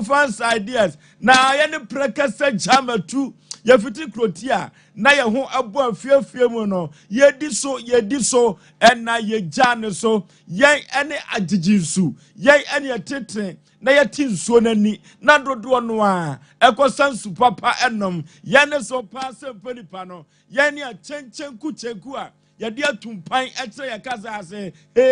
Fans ideas na yɛne prɛkɛsɛ gyamatu yɛfiti kuroti a na yɛn ho abɔ afiefie mu no, yɛdi so, yɛdi so, ɛna yɛgya ne so. Yɛn ɛne agyegye nsu, yɛn ɛne yɛtete na yɛte nsuo n'ani na dodoɔ no a ɛkɔsa nsu papa ɛnom. Yɛn ne so paa sɛ mpa nipa no, yɛn ne akyɛnkyɛnku kyɛnku a yɛde atumpan ɛkyerɛ yɛ kasa ase. Hey,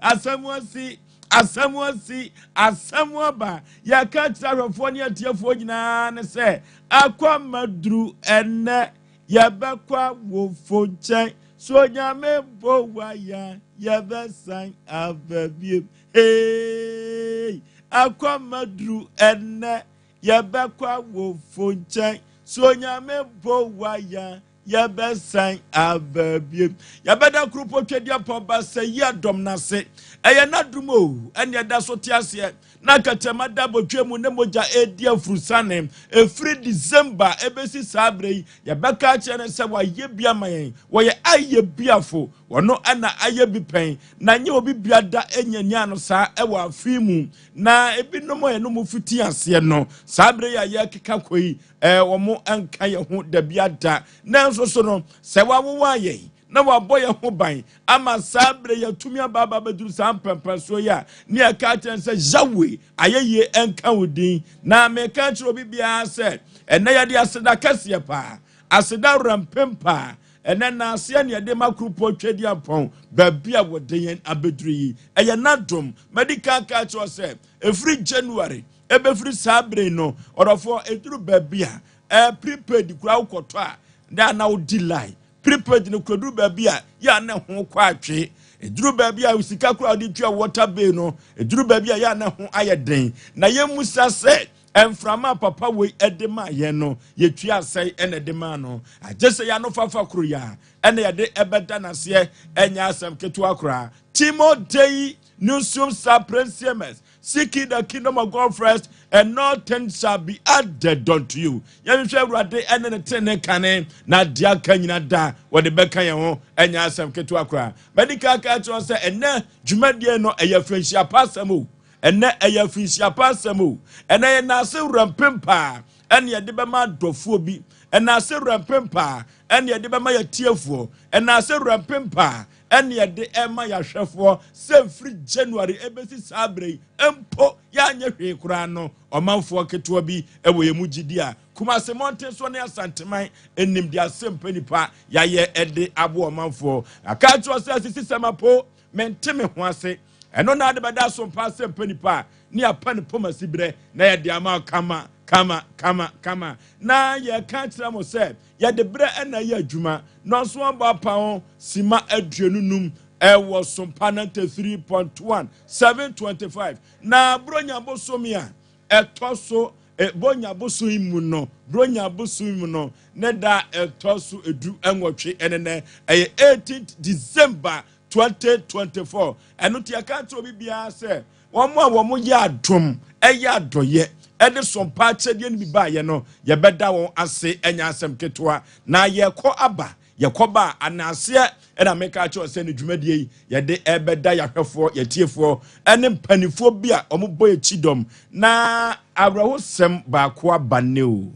asɛm asi, asɛm asi, asɛm aba. Yɛka kyerɛ ahwɛfoɔ ne atiefoɔ nyinaa ne sɛ akɔmaduru ɛnɛ yɛbɛkɔ awofo nkyɛn so. Onyame bo waya, yɛbɛsan aba biem. Hey, akɔmaduru ɛnɛ yɛbɛkɔ awofo nkyɛn so. Onyame bo waya, yɛbɛsan aba biem. Yɛbɛda kuropɔ twɛdeɛ pɔba sɛ yi adɔm n'ase. Ɛyɛ n'adum o, ɛne ɛda so te aseɛ na kɛtɛma da bɔtwe mu ne mogya edi afurusane. Efiri December ebesi saa abere yi, yɛbɛka akyerɛ no sɛ wayɛ bi ama yɛn. Wɔyɛ ayɛ biafo, wɔno ɛna ayɛ bi pɛn na nye obi bia da enya nia no saa ɛwɔ afi mu. Na ebinom a yɛn mu fiti aseɛ no, saa abere yi a yɛkeka kɔ yi, wɔn nka yɛn ho dabi ada. Nanso so no sɛ wawowa yɛn na wabɔ yɛn ho ban ama saa bere yɛtumi aba aba bɛduru saa mpɛmpɛnsoɔ yi a, ne yɛka kyerɛ sɛ Yahweh ayɛyie nka wo din. Na meka kyerɛ obi biara sɛ ɛnɛ yɛde aseda kɛseɛ paa, aseda werɛmpem paa, ɛnɛ naaseɛ ne yɛde ma kuropɔ twɛdi apɔn. Baabi a wɔde yɛn abɛduru yi, ɛyɛ n'adom. Mɛdi kan ka kyerɛ sɛ ɛfiri January ɛbɛfiri saa bere no, ɔdɔfoɔ, ɛduru baabi a prepaid kura wokɔtɔ a na ana wodi line. Prepaid no kura duru baabi a yɛ ana ho kɔ atwe. Ɛduru baabi a sika kura wode tua water bill no, ɛduru baabi a yɛ ana ho ayɛ den. Na yɛmmusa sɛ mframa papa wei ɛde ma yɛn no, yɛtua asɛe ɛna ɛde ma no, agye sɛ yɛano fafa koro yi a ɛna yɛde ɛbɛda n'aseɛ. Ɛnyɛ asɛm ketewa koraa. Timo Dei Nusum Saprensiames, seeking the kingdom of God first, and all things shall be added unto you. Yɛhwehwɛ Awurade ɛne ne tene kane na deɛ aka nyina da wɔde bɛka yɛn ho. Ɛnyɛ asɛm ketewa koraa. Mɛdi kaka kyerɛ sɛ ɛnɛ dwumadie no ɛyɛ afirinhyia pa asɛm o. Ɛnɛ ɛyɛ afirinhyia pa asɛm o. Ɛnɛ yɛ naase wura mpem paa ɛne yɛde bɛma adɔfoɔ bi. Ɛna ase wura mpem paa ɛne yɛde bɛma yɛtiefoɔ. Ɛna ase wura mpem paa ɛne yɛde ɛma yɛahwɛfoɔ sɛ mfiri January ɛbɛsi saa berɛ yi mpo, yɛanyɛ hwee koraa no, ɔmanfoɔ ketewa bi ɛwɔ yɛn mu gyidi a Kumase mmɔnten so ne Asanteman anim de asɛmpa nipa yɛayɛ ɛde abo ɔmanfoɔ. Aka kyerɛ sɛ asisi sɛmapo mente me ho ase. Ɛno na ade bɛda so mpa asɛmpa nipa a ne yɛapa ne pɔm asi berɛ na yɛde ama kama kama kama kama. Na yɛka kyerɛ mo sɛ yɛde berɛ ɛna yɛ adwuma na ɔnso abɔ apa ho sima 25 ɛwɔ Sompa 93.1, 7:25. Na Buronya bosome a ɛtɔ so bonya bosom yi mu no, Buronya bosom mu no ne da ɛtɔ so 18 ɛnenɛ ɛyɛ 18 December 2024. Ɛno nti yɛka kyerɛ obi biara sɛ wɔn a wɔn yɛ adom, ɛyɛ adɔyɛ, ɛde sompa akyɛdeɛ no bi baayɛ no, yɛbɛda wɔn ase. Ɛnyɛ asɛm ketewa. Na yɛkɔ aba, yɛkɔ ba a anaaseɛ ɛna meka kyerɛ sɛ ne dwumadie yi yɛde ɛbɛda yɛahwɛfoɔ, yɛtiefoɔ ɛne mpanimfoɔ bi a wɔn bɔ akyi dɔm. Na awerɛhosɛm baako aba ne o,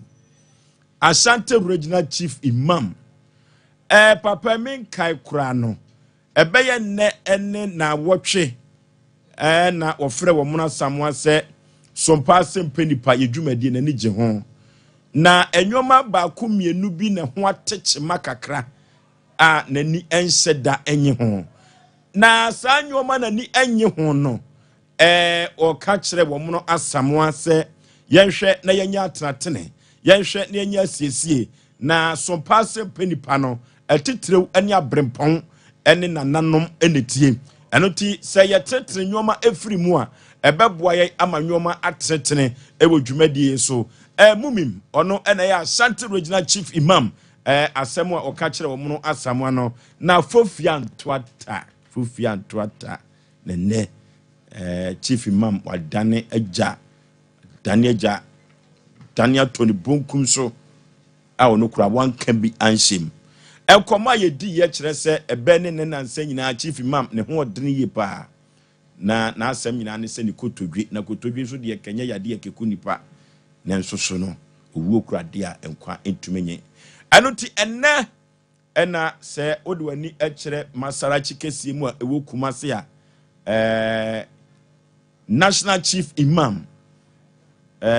Ashanti Regional Chief Imam papa mi nkae koraa no, ɛbɛyɛ nnɛ ɛne naawɔtwe na wɔfrɛ wɔn asamoa sɛ sompa asɛmpa nipa yɛ dwumadie n'ani gye ho na nneɛma baako mmienu bi na ho atekyema kakra a n'ani nhyɛ da nye ho. Na saa nneɛma n'ani nye ho no, ɔka kyerɛ wɔn no asamoa sɛ yɛnhwɛ na yɛnyɛ atenatene, yɛnhwɛ na yɛnyɛ asiesie na sompa asɛmpa nipa no ɛtitirew ne aberempɔn ne nananom ne tie. Ɛno ti sɛ yɛtenetene nneɛma efiri mu a, ɛbɛboa yɛn ama nneɛma atenetene ɛwɔ dwumadie so. Mumim ɔno ɛna ɛyɛ Ashanti Regional Chief Imam. Asɛm a ɔka kyerɛ wɔn no asamoa no na fofia ntoata, fofia ntoata. Na nnɛ Chief Imam wadane agya, dane agya, dane atɔ ne bonkum so a ɔno kura wanka bi anhyɛ mu. Nkɔmɔ a yɛdi yɛ kyerɛ sɛ ɛbɛn ne ne nansa nyinaa Chief Imam ne ho ɔdene yie paa. Na n'asɛm nyinaa ne sɛ ne kotodwe, na kotodwe nso deɛ kɛnyɛ yadeɛ kɛku nipa. Nanso so no, owuo kura adeɛ a nkwa ntumi nye. Ɛno nti ɛnnɛ ɛna sɛ wode w'ani kyerɛ Masarachi kɛseɛ mu a ɛwɔ Kumase a, National Chief Imam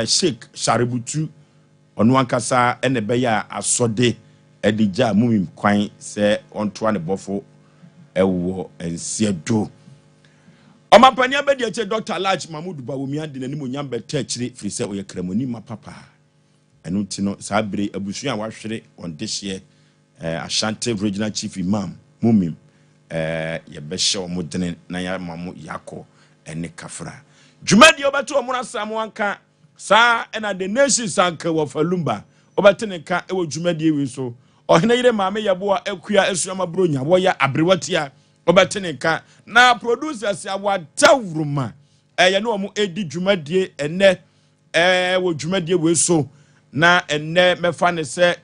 Sheikh Shaributu, ɔno ankasa ɛna ɛbɛyɛ a asɔde ɛde gya Mumim kwan sɛ ɔntoa ne bɔfo ɛwɔ nseɛ. Ɔmampanin abɛdi akyire, Dr. Alhaji Mahmood Bawumia, de n'anim onyam bɛtɛ akyire firi sɛ ɔyɛ kramoni ma papa. Ɛno nti no, saa bere abusua a wahwere wɔn dehyeɛ, Ashanti Regional Chief Imam Mumim, yɛbɛhyɛ wɔn dene na yɛama mo yakɔ ɛne kafra dwumadie. Wobɛto wɔn asam anka saa ɛna The Nation sanka wɔ Falumba, wobɛte ne nka ɛwɔ dwumadie wei so. Ɔhene yere maame yɛboa Akua Asuama Buronya, wɔyɛ aberewatia, wobɛte ne nka. Na producers a wadawuruma ɛyɛ ne wɔn edi dwumadie ɛnɛ wɔ dwumadie wei so. Na ɛnɛ mɛfa ne sɛ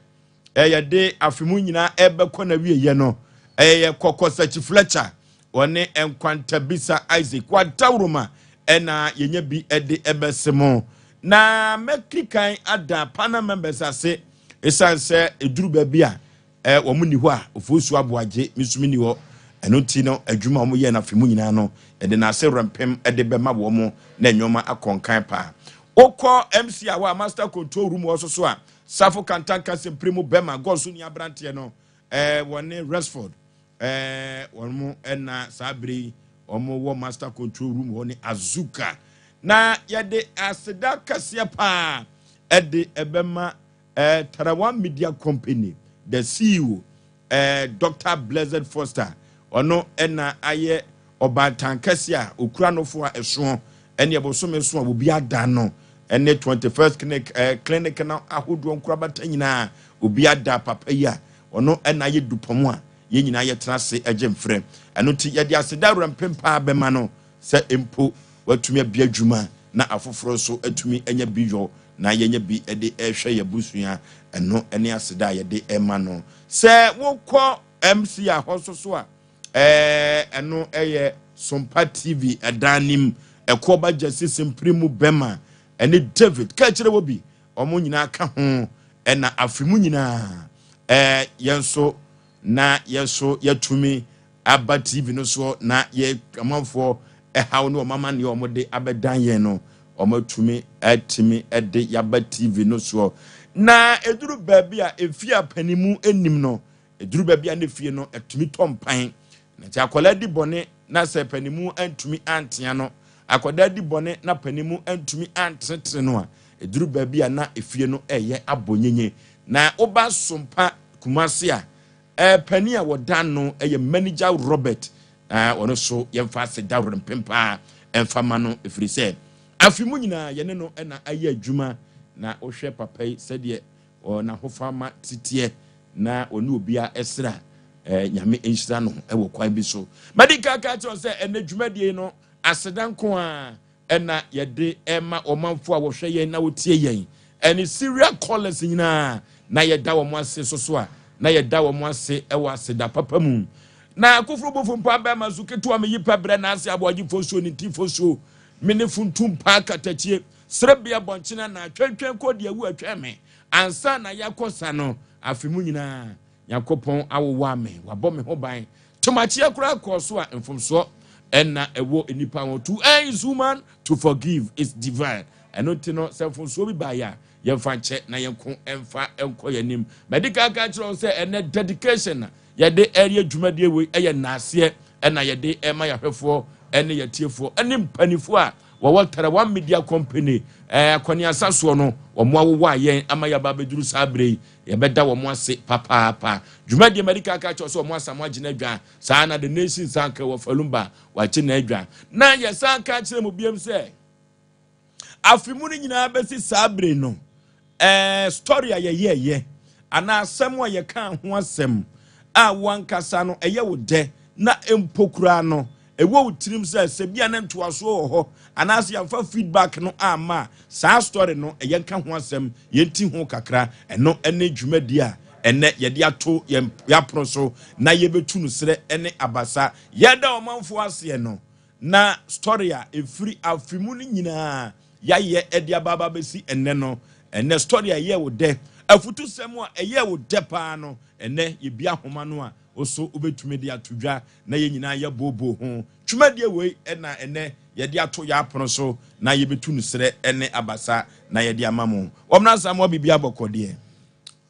ɛyɛde afe mu nyinaa ɛbɛkɔ na wieyɛ no, ɛyɛ Kɔkɔ Sakyi Fletcher, wɔne Nkwantabisa Isaac wadawuruma ɛna yɛnya bi ɛde ɛbɛse mo. Na mɛkiri kan ada panel members ase, ɛsiane sɛ ɛduru baabi a wɔn ni hɔ a, Ofosu Aboagye mesumi ni hɔ. Ɛno ti no, adwuma a wɔyɛ no afe mu nyinaa no, yɛde n'ase rɛmpem de bɛma wɔn na nneɛma akɔ nkan paa. Wokɔ MC a hɔ a, master control room wɔ so so a, Safo Kantanka sempere mu bɛma gɔso ni aberanteɛ no, wɔne Resford, wɔn mo ɛna saa bere yi wɔn wɔ master control room hɔ ne Azuka. Na yɛde aseda kɛseɛ paa ɛde ɛbɛma Tarawa Media Company, the CEO, Dr Blessed Foster. Ɔno ɛna ayɛ ɔbaatan kɛseɛ a okura nofo a ɛsoɔ ɛne ɛbosome so a obi ada no, ɛne 21st Clinic, clinic no ahodoɔ nkorabata nyinaa obi ada papa yi a ɔno ɛna ayɛ dupɔm a yɛn nyinaa yɛtena ase agye mfrɛ. Ɛno nti yɛde aseda awura mpem paa bɛma no sɛ mpo watumi abia adwuma na afoforɔ nso atumi anya bi yɔ na yɛnya bi de ɛhwɛ yɛ busua. Ɛno ne aseda a yɛde ɛma no. Sɛ wokɔ MC a hɔ nso so a, ɛno ɛyɛ Sompa TV ɛdan nim ɛkɔba Gyasi Simpiri mu bɛma ɛne David ka kyerɛ wɔ bi, wɔn nyinaa ka ho. Ɛna afe mu nyinaa yɛn nso na yɛn nso yɛtumi aba TV no soɔ na yɛ amanfoɔ ɛhaw ne wɔn amanneɛ a wɔde abɛdan yɛn no, wɔn atumi atumi ɛde yaba TV no soɔ. Na eduru baabi a efie a panimu anim no, eduru baabi a ne fie no ɛtumi tɔ mpan. Na nti akwadaa di bɔne na sɛ panimu antumi antea no, akwadaa di bɔne na panimu antumi antenetene no a, eduru baabi a na efie no ɛyɛ abɔ nyenye. Na woba Sompa Kumase a, panin a wɔda no ɛyɛ Manager Robert. Ɔno so yɛmfa ase daworo mpem paa ɛmfa ma no, ɛfiri sɛ afe mu nyinaa yɛne no ɛna ayɛ adwuma. Na wohwɛ papa yi sɛdeɛ n'ahofama teteɛ na ɔne obia ɛsra, Nyame nhyira no ɛwɔ kwan bi so. Mɛde kaka kyerɛ sɛ ɛnɛ dwumadie no, aseda nko a ɛna yɛde ɛma ɔmanfoɔ a wɔhwɛ yɛn na wɔtie yɛn ɛne serial callers nyinaa, na yɛda wɔn ase so so a na yɛda wɔn ase ɛwɔ aseda papa mu. Na akoforo bofo mpa bɛrima so ketewa meyi pɛ brɛ n'ase aboagye fosuo ne ti fosuo mene funtum paa katakyie serebea bɔnkyena na atwɛntwɛn kɔ deɛ awu atwɛn me ansa na yɛakɔ sa no. Afe mu nyinaa Nyankopɔn awowa me, wabɔ me ho ban. Tomakyeɛ koraa kɔɔ so a, mfomsoɔ ɛna ɛwɔ nipa ho. To err is human, to forgive is divine. Ɛno nti no, sɛ mfomsoɔ bi baeɛ a, yɛmfa nkyɛ na yɛnko ɛmfa nkɔ yɛn anim. Mɛde kaka kyerɛ wo sɛ ɛnɛ dedication na yɛde ɛyɛ dwumadie wei, ɛyɛ naaseɛ ɛna yɛde ɛma yɛahwɛfoɔ ɛne yɛtiefoɔ ɛne mpanimfoɔ a wɔwɔ Tarawa Media Company akɔneasa soɔ no. Wɔn awowa yɛn ama yɛaba abɛduru saa berɛ yi, yɛbɛda wɔn ase papaapa. Dwumadie mɛde kaka kyerɛ sɛ wɔn asam agye adwa saa na The Nation sanka wɔ Falumba wagye n'adwa. Na yɛsan ka kyerɛ mu biam sɛ afe mu no nyinaa bɛsi saa bere no, story a yɛyɛɛyɛ anaa asɛm a yɛka ho asɛm a wankasa no ɛyɛ wo dɛ na mpo koraa no ɛwɔ wo tirim sɛ bia ne ntoasoɔ wɔ hɔ anaasɛ yɛmfa feedback no ama a, saa story no ɛyɛ nka ho asɛm, yɛnti ho kakra. Ɛno ɛne dwumadi a ɛnɛ yɛde ato yɛn yɛapono so na yɛbɛtu no serɛ ne abasa. Yɛda ɔmanfoɔ aseɛ no. Na story a ɛfiri afe mu no nyinaa yɛayɛ de aba aba bɛsi ɛnnɛ no, ɛnnɛ story a ɛyɛɛ wo dɛ, afutusɛm a ɛyɛɛ wo dɛ paa no, ɛnnɛ yɛbue ahoma no a, wo so wobɛtumi de ato dwa na yɛn nyinaa yɛbooboo ho. Twumadie wei na ɛnnɛ yɛde ato yɛn apono so na yɛbɛtu no serɛ ne abasa na yɛde ama mo. Wɔmmra Asamoah biribiara bɔkɔɔ deɛ.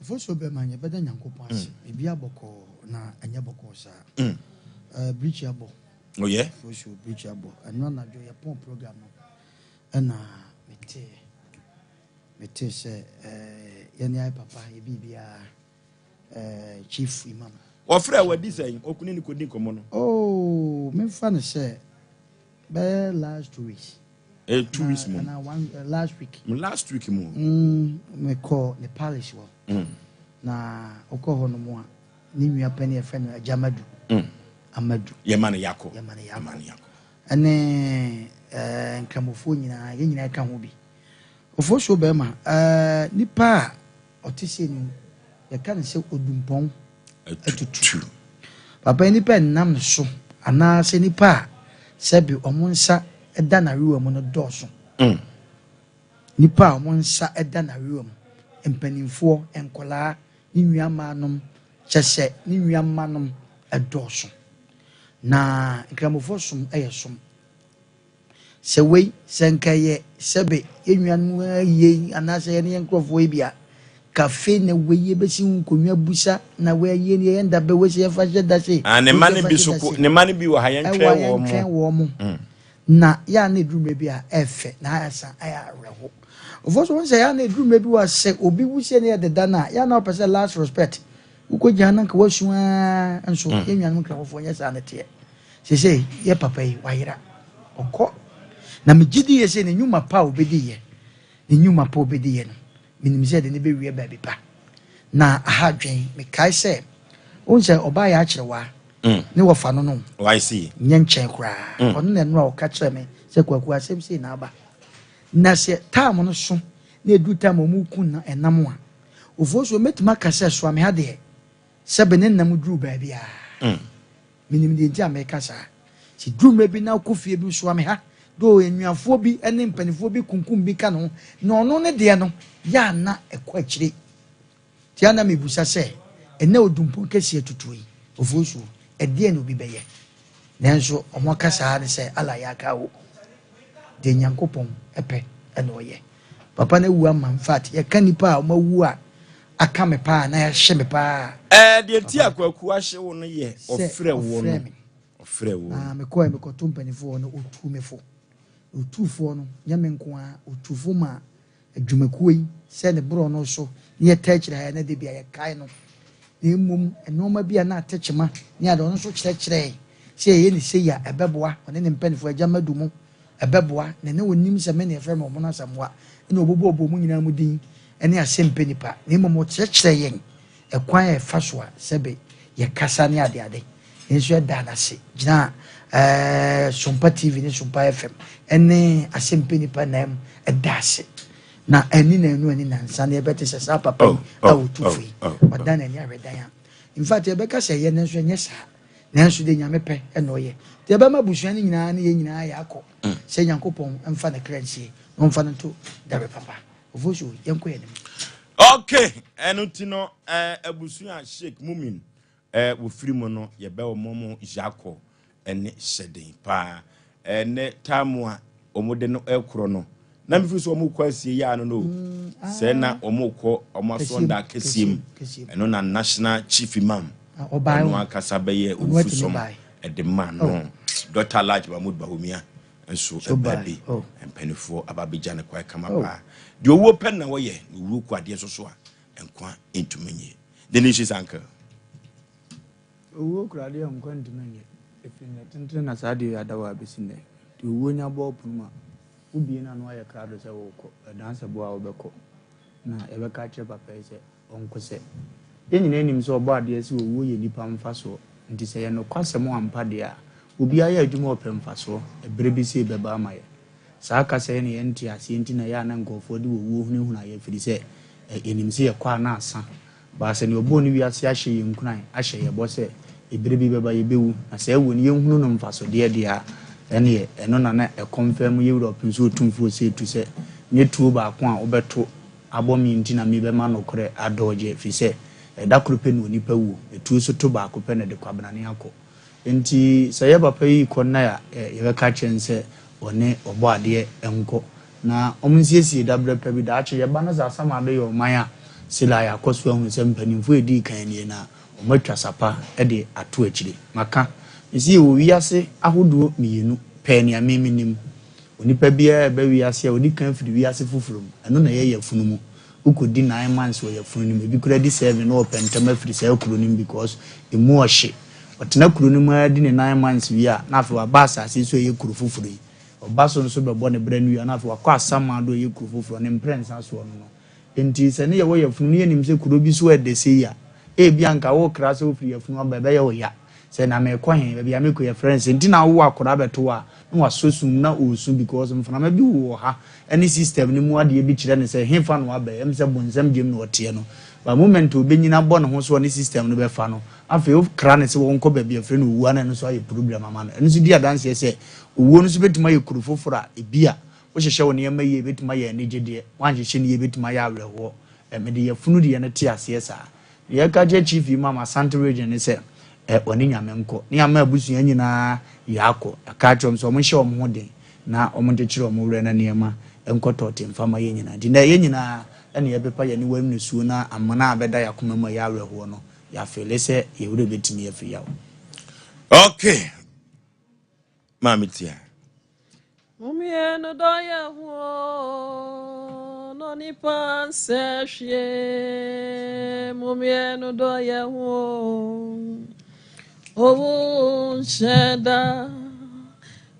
Mfomsoɔ bɛn ma yɛbɛda Nyankopɔn ase? Biribiara bɔkɔɔ na ɛnyɛ bɔkɔɔ saa. Birikyi abɔ. Oh yeah? Mfomsoɔ birikyi abɔ. Ɛno anadwo yɛpɔn program no ɛna metee metee sɛ yɛne ayɛ papa yɛ biribiara Chief Imam. Wɔfrɛ wo adi sɛn? Okuni ne kɔdi nkɔmmɔ no. Oh, memfa no sɛ bɛyɛ last 2 weeks. Eh, 2 weeks mu. Ana one last week. Last week mu. Mekɔ ne palace hɔ. Na wokɔ hɔ nom a, ne nua panin yɛfrɛ no Agya Amadu. Amadu. Yɛma no yakɔ. Yɛma no yakɔ. Ɛne nkramofoɔ nyinaa, yɛn nyinaa ka ho bi. Ofosuo bɛrima, nipa a ɔte sɛ no, yɛka no sɛ odumpɔn atutu. Papa yi nipa nnam ne so anaasɛ nipa a sɛbi ɔmo nsa da n'awewa mu no dɔɔso. Nipa a ɔmo nsa da n'awewa mu, mpanimfoɔ, nkɔlaa, ne nua mmaa kyɛ sɛ ne nua mma nom dɔɔso. Na nkramofoɔ som yɛ som. Sɛ wei, sɛ nka yɛ sɛbe yɛn nuanom ayie anaasɛ yɛne yɛn nkurɔfoɔ yi bi a, kafe na wei yɛbɛsi ho nkonnwa busa na wei ayie no yɛyɛ nda bɛ wei sɛ yɛmfa hyɛ da se. Ah, ne mma no bi so ko ne mma no bi wɔ ha yɛntwɛn ɛwɔ wɔn mo. Yɛntwɛn wɔn mo. Na yɛ a na ɛduru mmerɛ bi a ɛfɛ na ayɛ sa ayɛ awerɛho. Ɔfo so wɔn sɛ yɛ a na ɛduru mmerɛ bi wɔ sɛ obi wusie ne yɛ deda no a yɛ a na ɔpɛ sɛ last respect wokɔgyina na nka wasu ara nso yɛn nuanom nkramofoɔ nyɛ saa ne teɛ. Sese yɛ papa yi wayera ɔkɔ na megye di yɛ sɛ ne nnwuma pa a obɛdi yɛ ne nnwuma pa a obɛdi yɛ no menim sɛ de ne bɛwie baabi pa na aha dwen mekae sɛ wohu sɛ ɔbaa yɛ akyerɛwa ne wɔfa no no Oh, I see. Nyɛ nkyɛn koraa. Ɔno na ɛno a ɔka kyerɛ me sɛ Kwaku asɛm sei na aba na sɛ time no so na ɛduru time a ɔmu ku na ɛnam a ofuo so mɛtumi aka sɛ soa me ha deɛ sɛbe ne nam duru baabi a menim deɛ nti a meka saa sɛ duru mmerɛ bi na wokɔ fie bi soa me ha do nnuafoɔ bi ne mpanimfoɔ bi kunkum bi ka ne ho na ɔno ne deɛ no yɛ ana ɛkɔ akyire nti ana mebusa sɛ ɛnɛ odumpɔn kɛseɛ tutuo yi ofuo so ɛdeɛ na obi bɛyɛ nanso ɔmo aka saa ne sɛ ala yɛ aka o deɛ Nyankopɔn ɛpɛ ɛna ɔyɛ. Papa no awu ama in fact yɛka nipa a ɔmo awu a aka me paa na yɛahyɛ me paa. Ɛɛ deɛ ti akwaku ahye wo no yɛ sɛ ɔfrɛ wo ɔfrɛ no me. Ɔfrɛ wo. Na mekɔɛ mekɔto mpanimfoɔ no ɔtuu me fo. Ɔtuufoɔ no nyɛ me nko a ɔtufo ma adwumakuo yi sɛ ne borɔ no so ne yɛta akyire ha na de bia yɛkae no na mmom nneɛma bi a na atekyema ne ade ɔno nso kyerɛkyerɛɛ sɛ yɛyɛ ne sei a ɛbɛboa ɔne ne mpanimfoɔ agya madu mu ɛbɛboa na ne onim sɛ me ne yɛfrɛ me ɔmo no Asamoa ɛna ɔbobɔbɔ mu nyinaa mu din ɛne asɛmpɛ nipa na mmom ɔkyerɛkyerɛ yɛn ɛkwan a ɛfa so a sɛbe yɛkasa ne adeade nso ɛda n'ase gyina Sompa TV ne Sompa FM ɛne asɛmpɛ nipa nan mu ɛda ase na ɛni na ɛnu ɛni nansa na yɛbɛte sɛ saa papa yi a otu fo yi ɔda n'ani ahwɛ dan a in fact yɛbɛka sɛ ɛyɛ nanso ɛnyɛ saa nanso de Nyame pɛ ɛna ɔyɛ nti yɛbɛma abusua no nyinaa ne yɛn nyinaa yɛ akɔ sɛ Nyankopɔn mfa ne kra nsie na ɔmfa no nto dabe papa. Ofosu yɛnkɔ yɛn anim. Okay, ɛno ti no abusua Sheikh Mumin wofiri mu no yɛbɛ wɔn mo yakɔ ɛne hyɛden paa ɛnɛ taamu a wɔn de no ɛkorɔ no na mefiri sɛ wɔn kɔ asie yɛ ano no sɛ na wɔn kɔ wɔn asɔnda kɛseɛ mu ɛno na National Chief Imam ɔno ankasa bɛyɛ owusu sɔm ɛde ma no Dr. Alhaji Mahmood Bawumia nso ɛbaa bi mpanimfoɔ aba abɛgya ne kwan kama paa. Deɛ owuo pɛ na wɔyɛ na owuo kɔ adeɛ soso a nkwa ntumi nye the nation's uncle. Owuo kura adeɛ a nkwa ntumi nyɛ ɛfiri nnɛ tentene na saa adeɛ yi ada wɔ abɛsi nnɛ nti owuo nya bɔɔ pono mu a wobie no ano ayɛ krado sɛ wokɔ ɛdan sɛ boa a wobɛkɔ na yɛbɛka akyerɛ papa yi sɛ ɔnkɔ sɛ yɛn nyinaa nim sɛ ɔbɔ adeɛ sɛ owuo yɛ nipa mfasoɔ nti sɛ yɛ nokwasɛm ampa deɛ a obiara yɛ adwuma ɔpɛ mfasoɔ ɛberɛ bi sɛ bɛba ama yɛ saa kasa yi na yɛnte aseɛ nti na yɛ a na nkurɔfoɔ de owuo hunahuna yɛ firi sɛ yɛnim sɛ yɛkɔ a na asa baasa ne ɔbɔɔ ne wiase ahyɛ yɛn nkuran ahyɛ yɛ bɔ sɛ ɛberɛ bi bɛba yɛbɛwu na sɛ ɛwu no yɛnhunu no mfasodeɛ deɛ a Ɛneɛ ɛno na na ɛkɔnfɛm yɛ wura Ɔpem so Otumfoɔ Osei Tu sɛ nyɛ tuo baako a wobɛto abɔ me nti na mebɛma nokorɛ adɔɔgye ɛfiri sɛ ɛda koro pɛ na onipa wuo, ɛtuo so to baako pɛ na ɛde kwabenane akɔ. Enti sɛ yɛ papa yi rekɔ nnɛ a, yɛbɛka akyerɛ no sɛ ɔne Ɔbɔadeɛ nkɔ na wɔnsiesie daberɛ pa bi. Daakye yɛba na sɛ Asamando yɛ ɔman a, sɛdeɛ yɛakɔ so ahunu sɛ mpanimfoɔ a ɛdii kan nie na wɔatwa sa pa de ato akyire. Maka, mese yɛwɔ wiase ahodoɔ mmienu pɛɛ nea me menim. Onipa biara a ɛba wiase a, ɔdi kan firi wiase foforɔ mu, ɛno na ɛyɛ yafunu mu. Wokɔdi nine months wɔ yafunu no mu, ebi koraa di seven na ɔpɛ ntɛm afiri saa kuro no mu because ɛmu ɔhye. Ɔtena kuro no mu ara di ne nine months wie a, na afei waba asase yi so a ɛyɛ kuro foforɔ yi. Ɔba so nso bɛbɔ ne bra no wie a, na afei wakɔ Asamando a ɛyɛ kuro foforɔ, ne mprɛnsa soɔ no no. Enti sɛ ne yɛwɔ yafunu no yɛnim sɛ kuro bi so ɛdɛ sei a, ebia anka wokra sɛ wofiri yafunu aba ɛbɛyɛ wo ya. Sɛ na merekɔ he? Baabi a merekɔ yɛfrɛ no sɛn? Nti na wowɔ akwadaa bɛto wo a, na wasɔ sum mu na ɔresu because mframa bi wɔ ha ne system no mu adeɛ bi kyerɛ no sɛ hefa na waba yi, ɛm sɛ bonsam gyem na ɔteɛ no. But moment a ɔbɛnyini abɔ ne ho so ɔne system no bɛfa no, afei wokra no sɛ ɔnkɔ baabi a yɛfrɛ no owuo a na ɛno nso ayɛ problem ama no. Ɛno nso di adanseɛ sɛ owuo no nso bɛtumi ayɛ kuro foforɔ a ebia wohyehyɛ wo nneɛma yie ɛbɛtumi ayɛ anigyedeɛ, woanhyehyɛ no yie ɛbɛtumi ayɛ awerɛhoɔ. Mede yafunu deɛ no te aseɛ saa. Deɛ yɛka kyerɛ Chief Imam Asante Region ne sɛ ɛ ɔne Nyame nkɔ ne ama abusua nyinaa yɛakɔ. Yɛaka akyerɛ wɔn sɛ wɔn nhyɛ wɔn ho den na wɔn nkyekyere wɔn werɛ na nneɛma nkɔ tɔɔte mfa ma yɛn nyinaa. Nti nnɛ yɛn nyinaa na yɛpepa yɛn aniwa mu nisuo na amena a abɛda yɛn akoma mu a ɛyɛ awerɛhoɔ no yɛafeele sɛ yɛn werɛ bɛtumi afiri yaw. Okay. Maame tia. Mummienu dɔ yɛ ho no nipa nsɛ hwie. Mummienu dɔ yɛ ho owu nhyɛ da.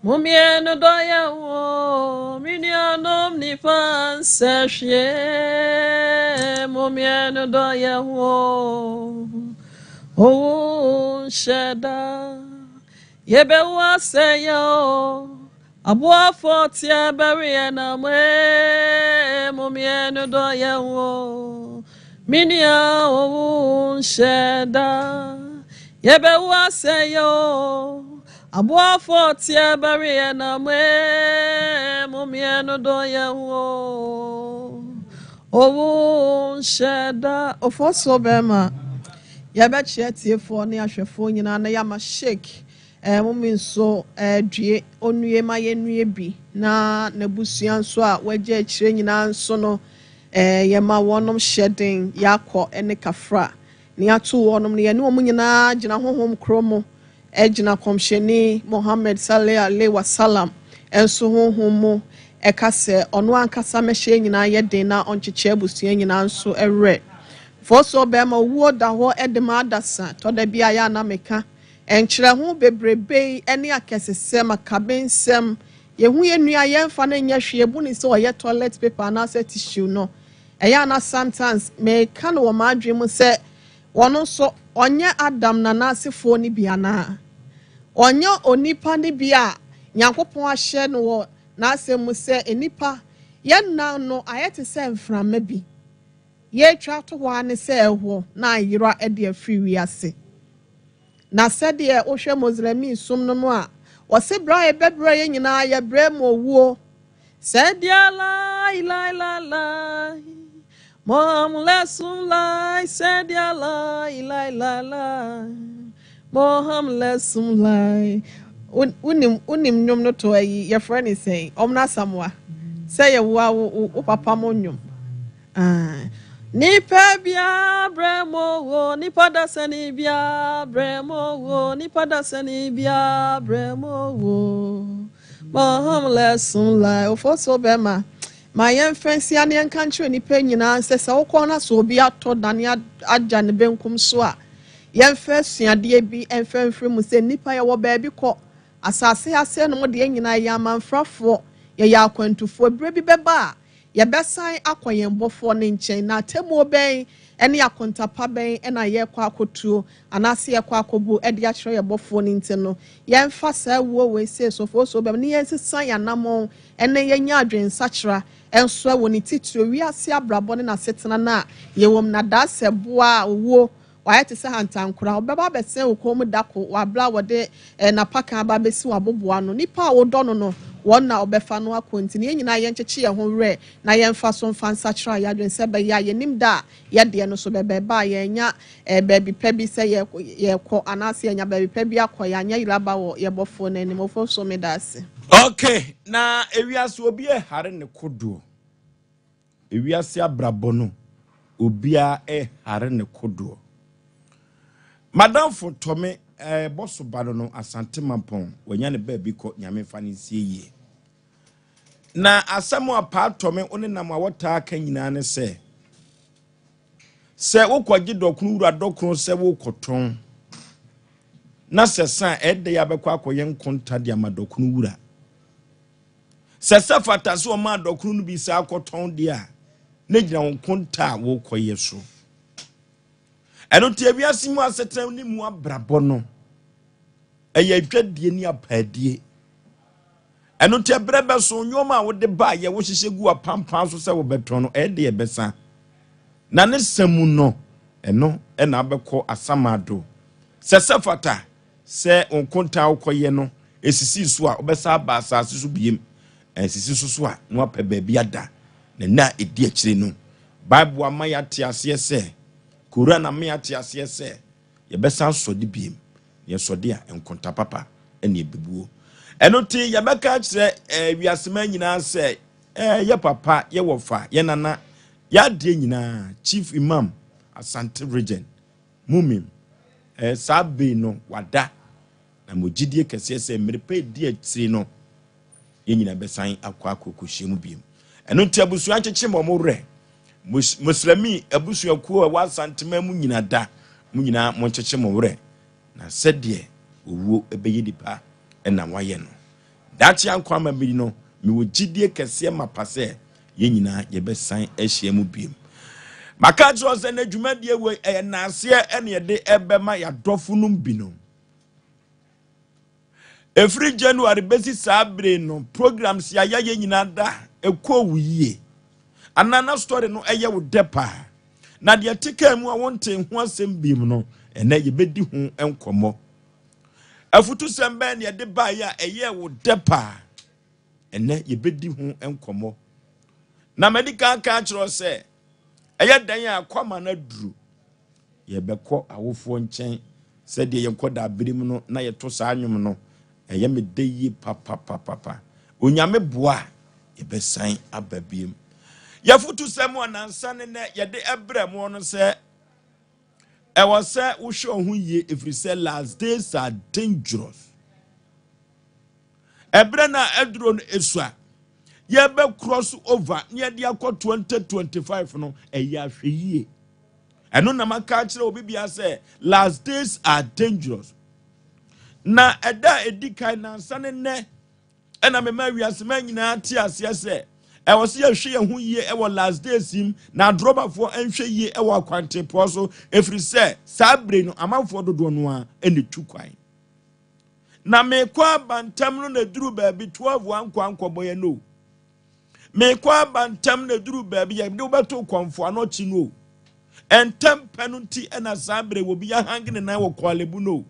Mummienu dɔ yɛ ho me nuanom nipa nsɛ hwie. Mummienu dɔ yɛ ho owu nhyɛ da. Yɛbɛwu asɛ yɛ o, aboafo teɛ bɛweɛ na mo ee, mo mmienu dɔ yɛ o, me nua owu nhyɛ da. Yɛbɛwu asɛ yɛ o, aboafo teɛ bɛweɛ na mo ee, mo mmienu dɔ yɛ o, owu nhyɛ da. Ofosuo bɛrima. Yɛbɛkyerɛ atiefoɔ ne ahwɛfoɔ nyinaa na yɛama Sheik eh, mome nso eh, due ɔnnue ma yɛnnue bi na n'abusua nso a wɔagya akyire nyinaa nso no eh, yɛma wɔnom hyɛ den yɛakɔ ne kafra ne yɛato wɔnom no yɛne wɔn nyinaa gyina honhom korɔ mu gyina kɔmhyɛni Mohammed sallallahu alaihi wasallam nso honhom mu ɛka sɛ ɔno ankasa mɛhyɛ nyinaa yɛ den na ɔnkyekyɛ abusua nyinaa nso werɛ. Fɔsoɔ bɛrima owuo da hɔ de ma adasa tɔ da bi a yɛ ana meka nkyerɛ ho bebrebe yi ne akɛsesɛm akabensɛm yɛhu yɛ nua yɛmfa no nyɛ hwee ebu ne sɛ ɔyɛ toilet paper anaasɛ tissue no ɛyɛ ana sometimes meka no wɔ m'adwene mu sɛ wɔn nso ɔnyɛ Adam nanaasefoɔ no bi anaa ɔnyɛ onipa no bi a Nyankopɔn ahyɛ no wɔ n'asɛm mu sɛ nipa yɛn nan no ayɛ te sɛ mframa bi yɛatwa ato hɔ ara ne sɛ ɛhɔ na ayera de afiri wiase na sɛdeɛ wohwɛ Muslim som no mu a wɔse berɛ a yɛbɛbrɛ yɛn nyinaa yɛbrɛ mu owuo sɛdeɛ lai lai lai lai Mohammed lai sɛdeɛ lai lai lai lai Mohammed lai wonim wonim nnwom no to ayi yɛfrɛ ne sɛn ɔmna Asamoa sɛ yɛwo a wo papa mo nnwom. Nipa bia brɛ mo wo nipa dasani bia brɛ mo wo nipa dasani bia brɛ mo wo Mohammed lai ofo so bɛma ma yɛmfa nsia ne yɛnka nkyerɛ nipa nyinaa sɛ sɛ wokɔ na sɛ obi atɔ dane agya ne benkum so a yɛmfa asuadeɛ bi ɛmfa mfiri mu sɛ nipa yɛwɔ baabi kɔ asase ase no deɛ nyinaa yɛ amanfrafoɔ yɛyɛ akwantufoɔ berɛ bi bɛba a yɛbɛsan akɔ yɛn bɔfoɔ ne nkyɛn na atemmuo bɛn ne akontapa bɛn ɛna yɛrekɔ akɔtuo anaasɛ yɛkɔ akɔbu de akyerɛ yɛn bɔfoɔ no nti no yɛmfa saa wuo wei sɛ sofoɔ so bɛm ne yɛnsesa yɛn anammɔn ɛne yɛnya adwensakyera nso ɛwɔ ne titire wiase abrabɔ ne n'asetena no a yɛwɔ mu na daa sɛ boa a owuo. Wayɛ te sɛ hantankora. Ɔbɛba abɛsɛn wo kɔn mu da ko wɔ abere a wɔde eh, n'apakan aba abɛsi w'aboboano. Nnipa a wodɔ no no, wɔn na ɔbɛfa no akɔ. Nti no, yɛn nyinaa yɛnkyekye yɛn ho werɛ na yɛmfa so mfa nsakyera yɛn adwene sɛ ɛbɛyɛ a yɛnim da a yɛn deɛ no so bɛba. Ɛba a yɛanya eh, baabi pa bi sɛ yɛrekɔ anaasɛ yɛanya baabi pa bi akɔ, yɛanyɛ yeraba wɔ yɛn Bɔfoɔ no anim. Ofosuo, meda ase. Ok, na ewiase obi ɛhare ne kodoɔ. Ewiase abrabɔ no, obiara ɛhare ne kodoɔ. Madamfo Tɔme ɛbɔ so ba no no, Asante Mampɔn, wanya ne baabi kɔ, Nyame mfa no nsie yie. Na asɛm a Paa Tɔme wo ne nam a wɔtaa ka nyinaa ne sɛ, sɛ wokɔgye dɔkono wura dɔkono sɛ wokɔtɔn, na sɛ san ɛdɛ yɛ abɛkɔ akɔyɛ nkonta de ama dɔkono wura. Sɛ sɛ fata sɛ ɔma dɔkono no bi saa akɔtɔn deɛ a, na gyina wo nkonta a wokɔyɛ so. Ɛno nti ewiase mu asetena ne mu abrabɔ no, ɛyɛ adwadie ne apaadie. Ɛno nti ɛberɛ bɛso nneɛma a wode ba yɛ wohyehyɛ gu apampan so sɛ wobɛtɔn no, ɛyɛ de ɛbɛsa. Na ne sa mu no, ɛno ɛna abɛkɔ asamado. Sɛ sɛ fata sɛ wo nkonta a wokɔyɛ no esisi so a, wobɛsa aba asase so biem. Ɛnsisi so so a, na wapɛ baabi ada. Na nna a ɛdi akyire no, Bible ama yɛate aseɛ sɛ, Koran ama yɛate aseɛ sɛ, yɛbɛsan sɔde biem. Na yɛsɔde a, nkonta papa ɛne ɛbɛbuo. Ɛno nti yɛbɛka akyerɛ wiasema nyinaa sɛ, yɛ papa, yɛ wɔfa, yɛ nana, yɛ adeɛ nyinaa, Chief Imam, Asante Region, Mumim, saa bere no wada, na mo gyidie kɛseɛ sɛ mmere pa edi akyire no, yɛn nyinaa bɛsan akɔ akɔkɔhyia mu biem. Ɛno nti abusua nkyekye ma wɔn werɛ. Muslimi abusuakuo a ɛwɔ Asantema mu nyinaa da, mo nyinaa mo nkyekye mo werɛ, na sɛdeɛ owuo bɛyɛ nipa ɛna wayɛ no. Daakye ankɔ ama bi no, mewɔ gyidie kɛseɛ mapa sɛ yɛn nyinaa yɛbɛsan ahyia mu biem. Maka akyerɛ sɛ na dwumadie wei ɛyɛ naaseɛ ɛne yɛde ɛbɛma yɛadɔfo nom binom. Ɛfiri January bɛsi saa bere no, programs yɛayɛ nyinaa da ɛkɔɔ wo yie. Anaa na story no ɛyɛ wo dɛ paa. Na deɛ ɛte kaa mu a wonte ho asɛm biem no, ɛnɛ yɛbɛdi ho nkɔmmɔ. Afutusɛm bɛn na yɛde baeɛ a ɛyɛɛ wo dɛ paa? Ɛnɛ yɛbɛdi ho nkɔmmɔ. Na madi kan ka akyerɛ sɛ, ɛyɛ dan a akɔma no aduru. Yɛbɛkɔ awofoɔ nkyɛn sɛdeɛ yɛn kɔda abere mu no na yɛto saa nnwom no, ɛyɛ me dɛ yie papapapapa. Onyame boa a, yɛbɛsan aba biem. Yɛfotu sɛm a nansa ne nɛ yɛde ɛbrɛ mo no sɛ, ɛwɔ sɛ wohwɛ wo ho yie, ɛfiri sɛ last days are dangerous. Ɛberɛ no a ɛduro no esua, yɛbɛ cross over ne yɛde akɔ 2025 no, ɛyɛ ahwɛ yie. Ɛno na maka akyerɛ obi bia sɛ last days are dangerous. Na ɛda a ɛdi kan nansa ne nnɛ ɛna mema wiase ma nyinaa te aseɛ sɛ ɛwɔ sɛ yɛhwɛ yɛn ho yie ɛwɔ last days mu, na adorɔbafoɔ nhwɛ yie ɛwɔ akwantempɔn so, ɛfiri sɛ saa bere no amanfoɔ dodoɔ no a ɛna tu kwan. Na mekɔ aba ntam no na duru baabi 12 ankɔ ankɔbɔ yɛn no. Mekɔ aba ntam na duru baabi yɛde wobɛto kɔnfo ano akyi no o. Ɛntɛm pɛ no nti ɛna saa bere wɔ bi ahange ne nan wɔ Korle no.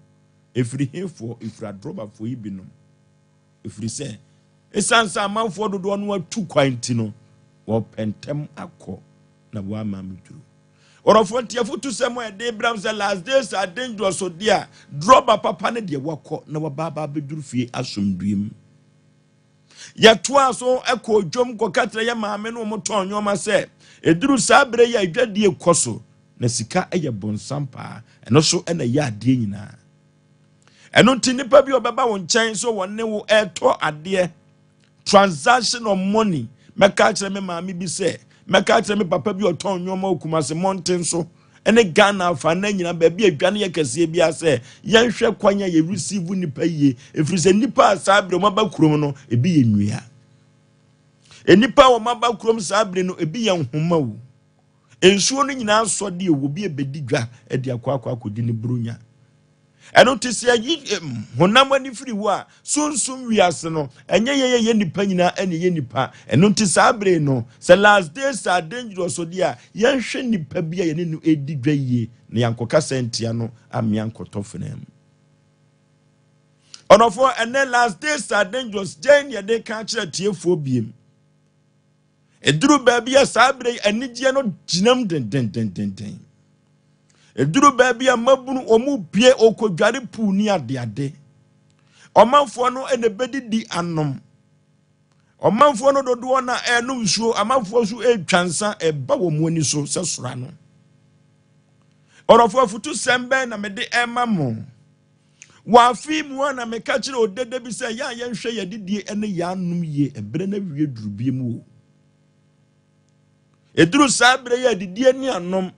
Ɛfiri hefoɔ? Ɛfiri adorɔbafoɔ yi binom. Ɛfiri sɛ ɛsiane sɛ amanfoɔ dodoɔ no atu kwan nti no, wɔpɛ ntɛm akɔ na wɔama me duru. Ɔrɔfoɔ nti afotu sɛm a yɛde bram sɛ last days are dangerous so deɛ a, drɔba papa no deɛ wakɔ na waba aba abɛduru fie asomdue mu. Yɛtoa so kɔ dwom kɔka kyerɛ yɛ maame no wɔn tɔn nneɛma sɛ ɛduru saa berɛ yi a adwadie kɔ so na sika yɛ bonsam paa. Ɛno so ɛna ɛyɛ adeɛ nyinaa. Ɛno nti nipa bi a ɔbɛba wo nkyɛn so wɔne wo ɛretɔ adeɛ, transaction of money, mɛka kyerɛ me maame bi sɛ, mɛka kyerɛ me papa bi ɔtɔn nneɛma wɔ Kumasi mmɔnten so ɛne Ghana afa na nyinaa baabi a adwa no yɛ kɛseɛ bi asɛ yɛnhwɛ kwan a yɛ receive nipa yie, ɛfiri sɛ nipa a saa berɛ wɔn aba kurom no ebi yɛ nnua. Nipa a wɔn aba kurom saa berɛ no ebi yɛ nhoma o. Nsuo no nyinaa sɔ deɛ obi ebedi dwa de akɔ akɔ akɔdi ne buronya. Ɛno nti sɛ yɛyi honam ani firi hɔ a, sunsum wiase no, ɛnyɛ yɛn yɛyɛ nnipa nyinaa ɛne yɛ nnipa. Ɛno nti saa bere no, sɛ last days are dangerous deɛ a, yɛnhwɛ nnipa bi a yɛne no ɛdi dwa yie na yɛankɔkasa ntia no amea nkɔtɔ fena mu. Ɔdɔfoɔ, ɛnɛ last days are dangerous gyɛn ne yɛde ka kyerɛ tiefoɔ biem. Ɛduru baabi a saa bere yi anigyeɛ no gyinam dendendendenden. Ɛduru baabi a mmabunu wɔn pie ɔkɔdware puu ne adeade. Ɔmanfoɔ no na ɛbɛdidi anom. Ɔmanfoɔ no dodoɔ na ɛrenom nsuo, amanfoɔ nso ɛretwa nsa, ɛba wɔn ani so sɛ sora no. Ɔdɔfoɔ, afutusɛm bɛn na mede ɛma mo? Wɔ afe mu a na meka kyerɛ odede bi sɛ yɛ a yɛnhwɛ yɛn adidie ne yɛn anom yie, ɛberɛ no awie duru bi mu o. Ɛduru saa berɛ yi adidie ne anom.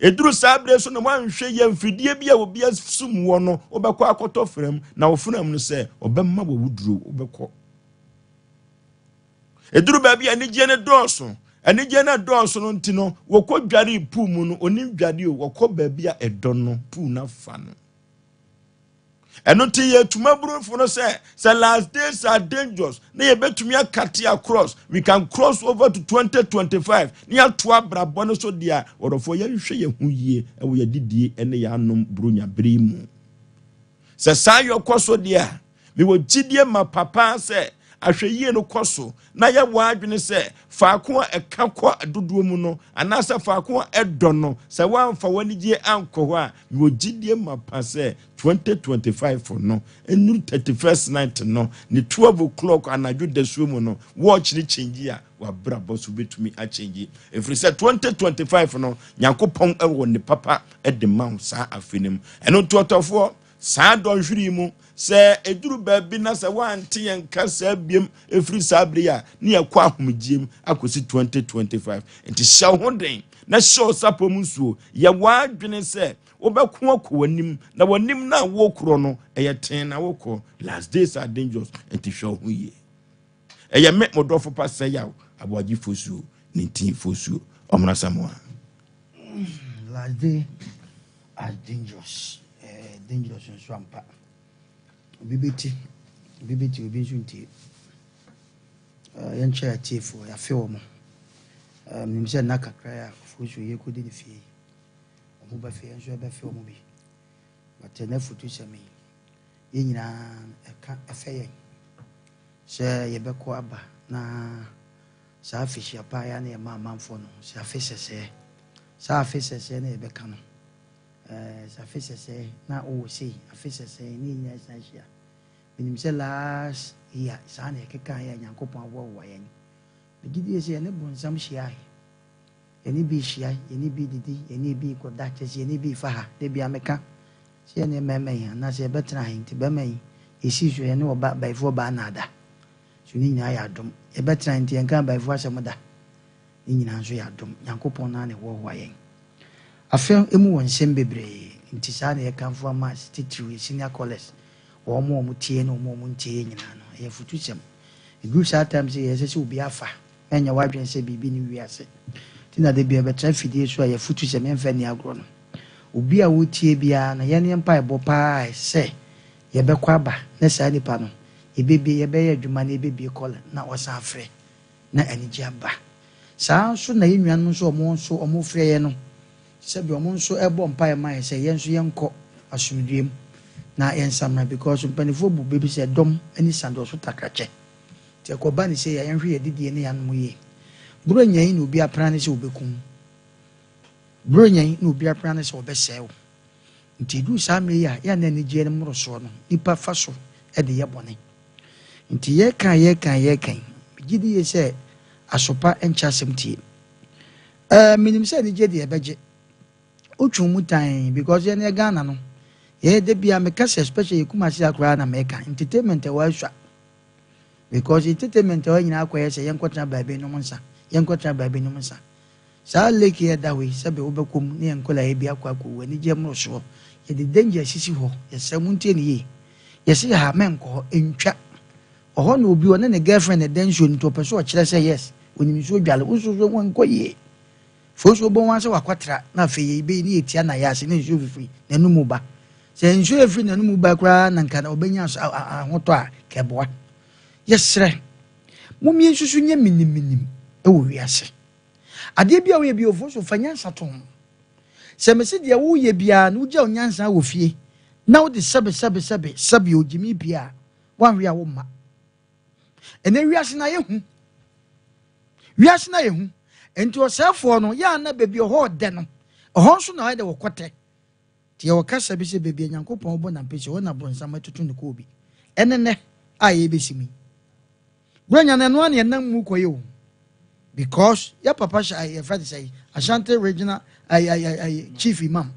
Ɛduru saa berɛ so na woanhwɛ yɛ mfidie bi a obi asum wɔ no, wobɛkɔ akɔtɔ fram na wo fram no sɛ ɔbɛma wawuduro wobɛkɔ. Ɛduru baabi a anigyeɛ no dɔɔso. Anigyeɛ no dɔɔso no nti no, wɔkɔ dware pool mu no, onim dware o, wɔkɔ baabi a ɛdɔ no, pool no afa no. Ɛno nti yɛtuma burofo no sɛ sɛ last days are dangerous na yɛbɛtumi acut across, we can cross over to 2025 na yɛato abrabɔ no so deɛ a, wɔdɔfoɔ yɛnhwɛ yɛn ho yie ɛwɔ yɛdidie ne yɛanom buronya bere mu. Sɛ saa yɛkɔ so deɛ a, mewɔ gyidie ma papa sɛ ahwɛyie no kɔ so na yɛwɔ adwene sɛ faako a ɛka kɔ dodoɔ mu no anaasɛ faako a ɛdɔ no, sɛ woamfa w'anigye ankɔ hɔ a, mewɔ gyidie ma pa sɛ 2025 no ɛnuru 31st night no ne 12 o'clock anadwo dasuo mu no, watch ne change a wabrabɔ so bɛtumi akyɛngye, ɛfiri sɛ 2025 no Nyankopɔn ɛwɔ ne papa de ma wo saa afe no mu. Ɛno nti ɔtɔfoɔ, saa dɔnhwere yi mu sɛ ɛduru baabi na sɛ woante yɛn ka saa biem ɛfiri saa bere a ne yɛkɔ ahomegyeɛ mu akɔsi 2025. Nti hyɛ wo ho den na hyɛ wo sapɔ mu nsuo. Yɛ w'adwene sɛ wobɛko akɔ w'anim na w'anim no a wokorɔ no ɛyɛ ten na wokɔ. Last days are dangerous, nti hwɛ wo ho yie. Ɛyɛ me mo dɔfo pa sɛ yaw aboagye fosuo ne ntin fosuo ɔmena samoa. Last day are dangerous, dangerous nso ampa. Obi bɛti, obi bɛti, obi nso ntie. Yɛnkyɛ atiefoɔ yɛafe wɔ mo. Menim sɛ nna kakra a ɔfosuo yɛkɔdi ne fie yi, ɔmo bɛfe yɛn nso yɛbɛfe ɔmo bi, but ɛnɛ foto sɛm yi yɛn nyinaa ɛka ɛfɛ yɛn sɛ yɛbɛkɔ aba na saa afehyia pa yɛ na yɛma amanfoɔ no sɛ afe sɛsɛɛ, saa afe sɛsɛɛ na yɛbɛka no, sɛ afe sɛsɛɛ na wowɔ sei, afe sɛsɛɛ ne yɛn nyinaa san hyia. Menim sɛ last year saa na yɛkeka yɛ a Nyankopɔn aboaboa yɛn. Megye die sɛ yɛne bonsam hyia, yɛne bi hyia, yɛne bi didi, yɛne bi kɔda, kyɛ sɛ yɛne bi fa ha. Da bia meka sɛ yɛne mmarima yi anaasɛ yɛbɛtena ha nti bɛrima yi yɛsii so yɛne ɔba bayifoɔ baa naada so ne nyinaa yɛ adom. Yɛbɛtena nti yɛnka abayifoɔ asɛm da, ne nyinaa nso yɛ adom. Nyankopɔn naa ne hoahoa yɛn. Afe mu wɔ nsɛm bebree nti saa na yɛkamfo ama titiriw yɛ senior callers, wɔn a wɔn tie ne wɔn a wɔn ntie yɛ nyinaa no. Ɛyɛ futusɛm. Ɛduru saa time sɛ yɛsɛ sɛ obi afa ɛnyɛ w'adwene sɛ biribi ne wiase nti na de bia bɛtena fidie so a yɛ futusɛm yɛmfa nni agorɔ no. Obi a wotie biara no, yɛne yɛn mpaebɔ paa sɛ yɛbɛkɔ aba na saa nipa no yɛbɛbie, yɛbɛyɛ adwuma na yɛbɛbie call na ɔsan frɛ na anigye aba. Saa nso na yɛn nuanom nso ɔmo nso ɔmo frɛ yɛn no sɛbi ɔmo nso ɛbɔ mpaeɛ ma yɛ sɛ yɛn nso yɛnkɔ asomdue mu na yɛnsamra, because mpanimfoɔ bu bebi sɛ dɔm ani sa dɔso takrakyɛ. Nti ɛkɔba ne sɛ yɛ yɛnhwɛ yɛ didie ne yɛanom yie. Buro nyɛn na obi apra ne sɛ obɛkum buro nyɛn na obi apra ne sɛ ɔbɛsɛe wo. Nti ɛduru saa mmerɛ yi a yɛn na anigyeɛ no mmorosoɔ no nipa fa so de yɛ bɔne. Nti yɛka yɛka yɛka yi, megye di yie sɛ asopa nkyɛ asɛm tie. Menim sɛ anigye deɛ ɛbɛgye wotwe mu tan because yɛn yɛ Ghana no yɛyɛ da bia meka sɛ especially yɛ Kumasi akoraa na meka entertainment ɛwɔ asua, because entertainment ɛwɔ nyinaa akɔyɛ sɛ yɛnkɔtena baabi nom nsa, yɛnkɔtena baabi nom nsa. Saa lake yɛ da hɔ yi, sɛbe wobɛkɔ mu ne yɛn nkɔla yɛ bi akɔ akɔwu. Anigye mmorosoɔ yɛde danger asisi hɔ. Yɛsɛ mu ntie ne yie, yɛsɛ yɛ ha mɛnkɔ hɔ ntwa ɔhɔ na obi ɔne ne girlfriend ɛda nsuo no nti ɔpɛ so ɔkyerɛ sɛ yes onim nsuo dwale wo nso so wɔnkɔ yie fosu obɔ wɔn sɛ wakɔtra na afei yɛ ibe ne yɛtia na yɛ ase ne nsuo fifiri n'anum ba. Sɛ nsuo a ɛfiri n'anom ba koraa na nka ɔbɛnya ahotɔ a, nka ɛboa. Yɛsrɛ, mom yɛnsusu nyɛ miniminim wɔ wiase. Adeɛ bi a woyɛ bi ofoɔ so fa nyansa to ho. Sɛ mese deɛ woyɛ biara no wogya wo nyansa wɔ fie na wode sɛbe sɛbe sɛbe sɛbe ogyimi pie a, woanhwe a womma. Ɛnɛ wiase no ayɛ hu. Wiase no ayɛ hu. Nti ɔsɛefoɔ no, yɛ a na baabi ɔhɔ ɔdɛ no, ɛhɔ nso na ɔyɛ dɛ wɔkɔtɛ. Nti yɛwɔ kasa bi sɛ baabi a Nyankopɔn bɔ n'ampesi, hɔ na bronsam atutu ne koobi. Ɛne nnɛ a yɛrebɛsi mu yi. Buronya no ɛno ara na yɛnam mu kɔ yi o. Because yɛ papa hyɛ ayi yɛfrɛ de sɛ Ashanti regional ayi ayi ayi chief imam.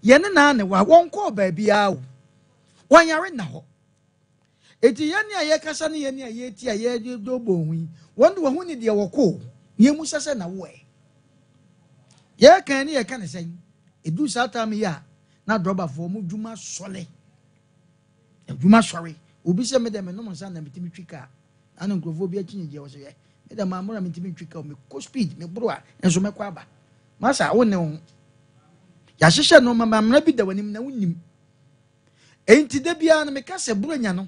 Yɛne naa ne wa wɔn kɔɔ baabiara o. Wɔn yare nna hɔ. Eti yɛn a yɛkasa ne yɛn a yɛti a yɛdɔ bɔ ho yi, wɔn de wɔn ho ni deɛ wɔkɔ o. Yɛn mu sɛsɛ na woɛ. Yɛka ne yɛka ne sɛn. Edu saa time yi a na drɔbafoɔ mo dwuma sɔle. Adwuma sɔre. Obi sɛ me dɛ me nom nsa na metumi twi kaa. Ana nkurɔfoɔ bi akyi nyegyeɛ wɔ sɛ yɛ. Me dɛ maa mora metumi ntwi kaa. Mekɔ speed me boro a nso mɛkɔ aba. Masa wo ne wo ho. Yɛahyehyɛ nneɛma ma mmara bi da w'anim na wonim. Enti da biara no meka sɛ buronya no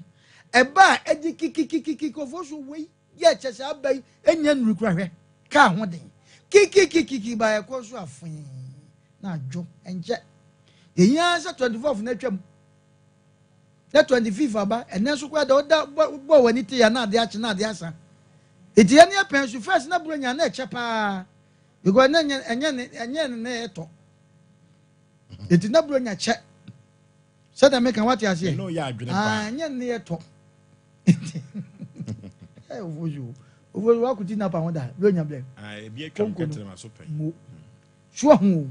ɛba a ɛgye kikikikiki nkurɔfoɔ so wei yɛ kyɛ sɛ aba yi ɛnya nnuru kora hwɛ kaa ho den kikikikiki ba ɛkɔ so afoe na adwo ɛnkyɛ yɛnyia sɛ 24 no atwam na 25 aba ɛnɛ nso koraa da ɔda bɔ w'ani te ya na ade akye na ade asa eti yɛn yɛ pɛn so first na buronya na ɛkyɛ paa because na ɛnyɛ ɛnyɛ ɛnyɛ ne na ɛtɔ eti na buronya kyɛ sɛdeɛ meka wate aseɛ ɛnyɛ ne yɛ tɔ ofosu ofosu wakuti napa ho da buronya blɛ konko no mo so ho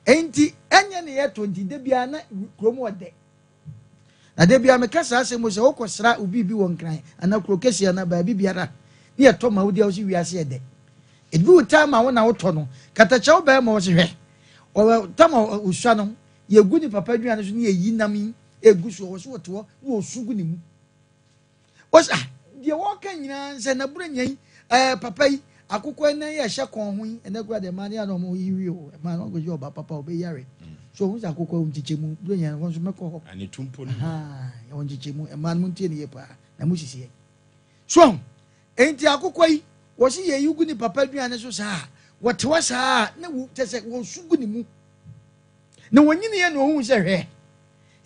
enti ɛnyɛ ne yɛ tɔ nti de bia na kurom ɔdɛ na de bia meka saa asɛm sɛ wokɔ sra obi bi wɔ Nkran anaa kuro kɛseɛ anaa baabi biara ne yɛtɔ ma wodi a wosi wiase yɛ dɛ ebi wo time a wo na wotɔ no katakyɛ wo bɛrima wɔ se hwɛ ɔwɔ tam a osua no yɛgu ne papa aduane so ne yɛyi nam yi egu so wɔ so wɔte hɔ na wɔsu gu ne mu wɔsɛ ah deɛ wɔka nyinaa nsɛ na buro nya yi papa yi akokɔ ɛnan yi ɛhyɛ kɔn ho yi ɛnɛ kura deɛ mmaa ne yɛ na wɔn yi wie o mmaa no wɔn kɔ ɔba papa ɔbɛyare so ohun sɛ akokɔ nkyekyɛ mu buro nya wɔn nso mɛkɔ hɔ wɔn nkyekyɛ mu mmaa no mo ntie ne yie paa na mo sisi yɛ so enti akokɔ yi wɔsi yɛ yi gu ne papa aduane so saa wɔte hɔ saa na wo kyɛ sɛ wɔsu gu ne mu na wɔnyini yɛ na ohun sɛ hwɛ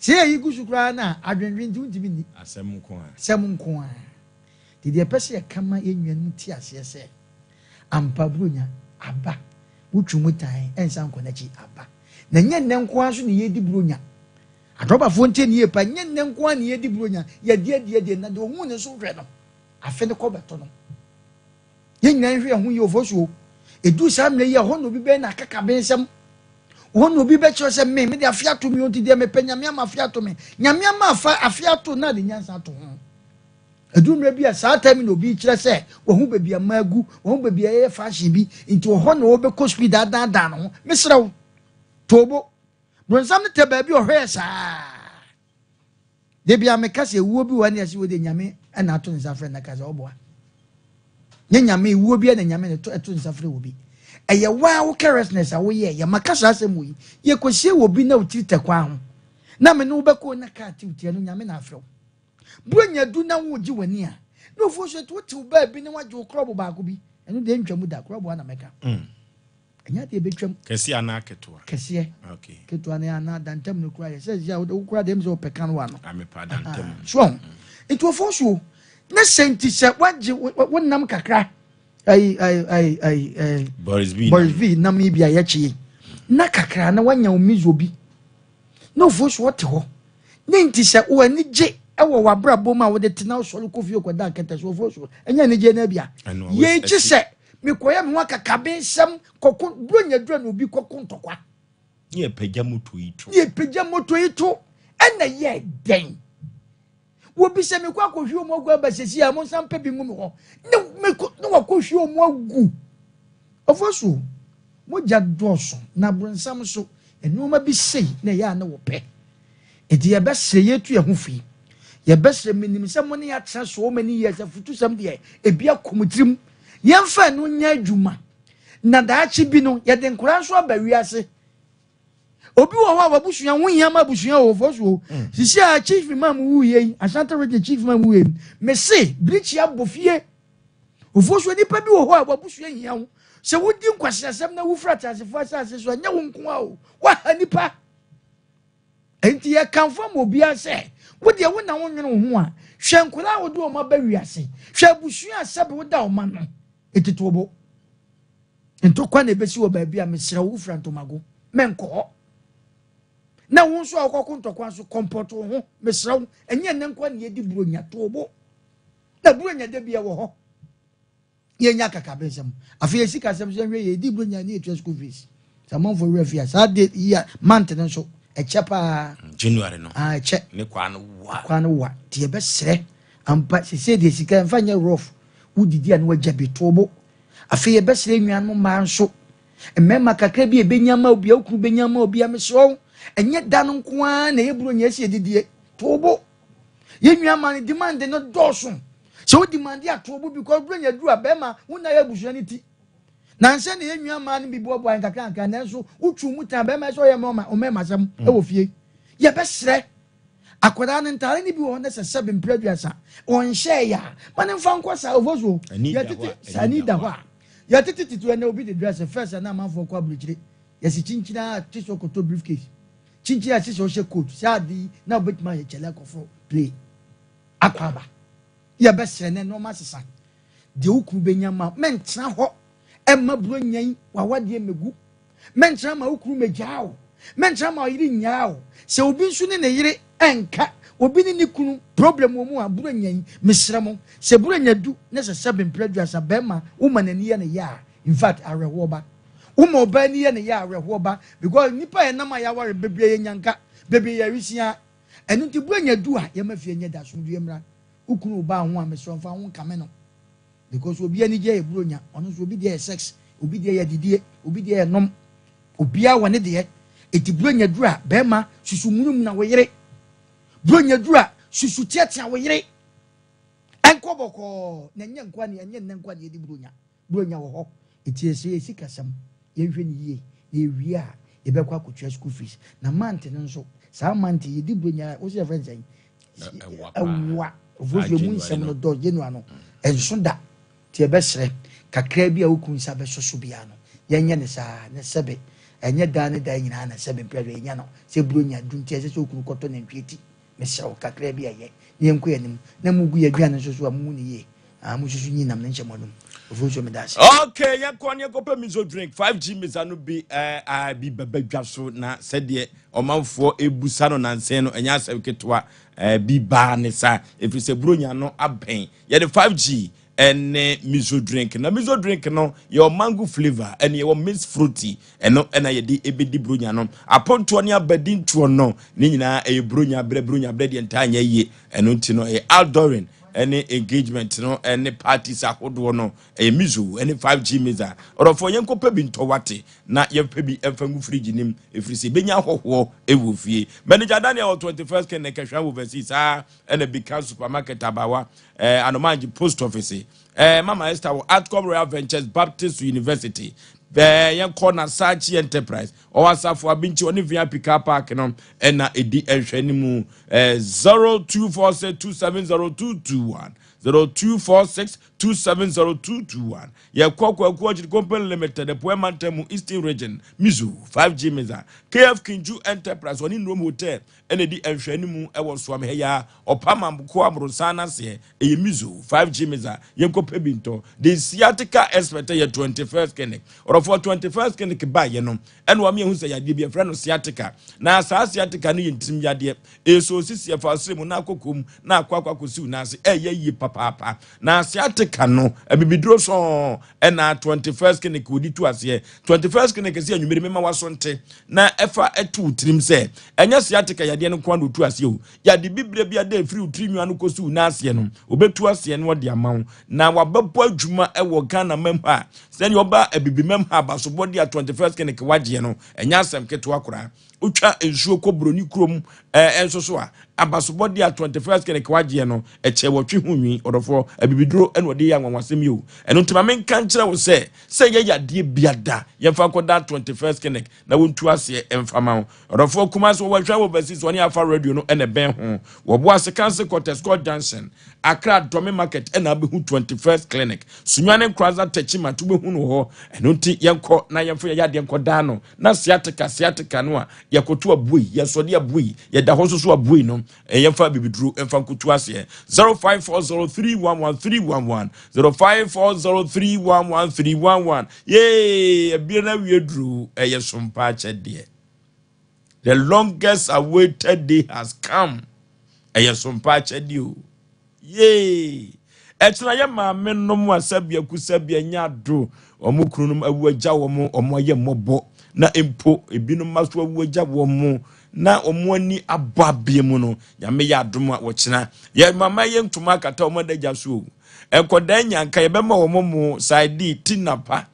sɛ yɛ yi gu so koraa na adwendwen nti wontumi nni asɛm nko a asɛm nko a nti deɛ ɛpɛ sɛ yɛka ma yɛn nuanom te aseɛ sɛ ampa buronya aba wotwi mu tan ɛnsa nkɔ n'akyi aba na nyɛ nnɛ nko ara so ne yɛdi buronya adɔbafoɔ ntie ne yie pa nyɛ nnɛ nko ara ne yɛdi buronya yɛdi adi adi na deɛ ohun ne so hwɛ no afe ne kɔ bɛtɔ no yɛn nyinaa nhwɛ yɛn ho yie ofo so edu saa mmerɛ yi a hɔ na obi bɛyɛ na akakabe nsɛm hɔ na obi bɛkyerɛ sɛ me mede afe ato mi nti deɛ mepɛ Nyame ama afe ato me. Nyame ama afa afe ato na de nyansa ato ho. Edu mmerɛ bi a saa time na obi kyerɛ sɛ wɔn ho baabi a mmaa gu wɔn ho baabi a ɛyɛ fashion bi nti wɔ hɔ na wɔbɛkɔ speed adaadaa ne ho. Mesrɛ wo toobo bronsam no tɛ baabi ɔhwɛ saa debi a meka sɛ ewuo bi wɔ ne yɛsɛ wɔ de Nyame ɛna ato nsa frɛ na ka sɛ ɔboa nye Nyame ewuo bi ɛna Nyame na ɛto nsa frɛ wɔ bi ɛyɛ waa wo carelessness a woyɛ yɛ maka saa asɛm wɔ yi yɛkɔsie wɔ bi na wotiri tɛ kwan ho na me ne wobɛkɔ na kaa te wotia no Nyame na afrɛ wo buronya du na wogye w'ani a na ofuo so ɛti wotew baabi na wagye wo krɔbo baako bi ɛno deɛ ntwa da krɔbo ana mɛka ɛnyɛ adeɛ bɛtwam. Kɛseɛ anaa ketewa? Kɛseɛ. Ketewa no anaa dantam no kura yɛ sɛ sɛ wokura deɛ m sɛ wopɛ ka no wa no. Amepa dantam. So nti ofuo so ne sɛ nti sɛ wagye wo nam kakra ayi ayi ayi ayi ɛɛ Boris V. Boris V nam yi bi a yɛkye na kakra na wanya wo mizo bi na ofuo so ɔte hɔ ne nti sɛ wo ani gye ɛwɔ w'abrabɔ mu a wode tena sɔre kɔ fie kɔda akɛtɛ so ofuo so ɛnyɛ anigye no abia yɛn kyi sɛ mekɔyɛ me ho akakabe nsɛm kɔko buronya dura na obi kɔko ntɔkwa. Ne yɛpagya moto yi to. Ne yɛpagya moto yi to ɛna yɛ dɛn wobi sɛ mekɔ akɔhwie ɔmo agu aba sɛsi a mo nsa mpɛ bi ngu me hɔ ne mekɔ ne wakɔhwie ɔmo agu ɔfɔ so mogya dɔɔso na aborɔnsam so nneɛma bi sei na ɛyɛ a ne wɔpɛ eti yɛbɛsrɛ yɛtu yɛn ho fi yɛbɛsrɛ menim sɛ mo ne yɛatena so many years afutusɛm deɛ ebi akɔ mo tirim yɛmfa ɛno nyɛ adwuma na daakye bi no yɛde nkwadaa nso aba wiase. Obi wɔ hɔ a wabusua ho hia ma abusua wɔ fɔ so. Sisi a chief imam wuyɛ yi, Ashanti Region chief imam wuyɛ yi, mese birikyi abɔ fie. Ofuo so, nipa bi wɔ hɔ a wabusua hia wo. Sɛ wodi nkwasiasɛm na wofura ateasefoɔ asase so, ɛnyɛ wo nko a o, waha nipa. Nti yɛkamfo ma obiara sɛ wodeɛ wo na wonwene wo ho a, hwɛ nkwadaa a wode wɔn aba wiase, hwɛ abusua a sɛbe woda wɔn ano etete wo bo. Ntɔkwa na ebesi wɔ baabi a, mesrɛ wo, wofura ntomago, mɛnkɔ hɔ. Na wo nso a wokɔko ntɔkwa nso, comport wo ho. Mesrɛ wo, ɛnyɛ nnɛ nkwa ne yɛdi Buronya. To wo bo na Buronya da bi ɛwɔ hɔ, yɛnya kakabensɛm. Afei yɛsi kasɛm so, yɛhwɛ yɛdi Buronya ne yɛtua school fees sɛ amanfoɔ werɛ fi a, saa de yi a month no nso ɛkyɛ paa. January no. Ah, ɛkyɛ. Ne kwa no wa. Kwan no wa, nti yɛbɛsrɛ ampa sese deɛ sika mfa nyɛ rough. Wodidi a na wagya bi to bo. Afei yɛbɛsrɛ nnuanom mmaa nso, mmarima kakra bi a ɛbɛnya ma obi a wokunu bɛnya ma obi a, mesrɛ wo, ɛnyɛ da no nko ara na ɛyɛ Buronya ɛsi adidie. To bo. Yɛn nua no demand no dɔɔso. Sɛ wo demand a, to bo, because Buronya duru a, bɛrima wo na yɛ abusua no ti nansɛ na yɛn nua mmaa no bi boaboa yɛn kakra nkra, nanso wotwu mu tan bɛrima sɛ ɔyɛ mmarima ɔmɛɛma asɛm ɛwɔ fie. Yɛbɛsrɛ, akwadaa no ntaare no bi wɔ hɔ ne sɛ sɛbe mpere 30 ɔnhyɛ yɛ a, ma ne nfa nkɔ saa ofo so. Ani da hɔ yɛtete a, saa ani da hɔ a yɛtete tete ɛnɛ obi de dress first ɛna amanfoɔ kɔ aburukyire, yɛsi kyinkyin a te sɛ ɔkɔtɔ briefcase, kyinkyin a te sɛ ɔhyɛ coat saa ade yi na obetuma ayɛ kyɛlɛ akɔforo play akɔ aba. Yɛbɛsrɛ ne nneɛma sesa deɛ wo kunu bɛnya ma mɛntena hɔ ɛma Buronya yi wawadeɛ mɛgu. Mɛntena ma wo kunu mɛgyaa wo, mɛntena ma ɔyere nyaa wo. Sɛ obi nso ne ne yere ɛnka, obi ne ne kunu problem wɔ mu a, Buronya yi, mesrɛ mo, sɛ Buronya du ne sɛ sɛbe mpere 30, bɛrima woma n'ani yɛ ne yɛ a, in fact, awerɛhoɔ ba. Woma ɔbaa ani yɛ ne yɛ a, awerɛhoɔ ba, because nipa yɛ nam a yɛaware bebree yɛ nyanka bebree yɛ awisia. Ɛno nti Buronya du a, yɛma fie nyɛ da asomdue mmra. Wo kunu wo baa ho a, mesrɛ, mfa ho nkame no, because obi ani gye yɛ Buronya, ɔno nso obi deɛ yɛ sex, obi deɛ yɛ didie, obi deɛ yɛ nom, obiara wɔ ne deɛ. Eti Buronya duru a, bɛrima susu munum na wo yere. Buronya duru a, susu teatea wo yere, ɛnkɔ bɔkɔɔ na ɛnyɛ nkwa ne ɛnyɛ nnɛ nkwa ne yɛdi Buronya. Buronya wɔ hɔ, eti ɛsɛ yɛsi kasɛm, yɛnhwɛ ne yie na ewie a, yɛbɛkɔ akɔtua school fees na month no nso, saa month yɛdi Buronya wosi yɛfrɛ nsɛn. Ɛwa paa. Ɛwa ofosuo mu January nsɛm no. no dɔ January no ɛnso da, nti yɛbɛsrɛ, kakra bi a wokunu nsa bɛsɔ so biara no, yɛnyɛ ne saa ne sɛbe ɛnyɛ daa ne daa nyinaa na sɛbe mpɛ yɛnya no sɛ Buronya du nti ɛsɛ sɛ okunu kɔtɔ nantwie ti. Mesrɛ wo, kakra bi a ɛyɛ ne yɛnkɔ yɛn anim na mugu yɛ aduane nso so a, muhu ne yie. Ah, mo susu nyi nam ne nhyɛ mo anum. Ofosuo, meda ase. Okay, yɛnkɔ ne yɛnkɔpɛ miso drink 5G misa no bi bi bɛbɛ dwa so na sɛdeɛ ɔmanfoɔ ebusa no nansɛn no, ɛnyɛ asɛm ketewa. Bi baa ne sa ɛfiri sɛ Buronya no abɛn. Yɛde 5G ɛne miso drink, na miso drink no yɛwɔ mango flavour ɛne yɛwɔ mixed fruity. Ɛno ɛna yɛde ebedi Buronya no apontoɔ ne abadintoɔ no ne nyinaa. Ɛyɛ Buronya berɛ. Buronya berɛ deɛ, ntaa nyɛ yie. Ɛno nti no ɛyɛ outdooring ɛne engagement no ɛne parties ahodoɔ no, ɛyɛ miso ɛne 5G misa. Ɔdɔfoɔ, yɛnkɔpɛ bi ntɔ wate na yɛmpɛ bi ɛmfa ngu fridge nim, ɛfiri sɛ ɛbɛnya ahɔhoɔ ɛwɔ fie. Manager Daniel wɔ 21st Ken kɛhwɛ overseas saa ɛna Bika Supermarket, abawa Anomangye post office, Mama Esther wɔ Atcom Royal Ventures, Baptist University. Yɛnkɔ Nasachi Enterprise, ɔwɔ Asafo Abinkyi, ɔne VIP car park no ɛna ɛdi ɛhwɛ no mu. 0246 270221, 0246 270221. Yɛkɔ Kwaku Akyiri Company Limited, Ɛpoɛ Mantam mu, Eastern Region. Mizu 5G Misa, KF Kinju Enterprise, ɔne Nrom Hotel ɛna ɛdi nhwɛ no mu ɛwɔ Soam ha yi a ɔpam amboko aborosan no aseɛ. Ɛyɛ Mizo 5G Misa. Yɛnkɔpɛ bi ntɔ. The sciatica expert yɛ 21st Clinic. Ɔrɔfoɔ, 21st Clinic baayɛ no ɛna wɔn yɛn ho sɛ yadeɛ bi yɛfrɛ no sciatica, na saa sciatica no yɛ ntirim yadeɛ. Ɛsɛ osisi ɛfa asere mu na akɔkɔ mu na akɔ akɔ akɔsiw n'ase, ɛyɛ yie papaapa. Na sciatica no, abibiduro sɔn ɛna 21st Clinic wɔde tu aseɛ. 21st Clinic sɛ anwummere mema waso nte na ɛfa ɛto tirim sɛ ɛnyɛ sciatica yadeɛ no nko ara na otu aseɛ o. Yade bibire bi ada efiri wo tiri nwa no kɔsi wo n'aseɛ no, obetu aseɛ no ɔde ama wo na wabɛbɔ adwuma ɛwɔ Ghana mam ha. Sɛdeɛ ɔba abibi mam ha, abasobɔde a 21st Clinic wagyeɛ no, ɛnyɛ asɛm ketewa koraa. Wotwa nsuo kɔ buroni kurom nso so a, abasobɔde a 21st Clinic wagyeɛ no, ɛkyɛ wɔtwe ho nwi. Ɔdɔfoɔ, abibiduro ɛna ɔde yɛ anwanwasɛm yi o. Ɛno nti ma menka nkyerɛ wo sɛ, sɛ yɛ yadeɛ biada, yɛmfa nkɔda 21st Clinic na wɔntu aseɛ ɛmfa ma wo. Ɔdɔfoɔ, Kumase wɔwɔ Hwɛ wɔ overseas, wɔne Afa Radio no ɛna ɛbɛn ho. Wɔbo ase Council Quarters, Court Junction, Accra Dome Market ɛna abɛhu 21st Clinic. Sunyani, Nkoranza, Techiman to bɛhu no hɔ. Ɛno nti yɛnkɔ na yɛmfa yɛyɛ adeɛ nkɔdaa no na sciatica no a yɛkoto abui, yɛsɔde abui, yɛda hɔ nso so abui no, yɛmfa bibiduro ɛmfa nkotu aseɛ. 0540311311, 0540311311. Yee, ebire na wie duru, ɛyɛ sompa akyɛdeɛ. The longest awaited day has come. Ɛyɛ sompa akyɛdeɛ o. Yee, ɛkyerɛ yɛ maame nom a sɛbea kusɛbea nya ado, wɔn kununom awu agya wɔn, wɔn ayɛ mmɔbɔ, na mpo ebinom ma so awu agya wɔn na wɔn ani abɔ abie mu no, Nyame yɛ adom a, wɔkyena yɛ mama yɛ ntoma akata wɔn adagya so o. Nkɔdaa nyanka yɛbɛma wɔn mo saidi ti napa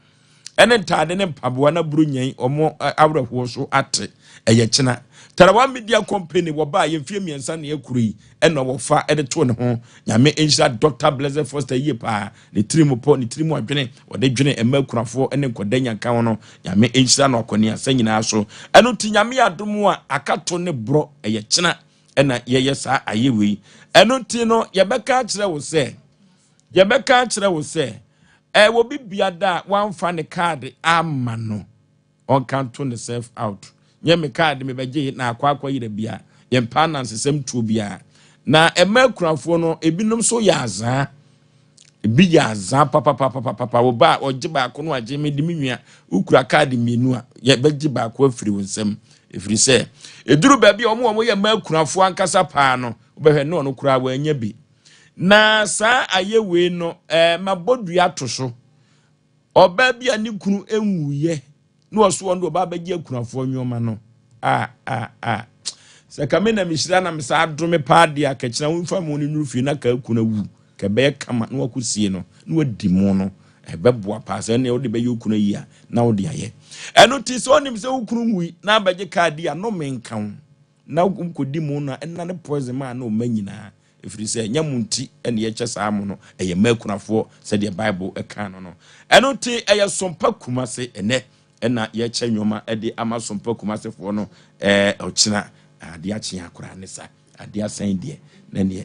ɛne ntaade ne mpaboa na buro nyɛn wɔn awerɛhoɔ so ate. Ɛyɛ kyena. Tarawa Media Company wɔbaa yɛn mfie 3 na ɛkuro yi ɛna wɔfa ɛde to ne ho. Nyame nhyira Dr Blessed Foster yie paa. Ne tiri mu pɔ, ne tiri mu adwene wɔde dwene ɛma akunafoɔ ne nkɔda nyanka ho no, Nyame nhyira no akɔneasa nyinaa so. Ɛno nti Nyame yɛ adom a, akato ne borɔ ɛyɛ kyena ɛna yɛyɛ saa ayɛ wei. Ɛno nti no yɛbɛka akyerɛ wo sɛ ɛwɔ bi biada a wamfa ne kaade ama no, ɔnka nto ne self out. Nyɛ me kaade mebɛgye na akɔ yerɛ bia, yɛmpa anansesɛm tuo biara. Na ɛma akunafoɔ no ebinom nso yɛ azaa, ebi yɛ azaa papapapapapa. Wo ba a ɔgye baako no agye me de me nua, wokura kaade mmienu a, yɛbɛgye baako afiri wo nsam, ɛfiri sɛ ɛduru baabi a ɔmo a wɔyɛ mma akunafoɔ ankasa paa no, wobɛhwɛ ne ɔno koraa wɔanya bi. Na saa ayɛ wei no, mabɔ dua to so. Ɔbaa bi a ne kunu nwuyɛ na ɔso ɔno de ɔbaa bɛgye akunafoɔ nneɛma no a a a sɛ kame na mehyira na mesa adome paa deɛ, akakyina womfa mu no nnuru fie na ka kunu awu ka ɛbɛyɛ kama na wakɔsie no na wadi mu no, ɛbɛboa paa sɛ ɛnea wode bɛyɛ okunu yi a na wode ayɛ. Ɛno nti sɛ ɔnim sɛ wo kunu nwui na abɛgye kaadi a, no menka wo na wokɔdi mu no a, ɛnna ne poison maa na ɔma nyinaa, ɛfiri sɛ nyɛ mo nti ɛne yɛkyɛ saa mo no, ɛyɛ mma akunafoɔ sɛdeɛ Bible ɛka no. Ɛno nti ɛyɛ Sompa Kumase ɛnɛ ɛna yɛkyɛ nnwoma ɛde ama Sompa Kumasefoɔ no. Ɔkyena adeɛ akye akora ne sa adeɛ asɛn deɛ na neɛ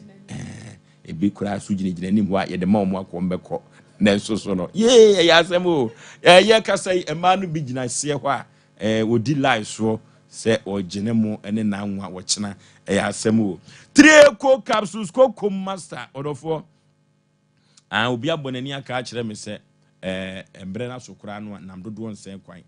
ebi koraa so gyinagyina anim hɔ a yɛde ma wɔn akɔ mbɛkɔ. Nanso so no, yee, ɛyɛ asɛm o. Ɛyɛ kasa yi, mmaa no bi gyina seɛ hɔ a wɔdi line soɔ sɛ ɔgyene mo ne n'anwa. Wɔkyena ɛyɛ asɛm o. Three capsules Koko Master, ɔdɔfoɔ ah, obi abɔ n'ani aka akyerɛ me sɛ mmerɛ no aso koraa no a nam dodoɔ nsɛn kwan.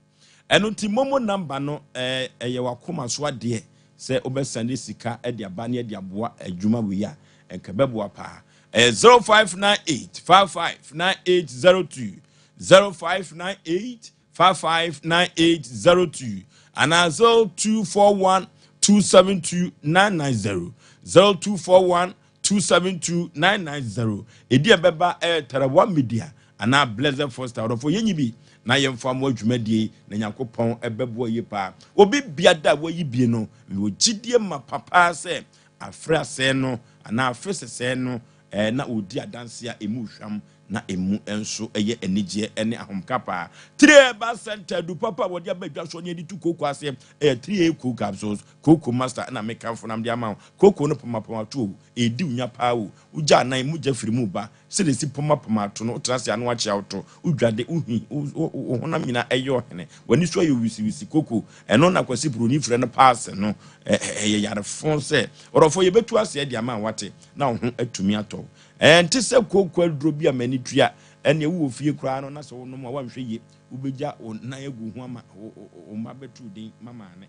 Ɛno nti MoMo number no, ɛyɛ wakoma so adeɛ sɛ wobɛsane sika de aba ne de aboa adwuma wei a, ɛnka bɛboa paa. Ɛyɛ 0598 55 9802, 0598 55 9802 anaa 0241 272 990, 0241 272 990. Ɛdi a ɛbɛba ɛyɛ Tarawa Media anaa Blessed Foster. Ɔdɔfo, yɛnyi bi na yɛmfa mo adwumadie na Nyankopɔn ɛbɛboa yie paa. Obi biada a wayi bie no, mewɔ gyidie ma papaa sɛ afrɛ asɛe no anaa afe sɛsɛɛ no na ɔdi adanse a ɛmu hwam na ɛmu nso ɛyɛ anigyeɛ ne ahomka paa. Three Herbal Center du papa a wɔde aba adwa soɔ ne yɛde tu kooko aseɛ ɛyɛ Three A Co capsules, Kooko Master, ɛna mekamfo nam de ama wo. Kooko no pɔmapɔma to o, ɛdi wo nya paa o. Wogya anan mogya firi mu ba sɛdeɛ si pɔmapɔma ato no, wotena ase ano akyea wo to, wodwade, wohi wo honam nyinaa ɛyɛ ɔhene, w'ani so ayɛ wisiwisi. Kooko ɛno na Kwasi Buroni frɛ no paase no. Ɛyɛ yarefo sɛ ɔdɔfoɔ, yɛbɛtu aseɛ de ama wate na wo ho atumi atɔ. Ɛnte sɛ kooko aduro bi a m'ani tua ɛne wowɔ fie koraa no na sɛ wonom a woanhwɛ yie, wobɛgya wo nan agu ho ama wo mma bɛtu din ma maame.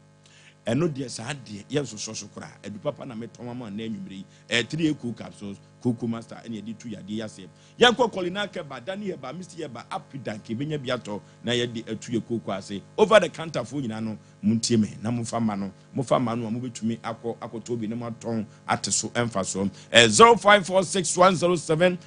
Ɛno deɛ, saa deɛ yɛnsosɔ so koraa. Adu papa na metɔn ama na anwummerɛ yi ɛyɛ three eco capsules, Coco Master, ɛne yɛde tu yadeɛ yi aseɛ. Yɛnkɔ Kɔlina Kɛba, Dani Heba, Misti Heba, Apidank, ebɛnya bi atɔ na yɛde atu yɛ kooko ase. Over the counter foɔ nyinaa no, montie me na momfa ma no, mofa ma no a, mobɛtumi akɔ akɔtɔ bi na moatɔn ate so ɛmfa so. 0546107107,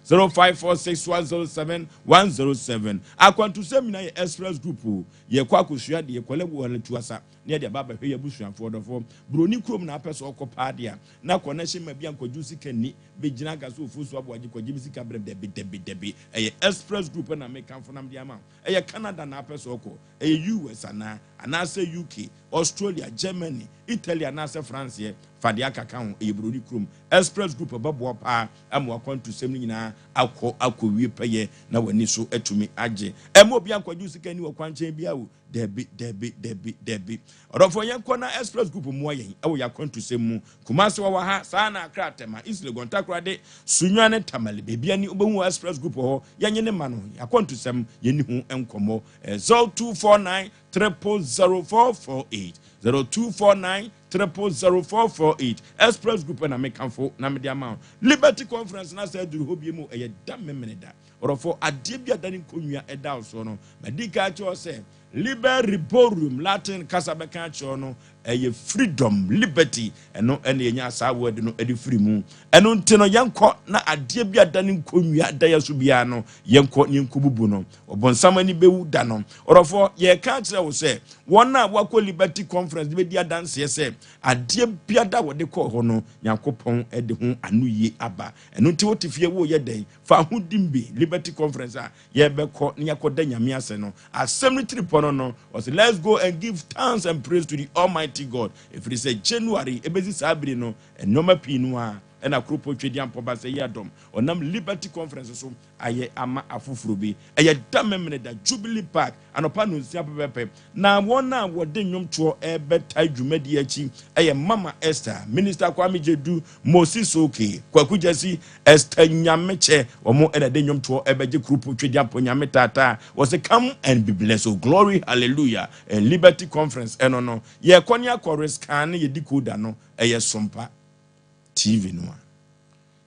0546107107. Akwantusɛm nyinaa yɛ Express Group o. Yɛkɔ akɔsua deɛ yɛkɔlɛ wɔ tu asa. na yɛde aba abɛhwɛ yɛn abusuafoɔ dɔfoɔ. Buroni kurom na apɛ sɛ ɔkɔ paa deɛ a, na connection ma bi ankɔgye sika ni bɛgyina aka sɛ ofuo so aboagye kɔgye me sika brɛ. Dabi, dabi, dabi, ɛyɛ Express Group na mekamfo nam de ama wo. Ɛyɛ Canada na apɛ sɛ ɔkɔ, ɛyɛ US anaa anaasɛ UK, Australia, Germany, Italy anaasɛ France, yɛ fa deɛ akaka ho, ɛyɛ buroni kurom, Express Group ɛbɛboa paa ama wakwantusɛm no nyinaa akɔ akɔwie pɛyɛ na w'ani so atumi agye. Ɛma obi ankɔgye sika ni wɔ kwankyɛn bi awo. Dabi, dabi, dabi, dabi, ɔdɔfoɔ, yɛnkɔ na Express Group mmoa yɛn ɛwɔ yɛ akwantusɛm mu. Kumase wɔwɔ ha saa, na Akra, Tema, East Legon, Takoradi, Sunyani ne Tamale, beebi ani wobɛhu wɔ Express Group wɔ hɔ. Yɛnye ne ma no akwantusɛm, yɛni ho nkɔmmɔ. 0249 000448, 0249 000448. Express Group na mekamfo na mede ama wo. Liberty Conference na sɛ aduru hɔ bie mu, ɛyɛ da memene da. Ɔdɔfoɔ, adeɛ bi a da ne nkonnwa ɛda wo soɔ no, madi ka kyerɛ sɛ liber liberorum, Latin kasa bɛka kyerɛ no, ɛyɛ freedom, liberty. Ɛno ɛna yɛnya saa word no ɛde firi mu. Ɛno nti no, yɛnkɔ na adeɛ bi a da ne nkonnwa da yɛ so biara no, yɛnkɔ ne yɛnkɔ bubu no. Ɔbɔnsam ani bɛwu da no. Ɔdɔfoɔ, yɛka kyerɛ wo sɛ wɔn a wakɔ Liberty Conference de bɛdi adanseɛ sɛ adeɛ biada wɔde kɔɔ hɔ no, Nyankopɔn de ho ano yie aba. Ɛno nti wote fie, woyɛ dɛn fa ho dim bi? Liberty Conference a yɛbɛkɔ ne yɛkɔda Nyame ase no, asɛm no tiri pɔ no, ɔsɛ, "Let's go and give thanks and praise to the Almighty God," ɛfiri sɛ January ɛbɛsi saa bere no, nneɛma pii no a ɛna kuropɔ twedi ampɔba sɛ yɛ adɔm ɔnam Liberty Conference so ayɛ ama afoforɔ bi. Ɛyɛ da memene da, Jubilee Park, anɔpa no 6 pɛpɛpɛ. Na wɔn a wɔde nnwomtoɔ ɛbɛta dwumadi akyi ɛyɛ Mama Esther, Minister Kwame Gyedu, Moses Oke, Kwaku Gyasi, Esther Nyamekyɛ. Wɔn ɛna de nnwomtoɔ ɛbɛgye kuropɔ twedi ampɔ Nyame taataa. Wɔsɛ, "Come and be blessed." Oh, glory, hallelujah! And Liberty Conference ɛno no, yɛkɔ ne akɔ rescan ne yɛdi koda no, ɛyɛ Sompa TV no a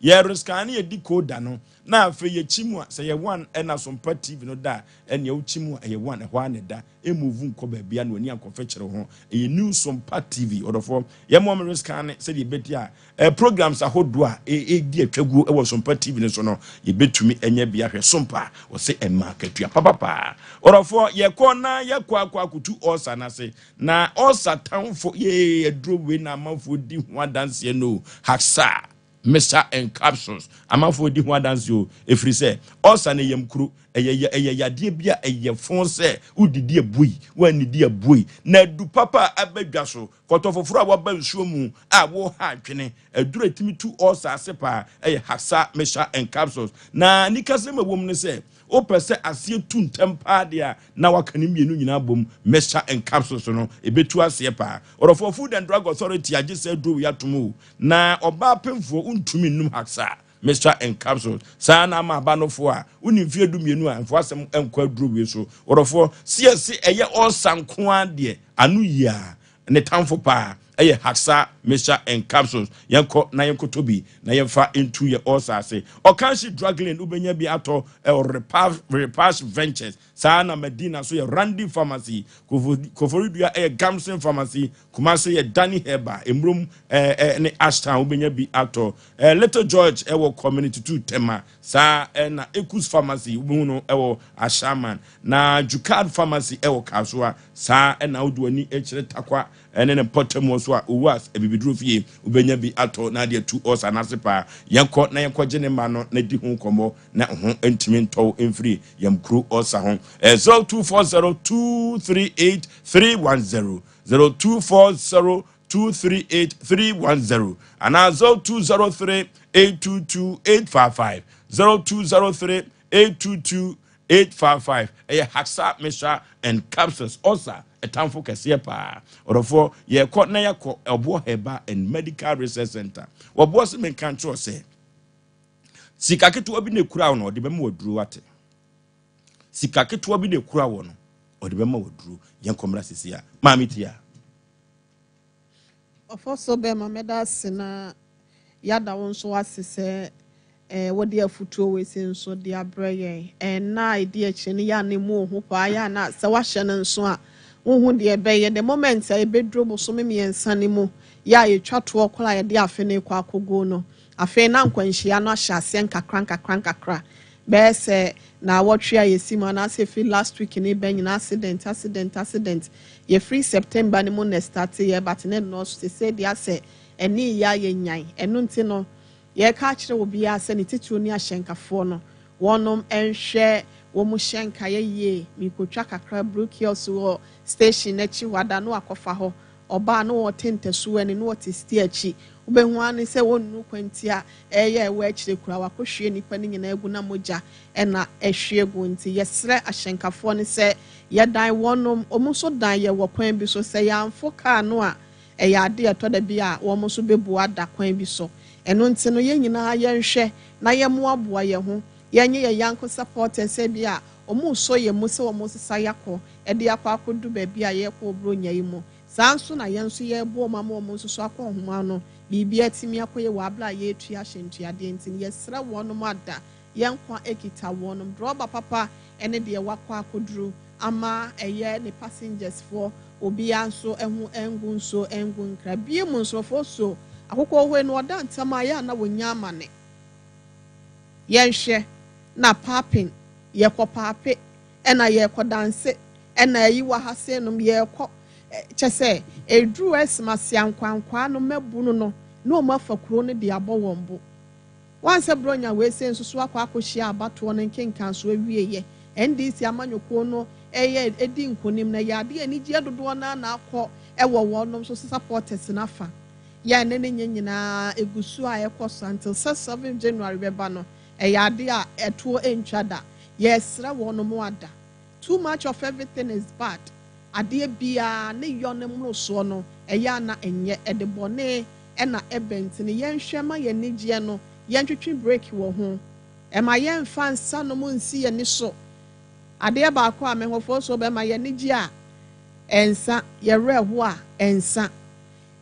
yɛrescan ne yɛdi koda no. Na afei yɛkyi mu a, sɛ yɛ one ɛna Sompa TV no da a, ɛnea wokyi mu a, ɛyɛ one ɛhɔ a ne da ɛmove nkɔ baabi a na w'ani ankɔfɛ kyerɛ ho. Ɛyɛ new Sompa TV. Ɔdɔfoɔ, yɛmmoa me rescan ne sɛdeɛ yɛbɛdi a programs ahodoɔ a ɛdi atwaguo ɛwɔ Sompa TV no so no, yɛbɛtumi anya bi ahwɛ. Sompa wɔsɛ ɛma akatua papapaa. Ɔdɔfoɔ, yɛkɔ na yɛkɔ akɔ akotu ɔsa n'ase na ɔsa tamfo yee aduro wei na amanfoɔ di ho adanseɛ no, Haxa Mixture and Capsules. Amanfoɔ di ho adanseɛ o, ɛfiri sɛ ɔsa no yam kuro, ɛyɛ yadeɛ bi a ɛyɛ fon sɛ wodidi abui, woannidi abui, na adu papa a abɛdwa so kɔtɔ foforɔ a waba nsuo mu a wɔha adwene. Aduro etimi tu ɔsa ase paa ɛyɛ Haxa Mixture and Capsules. Na nikasɛm a ɛwɔ mu no sɛ wopɛ sɛ aseɛ tu ntɛm paa deɛ a, na waka ne mmienu nyinaa bom, Mixture and Capsules no ɛbɛtu aseɛ paa. Ɔdɔfoɔ, Food and Drug Authority agye sɛ aduro wei atom o, na ɔbaa pemfoɔ wontumi nnum Haxa Mixture and Capsules. Saa na ama abanofoɔ a wone mfeɛ 12 a mfoɔ asɛm nkɔ aduro wei so. Ɔdɔfoɔ, siɛse ɛyɛ ɔsa nko ara deɛ ano yie a ne tamfo paa ɛyɛ Haxa Mixture and Capsules. Yɛnkɔ na yɛnkɔtɔ bi na yɛmfa ntu yɛ ɔsa ase. Ɔkanhye Drug Lane, wobɛnya bi atɔ ɛwɔ Repash Ventures. Saa na Madina so yɛ Randy Pharmacy, Koforidua ɛyɛ Gamson Pharmacy, Kumase yɛ Danny Herbal, Emurom ɛɛ ne Ashtown wobɛnya bi atɔ Little George ɛwɔ Community 2, Tema saa ɛna Ecus Pharmacy wobɛhu no ɛwɔ Ashaman, na Jukad Pharmacy ɛwɔ Kasoa. Saa ɛna wode w'ani kyerɛ Takwa ɛne ne mpɔtam so a, owu a abibiduro fie wobɛnya bi atɔ na adeɛ tu ɔsa n'ase paa. Yɛnkɔ na yɛnkɔgye ne ma no na di ho nkɔmmɔ na ho ntumi ntɔw mfiri yɛm kuro ɔsa ho. 0240238310, 0240238310 anaa 0203822855, 0203822855. Ɛyɛ Haxa Mixture and Capsules, ɔsa ɛtamfo kɛseɛ paa. Ɔdɔfoɔ, yɛkɔ na yɛkɔ Ɔboɔ Herbal and Medical Research Center. Wɔboɔ sɛ menka nkyerɛ sɛ sika ketewa bi na ekura wo no, ɔde bɛma waduro. Ate sika ketewa bi na ekura wɔ no, ɔde bɛma waduro. Yɛn kɔmra sisi a maame tia. Ɔfɔ so bɛrima, mɛda ase na yɛada wo nso ase sɛ wɔde afutuo wei si nso de abrɛ yɛn. Ɛnna a ɛdi akyire no yɛ a, ne mu wɔ ho paa. Yɛ a na sɛ wahyɛ no nso a, wohu deɛ ɛbɛyɛ. The moment a ɛbɛduro bosome 3 no mu yɛ a yɛtwa toɔ koraa, yɛde afe no kɔ akɔguo no, afei na nkwanhyia no ahyɛ aseɛ nkakra nkakra nkakra. Bɛyɛ sɛ naawɔtwe a yɛsi mu anaasɛ ɛfiri last week ne bɛ nyinaa, accident, accident, accident. Yɛfiri September no mu na start yɛ, but ne nnɔɔso. Sese deɛ, asɛ ɛne yɛ ayɛ nyan. Ɛno nti no, yɛka akyerɛ obiara sɛ ne titiri ne ahyɛnkafoɔ no, wɔnom nhwɛ wɔn mu hyɛnka yɛ yie. Mikotwa kakra Brook Hills wɔ station n'akyi hɔ ada no, akɔfa hɔ ɔbaa no, wɔte ntasuo ani na wɔte steer akyi. Wobɛhu ani sɛ wɔnnu kwanti a ɛyɛ ɛwɔ akyire kura wakɔhwie nipa no nyinaa gu na mogya ɛna ɛhwie gu. Nti yɛsrɛ ahyɛnkafoɔ no sɛ yɛdan wɔnom, wɔn nso dan yɛ wɔ kwan bi so. Sɛ yɛamfo kaa no a, ɛyɛ ade ɛtɔ da bi a wɔn nso bɛbu ada kwan bi so. Ɛno nti no, yɛn nyinaa yɛnhwɛ na yɛmmoaboa yɛn ho, yɛnyɛ yɛn yanko supporters sɛ bi a wɔn resɔ yɛn mu sɛ wɔn sesa yakɔ ɛde akɔ akɔdu baabi a yɛrekɔ Buronya yi mu. Saa nso na yɛn nso yɛreboa wɔn ama wɔn nso so akɔ nhoma no, biribi atumi akɔyɛ wɔ abere a yɛretua ahyɛntuadeɛ. Nti no, yɛsrɛ wɔn ada yɛn nkwa ekita wɔn. Drɔba papa ɛne deɛ wakɔ akɔduru ama ɛyɛ ne passengers foɔ, obiara nso ɛho ɛngu nso ɛngu nkra bie mu. Nsorɔfoɔ so akokɔ hɔ no, ɔda ntam a yɛ ana wɔnya amane. Yɛnhwɛ na paapin yɛkɔ paape ɛna yɛkɔ danse ɛna ɛyi wɔ ha se nom yɛkɔ kyɛ sɛ eduru ɛsima ankwankwaa no mɛbu no na wɔn afa kuro no de abɔ wɔn bo. Wansɛ Buronya wei se nso so akɔ akɔhyia abatoɔ no nkenkan so awie. Yɛ NDC amanyɔkuo no ɛyɛ edi nkonim na yɛ adeɛ anigyeɛ dodoɔ naa na akɔ ɛwɔ wɔnom so supporters n'afa. Yɛ ne ne nye nyinaa egu so a ɛkɔ so until sɛ 7 January bɛba no. Ɛyɛ adeɛ a ɛtoɔ ntwa da. Yɛsrɛ wɔnom ada, too much of everything is bad. Adeɛ biara ne yɔ ne mmorosoɔ no, ɛyɛ ana ɛnyɛ ɛde bɔne ɛna ɛbɛn. Nti no, yɛnhwɛ ma yɛn anigyeɛ no, yɛntwetwe break wɔ ho. Ɛma yɛmfa nsa nom nsi yɛn ani so. Adeɛ baako a mehɔfoɔ so bɛma yɛn anigye a ɛnsa, yɛwerɛ ho a ɛnsa.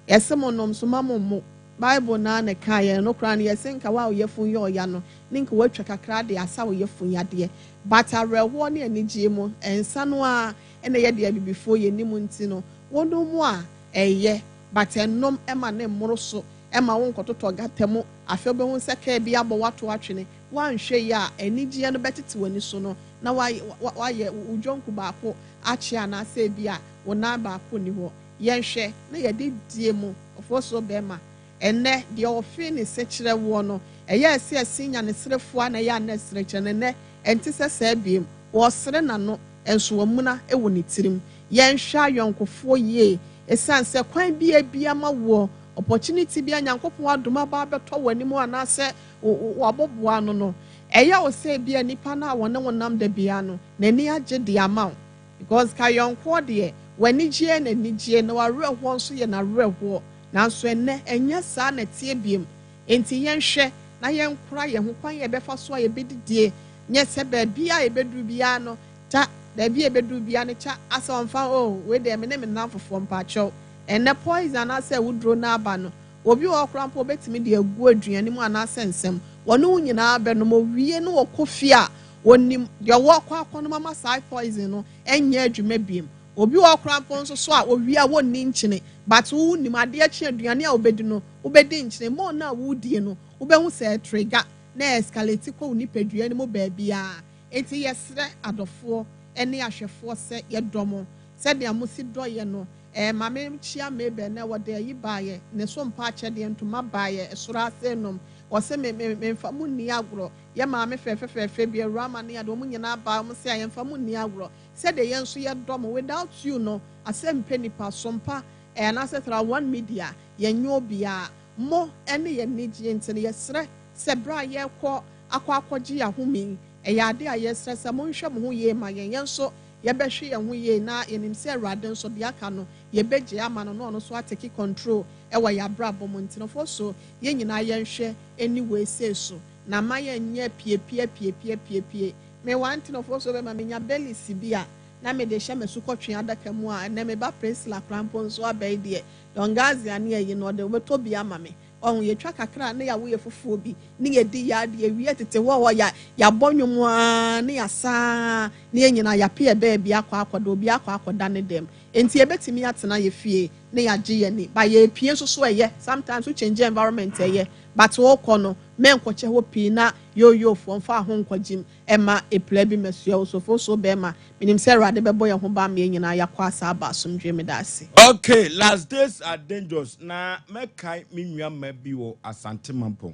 Yɛsɛ mo nom so ma mo mo Bible naa ne ka yɛn no koraa no, yɛsɛ nka wa a ɔyɛ fun yɛ ɔya no ne nka watwa kakra de asa ɔyɛ fun yadeɛ, but awerɛhoɔ ne anigyeɛ mu ɛnsa no a ɛna yɛde abibifoɔ yɛ nim. Nti no, wɔnom mu a ɛyɛ, but ɛnom ɛma ne mmoro so, ɛma wo nkɔtotɔ gata mu. Afei wobɛhu sɛ kaa bi abɔ wato atwene. Woanhwɛ yi a, anigyeɛ no bɛtete w'ani so no na wayɛ wo dwonku baako akye anaasɛ bi a wo nan baako ni hɔ. Yɛnhwɛ na yɛde die mu ɔfoɔ so bɛrima. Ɛnɛ deɛ ɔfe ne se kyerɛ woɔ no, ɛyɛ ɛsɛ ɛse nya ne serefoɔ na ɛyɛ anɛ sere kyerɛ no. Nnɛ ɛnte sɛ saa biem. Wɔsere n'ano nso wɔmuna wɔ ne tirim. Yɛnhwɛ ayɔnkofoɔ yie, ɛsiane sɛ kwan bi bi ama woɔ opportunity bi a Nyankopɔn adom aba abɛtɔ wɔ anim anaasɛ wɔabɔboa no, ɛyɛ wo sɛ bi a nipa no a wɔne wo nam da bia no n'ani agye de ama wo, because ka yɔnkoɔ deɛ, w'ani gyeɛ n'ani gyeɛ na w'awerɛhoɔ nso yɛ n'awerɛhoɔ. Nanso ɛnɛ ɛnyɛ saa na ɛteɛ biem. Nti yɛnhwɛ na yɛnkora yɛn ho kwan yɛbɛfa so a yɛbɛdidie. Nyɛ sɛ baabi a yɛbɛduru biara no ta, baabi a yɛbɛduru biara no kya asɛ ɔmfa o. Wei deɛ, me ne me nam fofoɔ mpakyɛw. Ɛnɛ poison anaasɛ woduro no aba no, obi wɔ hɔ koraa mpo obɛtumi de agu aduane mu anaasɛ nsɛm wɔne wo nyinaa bɛnom. Owie no, wɔkɔ fie a, wɔnim deɛ wɔkɔ akɔnom ama saa poison no ɛnyɛ adwuma biem. Obi wɔ koraa mpo nso so a owie a wɔnni nkyene, but wo nim adeɛ kye aduane a wobɛdi no, wobɛdi nkyene mo na wodie no, wobɛhu sɛ ɛtrigger na escalate kɔ wo nipadua no mu baabiara. Enti yɛsrɛ adɔfoɔ ne ahwɛfoɔ sɛ yɛdɔ mo sɛdeɛ mo si dɔ yɛ no. Maame kyia Mabel na wɔde ayi baayɛ ne so mpa akyɛdeɛ ntoma baayɛ ɛsoro ase nom. Wɔsɛ me me memfa mu nni agorɔ. Yɛ maame fɛfɛfɛɛfɛ bi awura ma ne ade wɔn nyinaa baa wɔn sɛ a yɛmfa mu nni agorɔ sɛdeɛ yɛn nso yɛdɔ mo. Without you no, asɛm mpɛ nipa so mpa anaasɛ tra one media yɛnyɛ obiara. Mo ne yɛn anigye. Nti no, yɛsrɛ sɛ berɛ a yɛrekɔ akɔ akɔgye ahome, ɛyɛ ade a yɛsrɛ sɛ monhwɛ mo ho yie ma yɛn. Yɛn nso yɛbɛhwɛ yɛn ho yie na yɛnim sɛ Awurade nso deɛ aka no yɛbɛgye ama no na ɔno nso atake control ɛwɔ yɛn abrabɔ mu. Ntinafo so yɛn nyinaa yɛnhwɛ ani wɔ ese so na ma yɛnyɛ piepie piepie piepie. Mewa ntinafo so bɛma menya bellies bi a na mede hyɛ me so kɔtwe adaka mu a ɛnɛ meba Priscilla korampo nso abɛyi deɛ Dongazi ane ayi no, ɔde wobɛtɔ bi ama me. Ɔho yɛtwa kakra ne yɛawo yɛ fufuo bi ne yɛdi yɛ adeɛ wie tete hɔ hɔ yɛ yɛabɔ nnwom a ne yɛasaa ne yɛn nyinaa yɛape yɛ baabi akɔ akɔda, obi akɔ akɔda ne dɛm. Enti yɛbɛtumi atena yɛ fie na yɛagye yɛn ani but yɛpie nso so ɛyɛ. Sometimes wo change environment ɛyɛ, but wokɔ no mɛnkɔkyɛ hɔ pii na yoyofoɔ mfa ho nkɔgyim ɛma epira bi mɛsua wo so fo so bɛrima. Menim sɛ Awurade bɛbɔ yɛn ho ban ma yɛn nyinaa yɛakɔ asa aba asomdwe. Meda ase. Okay, last days are dangerous. Na mɛkae me nua mma bi wɔ Asante Mampɔn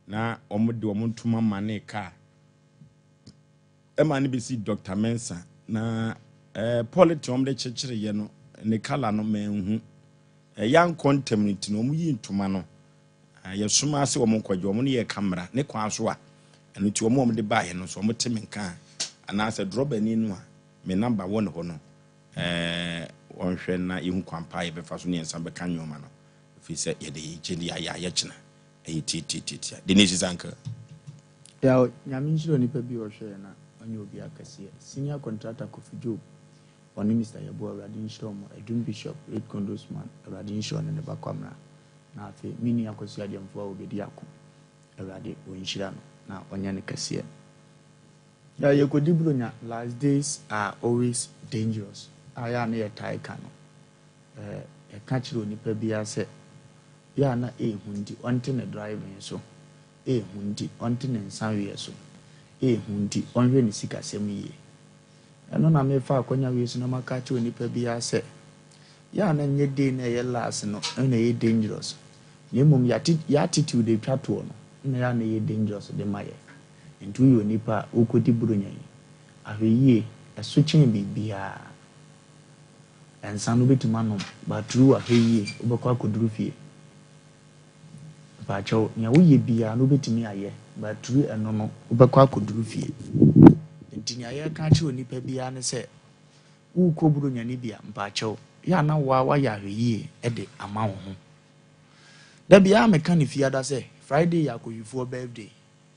na wɔn de wɔn ntoma ma ne kaa ɛma ne bɛsi Dr. Mensa na polythene wɔn de kyekyere yɛ no ne colour no mɛnhu ɛyɛ ankɔ ntɛm no nti na wɔn yi ntoma no. Yɛsoma ase wɔn nkɔgye wɔn no yɛ camera ne kwan so a ɛno nti wɔn a wɔn de baeɛ no nso wɔn te me nka anaasɛ drɔbani no a me number wɔ ne hɔ no, wɔnhwɛ na yɛhu kwan pa a yɛbɛfa so ne yɛn nsa bɛka nneɛma no, ɛfiri sɛ yɛde yɛgye de ayɛ ayɛkyena ɛyɛ tiatiatiatia de ne esi sanka. Yaw, Nyame nhyira onipa bi a ɔhwɛ yɛn na ɔnyɛ obi akɛseɛ. Senior contractor Kofi Job, ɔne Mr. Yeboah, Awurade nhyira wɔn. Adum Bishop, Red Condosman, Awurade nhyira ɔne ne ba Kwamina. Na afei, me nua Kwasi Agyemfo a obedi ako, Awurade ɔnhyira no na ɔnyɛ no kɛseɛ. Ya yɛkɔdi Buronya, last days are always dangerous. A yɛ a na yɛtae ka no. Yɛka kyerɛ onipa biara sɛ, yɛ a na ɛɛhu nti ɔnte ne driving so, ɛɛhu nti ɔnte ne nsaweɛ so, ɛɛhu nti ɔnhwɛ ne sikasɛm yie. Ɛno na mefa akɔnya wei so na maka kyerɛ onipa biara sɛ, yɛ a na nyɛ day na ɛyɛ last no ɛna ɛyɛ dangerous, na mmom yɛ attitude atwa toɔ no na yɛ a na ɛyɛ dangerous de ma yɛ. Nti woyɛ onipa a wokɔdi Buronya yi, ahwɛ yie, ɛso kyɛn biribiara. Ɛnsa no wobɛtumi anom, but through ahwɛ yie wobɛkɔ akɔduru fie. Mpaakyɛw, nea woyɛ biara no wobɛtumi ayɛ, but through ɛno no wobɛkɔ akɔduru fie. Nti nea yɛreka akyerɛ onipa biara ne sɛ, wokɔ Buronya no bi a, mpaakyɛw, yɛ a na woa woayɛ ahwɛ yie de ama wo ho. Da biara meka ne fiada sɛ Friday yɛ akɔhwifoɔ birthday.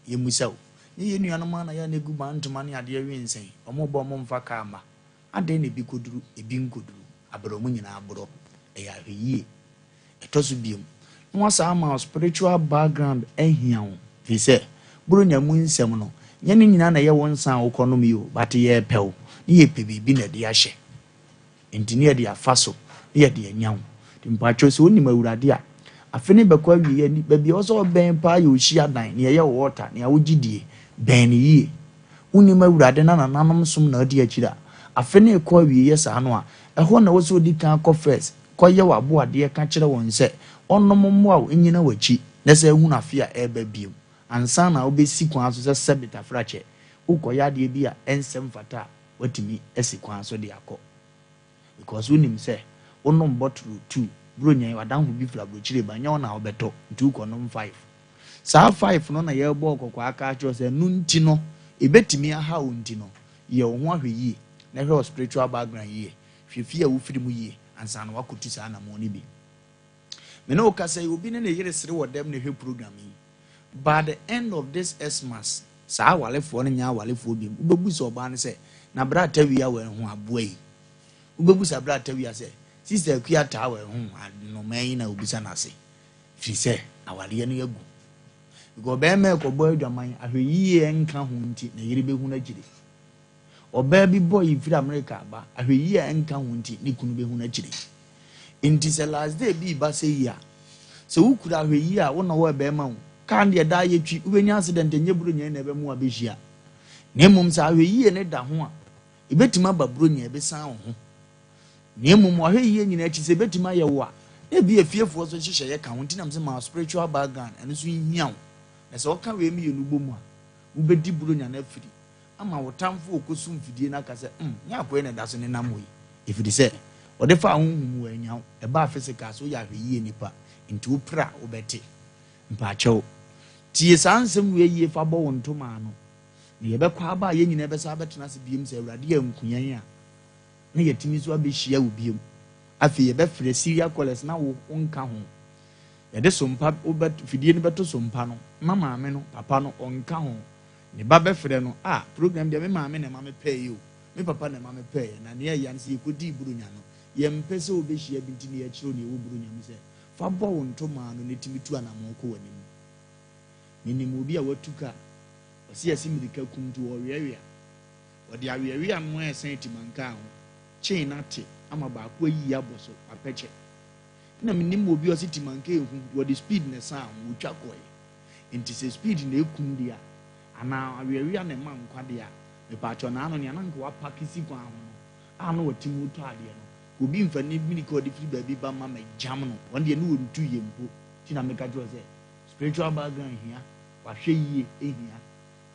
Yɛmmisa wo, nyɛ yɛn nuanom a na yɛ a na egu ban ntoma ne adeɛ we nsɛn, ɔmo bɔ ɔmo mfa kaa mma. Adɛn na ebi kɔduru, ebi nkɔduru? Abrɛ ɔmo nyinaa borɔ. Ɛyɛ ahwɛ yie. Ɛtɔ so biom, na wasan ama wo spiritual background ahia wo, firi sɛ Buronya mu nsɛm no, nyɛ ne nyinaa na ɛyɛ wo nsa a wokɔnom yi o, but yɛrepɛ wo, ne yɛpɛ biribi na ɛde ahyɛ. Nti ne yɛde afa so, ne yɛde anya wo. Nti mpakyɛw, sɛ wonim Awurade a, afe ne bɛkɔ awie ni, baabi a ɛwɔ sɛ ɔbɛn paa yɛ ohyia dan, nea ɛyɛ wo altar, nea wogye die, bɛn no yie. Wonim Awurade na nananom som na ɔdi akyiri a, afe ne kɔ awie yɛ saa no a, ɛhɔ na ɛwɔ sɛ odi kan kɔ first, kɔyɛ w'aboadeɛ, ka kyerɛ wɔn sɛ ɔnom mmoa wo nyina w'akyi, na sɛ ehunu afe a ɛreba biom, ansa na wobɛsi kwan so sɛ sɛbe tafrakyɛ, wokɔyɛ adeɛ bi a ɛnsɛ mfata a, watumi asi kwan so de akɔ. Because wonim sɛ wonom bottle two, Buronya yi w'adamfo bi firi aburokyire ba, nyɛ wo na wobɛtɔ, nti wokɔnom five. Saa five no na yɛrebɔ kɔkɔɔ aka akyerɛ sɛ ɛno nti no, ebɛtumi aha wo nti no, yɛ wo ho ahwɛ yie, na hwɛ wo spiritual background yie, hwɛ fie a wofiri mu yie, ansa na wakɔtu saa anammɔn no bi. Me ne wo kasa yi, obi ne ne yere sere wɔ dɛm na ɛhwɛ program yi. By the end of this Xmas, saa awalefoɔ no nyɛ awalefoɔ biom. Wobɛbusa ɔbaa no sɛ, na berɛ atawia wɔ ɛho aboa yi? Wobɛbusa berɛ atawia sɛ, sister Akua taa wɔ ɛho anomaa yi na obisa no ase? Firi sɛ awareɛ no agu. Because ɔbɛrima ɛkɔbɔ adwaman, ahwɛ yie ɛnka ho nti na yere bɛhu no akyire. Ɔbaa bi bɔ yi firi Amerika aba, ahwɛ yie ɛnka ho nti ne kunu bɛhu no akyire. Nti sɛ last day bi ba sɛ yi a, sɛ wokura ahwɛ yie a, wo na wɔ bɛrima wo kaa no deɛ daa yɛtwi, wobɛnya accident, ɛnyɛ Buronya na ɛbɛmu abɛhyia. Na mmom sɛ ahwɛ yie ne da ho a, ɛbɛtumi aba Buronya ɛbɛsan wo ho. Na mmom wahwɛ yie nyinaa akyi sɛ ɛbɛtumi ayɛ wo a, na ebi efiefoɔ so nhyehyɛeɛ ka ho nti nam sɛ ma spiritual background ɛno nso nhia wo. Na sɛ wɔka wei mmienu bɔ mu a, wobɛdi Buronya no afiri ama wo tamfo ɔkɔsu mfidie no aka sɛ, nyɛ akoe na ɛda so nenam hɔ yi, ɛfiri sɛ ɔde fa honhom mu anya wo, ɛbaa physical so woyɛ ahwɛ yie nipa nti wopere a wobɛte. Mpaakyɛw, tie saa nsɛm wei yie fa bɔ wo ntoma ano, na yɛbɛkɔ aba a yɛn nyinaa bɛsa abɛtena ase biom sɛ Awurade anku yɛn a, na yɛtumi nso abɛhyia wo biom. Afei yɛbɛfrɛ serial callers na wo nka ho. Yɛde sompa wobɛ fidie no bɛto sompa no ma maame no, papa no ɔnka ho. Ne ba bɛfrɛ no a, program deɛ me maame na ɛma me pɛɛ yi o, me papa na ɛma me pɛɛ. Na nea ɛyɛ no sɛ yɛkɔdii Buronya no, yɛmpɛ sɛ wobɛhyia bi nti na yɛkyerɛw nea ɛwɔ Buronya mu sɛ fa bɔ wo ntoma ano na tumi tu anammɔn kɔ w'anim. Menim obi a watu kaa, ɔse yɛse mmirika kum nti ɔweawea. Ɔde aweawea no a ɛsan timankaa ho. Chain no ate ama baako ayiyi abɔ so, wapɛkyɛ. Nna menim obi a ɔse Timanka ehu nti wɔde speed na ɛsaa ho, wɔtwa kɔe. Nti sɛ speed na ekum deɛ a, anaa aweawea na ɛma nkwa deɛ a, mepaakyɛw naano nea na nka wapake si kwan ho no a na ɔte mu retɔ adeɛ no, nka obi mfa ne mirika a ɔde firi baabi ba mma mɛgyam no, ɔno deɛ ne ɔntu yɛ mpo. Nti na meka kyerɛ wo sɛ spiritual background hia, wahwɛ yie hia.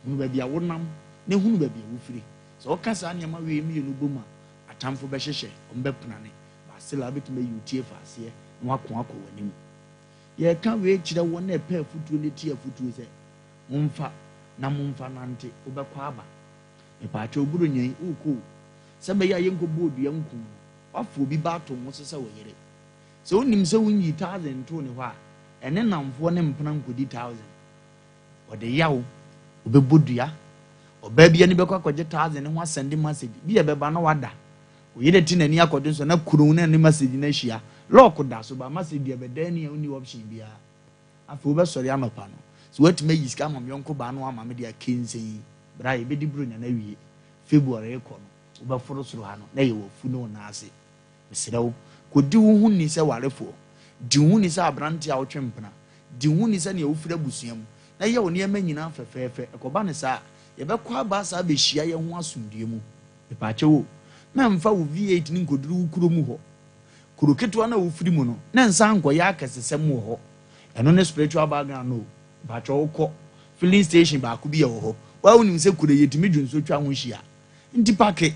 Hunu baabi a wonam na hunu baabi a wofiri. Sɛ woka saa nneɛma wei mmienu bom a, atamfo bɛhyehyɛ, wɔbɛpenane. But still a wobɛtumi ayi wo ti afi aseɛ na woako akɔ w'anim. Yɛreka wei kyerɛ wɔn a ɛpɛ afotuo na ɛtie afotuo sɛ, Momfa na momfa nante, wobɛkɔ aba. Mepaakyɛw Buronya yi, worekɔ o. Sɛ ɛbɛyɛ a yɛnkɔbɔ odua nku no, woafa obi ba ato wo ho so sɛ wo yere. Sɛ wonim sɛ wonyii thousand ntoo ne hɔ a, ɛne nnamfoɔ ne mpena nkɔdi thousand. Ɔde yaw, ɔbɛbɔ dua. Ɔbaa bi ani bɛkɔ akɔgye thousand ne ho asɛnde message bi a ɛbɛba na wada. Oyere te n'ani akɔdwe nso na kurow na ne message no ahyia. Lock da so ba message deɛ ɛbɛda ani a wonni option biara. Afei wobɛsɔre anɔpa no, sɛ woatumi ayi sika ama me yɔnko baa na wama me de akɛnsɛn yi, bra yɛbɛdi Buronya no awie. February rekɔ no, wobɛforo soro ha no na ɛyɛ w'afu ne wo nan ase. Mesrɛ wo, kɔdi wo ho ni sɛ warefoɔ. Di wo ho ni sɛ aberanteɛ a wotwe mpena. Di wo ho ni sɛ nea wofiri abusua mu, na yɛ wo nneɛma nyinaa fɛfɛɛfɛ. Ɛkɔba no saa a, yɛbɛkɔ aba asan abɛhyia yɛn ho asomdwoeɛ mu. Mepaakyɛw o, mɛmfa wo V8 no nkɔduru wo kuro mu hɔ. Kuro ketewa no a wofiri mu no, na nsan nkɔyɛ akɛsesɛm wɔ hɔ. Ɛno ne spiritual background no o. Mepaakyɛw wokɔ filling station baako bi a ɛwɔ hɔ. Wo ara wonim sɛ kuro yi yɛtumi dwo nsuo twa ho hyia. Nti pake,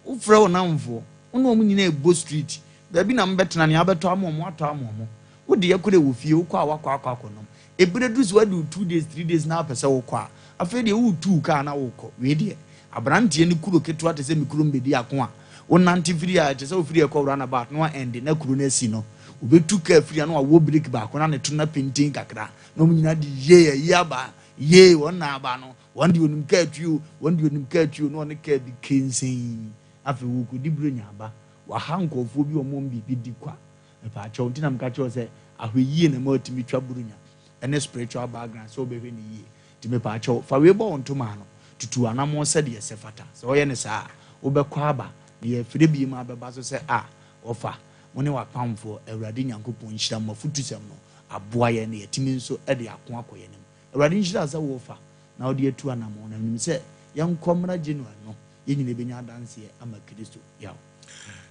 wofrɛ wo nnamfoɔ, wo ne wɔn nyinaa ɛbɔ street, baabi na mobɛtena, nea wobɛtɔ ama wɔn, woatɔ ama wɔn. Wo deɛ koro ɛwɔ fie, wokɔ a woakɔ akɔ akɔnom. Ɛberɛ duru sɛ woadi wo 2 days, 3 days na wopɛ sɛ wokɔ a, afei deɛ woretu wo kaa na wokɔ. Wei deɛ, aberanteɛ no kuro ketewa te sɛ me kurom bɛdi ako a, wonante firi a, kyerɛ sɛ wofiri ɛkɔ roundabout na woaɛnde na kuro no asi no, wobɛtu kaa firi a na wawɔ brake baako na ne to no apintin kakra na wɔn nyinaa de yee ayi aba, yee wɔn na aba no. Wɔn deɛ onim kaa tuo, wɔn deɛ onim kaa tuo, na ɔne kaa bi kensɛn. Afei wɔrekɔdi Buronya aba. Waha nkurɔfoɔ bi a wɔn biribi di kwa. Mepaakyɛw, nti na meka kyerɛ wo sɛ ahwɛyie na ɛma watumi twa Buronya ɛne spiritual background sɛ wobɛhwɛ no yie. Nti mepaakyɛw, fa wei bɔ wo ntoma ano, tutu w'anammɔn sɛdeɛ ɛsɛ fata. Sɛ woyɛ no saa a, wobɛkɔ aba, na yɛafiri bio abɛba so sɛ a, wɔfa, mo ne w'apamfoɔ, Awurade Nyankopɔn nhyira mo, afutusɛm no aboa yɛn na yɛatumi nso de ako akɔ yɛn anim. Awurade nhyira wo sɛ worefa na wode atu anamɔn, na menim sɛ yɛnkɔ mmra January no, yɛn nyinaa bɛnya adanseɛ ama Kristo. Yaw.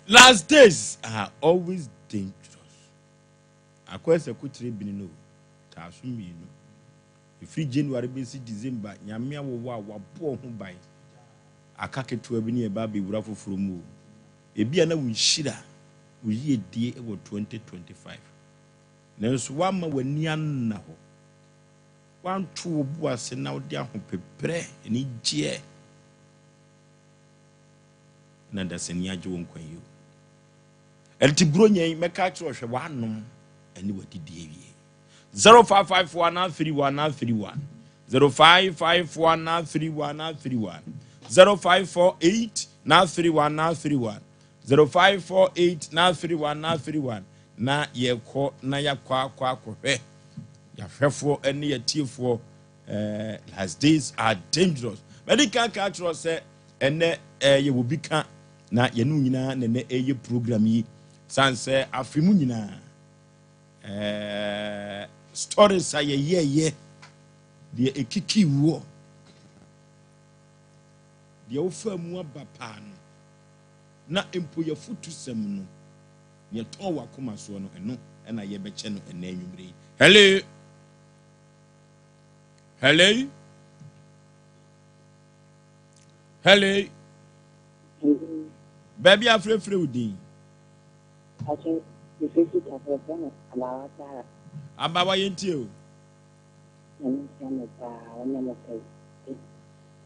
Last days are always dangerous. Akɔyɛ sɛ kokyerɛ bini no o, taa so mmienu. Ɛfiri January bɛsi December, Nyame awowɔ a wabɔ wo ho ban. Aka ketewa bi ne yɛba abɛwura foforɔ mu o. Ebia na wo nhyira, wo yiedie wɔ 2025. Nanso woamma w'ani anna hɔ. Woanto wo bo ase na wode ahopeprɛ, anigyeɛ, na dasani agye wo nkwa yi o. Ɛnti Buronya yi, mɛka akyerɛ wo, hwɛ w'anom ne w'adidi awie. 0554 931 931 0554 931 931 0548 931 931 0548 931 931 Na yɛkɔ na yɛakɔ akɔ akɔhwɛ yɛahwɛfoɔ ne yɛtiefoɔ. Last days are dangerous. Mɛde kan ka akyerɛ sɛ ɛnɛ yɛwɔ bi ka na yɛne nyinaa na ɛnɛ ɛyɛ program yi san sɛ afe mu nyinaa stories a yɛyɛɛyɛ deɛ ɛkiki woɔ deɛ wofa mu aba paa no na mpo yɛfotusɛm no. Nea ɛtɔɔ w'akoma soɔ no, ɛno na yɛbɛkyɛ no ɛnnɛ anwummerɛ yi. Hello! Hello! Hello! Baabi afrɛfrɛ wo din. Abawa yɛntie o. Nyame nhyira mo paa, ɔnyɛ mo kɛse,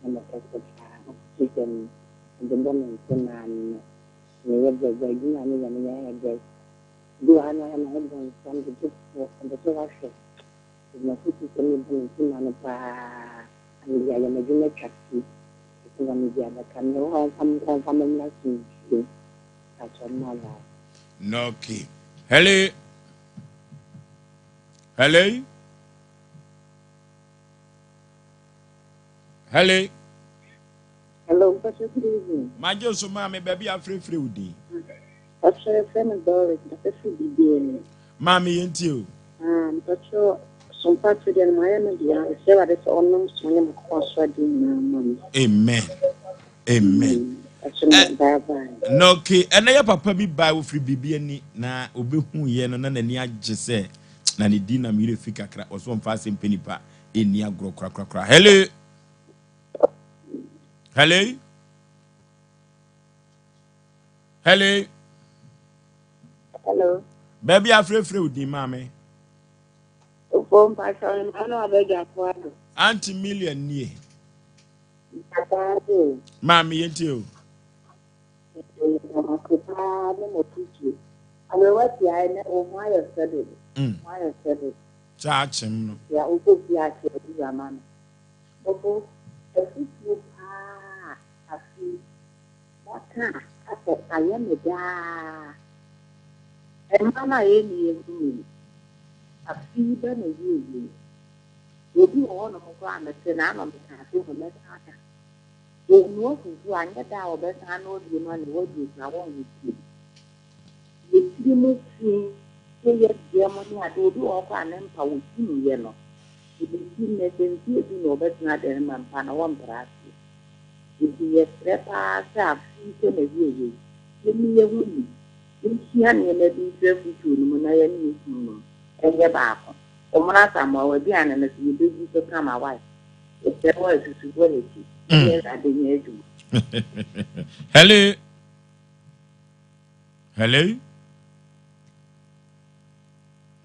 nyɛ mo kɛse paa, afutusɛm yi, ɔde bɔ me ntoma no. Meyɛ brɛ brɛ adwuma a meyɛ meyɛ yɛ brɛ Bi wɔ ha na ɔyɛ me ho bonsam gyegyefoɔ ɔmpɛ sɛ wahwɛ Nti m'afotu sɛ mebɔ me ti ma no paa Na mede ayɛ m'adwuma atwa fi Ɛsɛ na mede abɛka Mewɔ hɔ a ɔmfa me nkɔ ɔmfa me mmra asomdwie Mpakyɛw mma bye. Okay. Hello. Hello. Hello. Hello, Pastor, good evening. Magye so maame, baabi a afrɛfrɛ wo din. Pastor, yɛfrɛ me Doris, mpɛ firi biribi ani. Maame, yɛntie o. Ah, mpatwɛ sompa to deɛ no mayɛ no deɛ mesrɛ Awurade sɛ ɔnom so nyɛ makoma so adeɛ nyinaa ma me. Amen. Amen. Pastor, bye bye. Na okay, ɛnɛ yɛ papa bi baa ofiri biribi ani na obehu yɛ no na n'ani agye sɛ na ne din nam yerɛ fi kakra, ɔso ɔmfa asɛm pɛ nipa ɛnni agorɔ korakorakora. Hello. Hello. Hello. Hello. Baabi afrɛfrɛ wo din, maame. Ofo mpatwɛ mma no abɛdwafo ado. Auntie Million nie. Mpatwɛ Maame, yɛntie o. Ase paa ne mo tutu. Aberewa tia ne wo ho ayɛ fɛ dodo. Ho ayɛ fɛ dodo. Saa akyem no. Ya wokɔ fie akyɛ adi ama no. Ofo afutuo paa afi waka asɛ ayɛ me daa. Mmaa no a yɛnni yɛn ho ni. Afi bɛ na yie yie. Obi wɔ hɔnom koraa a mete na ano meka ase ho mɛka aka. Wɔnnua fufuo a nyɛ da a wɔbɛsan na ɔdie ma ne waduro koraa wɔnho bio. Yɛtiri mu fi sɛ yɛ mo ne ade, obi wɔ hɔ koraa ne mpa wɔtim yɛ no. Ebesi nnɛ sɛ mfeɛ 10 na ɔbɛtena dan mu mpa na wɔmpra aseɛ. Nti yɛsrɛ paa sɛ afe sɛ na wie yɛ yɛnni yɛn ho ni. Yɛnsua nneɛma bi mfiri afotuo no mu na yɛne yɛn kunu no ɛnyɛ baako. Ɔmono Asamoah w'aduane no so yɛbɛgu so kama wae. Yɛsrɛ wɔ asusu bɔ n'akyi. Yɛ Awurade nyɛ adwuma. Hello. Hello.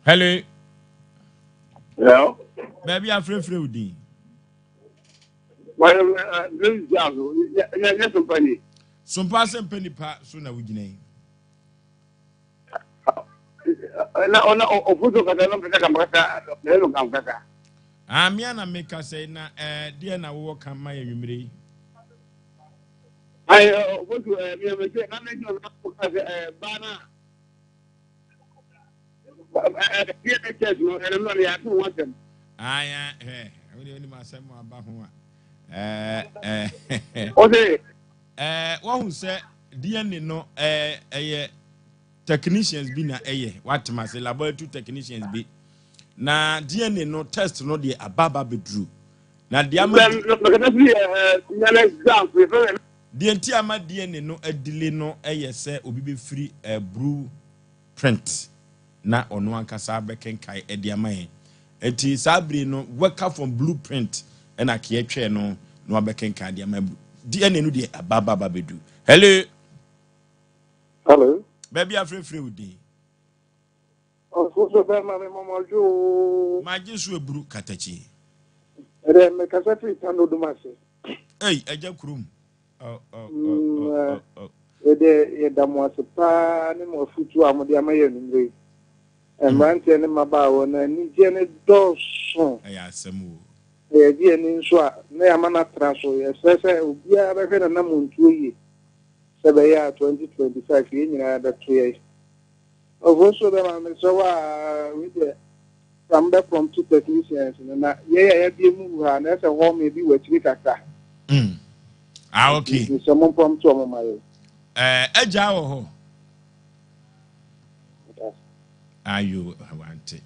Hello. Hello. Baabi afrɛfrɛ wo din. Sompa asɛmpa nipa so na wogyina yi. Na ɔna ɔfoto kasa na mpɛsɛ kamkasa na ɛno kamkasa. Amea na meka sɛ na deɛ na wowɔ ka ma yɛ nwummere yi. Ayi ɔfoto mea mɛ sɛ na mɛ gyina na ɔka sɛ ba na DHS no ɛno no yɛ ato ho asɛm. Aya hɛ wode wonim asɛm aba ho a ɛɛ ɔse wɔhu sɛ DNA no ɛyɛ technicians bi na ɛyɛ watem ase, laboratory technicians bi na DNA no test no deɛ aba aba bɛduru na deɛ ama deɛ nti ama DNA no adile no ɛyɛ sɛ obi bɛfiri blue print na ɔno ankasa bɛkenkae ɛde ama yɛn. Nti saa bere no worker from blueprint ɛna keɛ twɛɛ no na wabɛkenkan de ama DNA no deɛ aba aba aba bɛdu. Hello. Hello. Baabi afrɛfrɛ wo din. Ɔsoso bɛma me mɔmɔdwo o. Magye so eburu katakyi. Ɛdɛ mekasa firi Tano Dumase. Ei, agya kurom. Yɛde yɛda mo ase paa ne mo afutuo a mode ama yɛ anwummerɛ yi. Mmeranteɛ ne mmabaawa no anigyeɛ no dɔɔso. Ɛyɛ asɛm o. Na yɛgye ani nso a na yɛama no atra so. Yɛsrɛ sɛ obiara bɛhwɛ n'anammɔntuo yie sɛ ɛbɛyɛ a 2025 yɛn nyinaa bɛto yɛn. Ɔfo nso bɛma mesrɛ wo a wei deɛ tam bɛ prompt technicians no na yɛyɛ a yɛabie mu hu ha na ɛsɛ hɔ ma ebi wɔ akyiri kakra. Ah, okay. Mesrɛ mo prompt ɔmo ma yɛ. Agya wɔ hɔ. Ayo wante.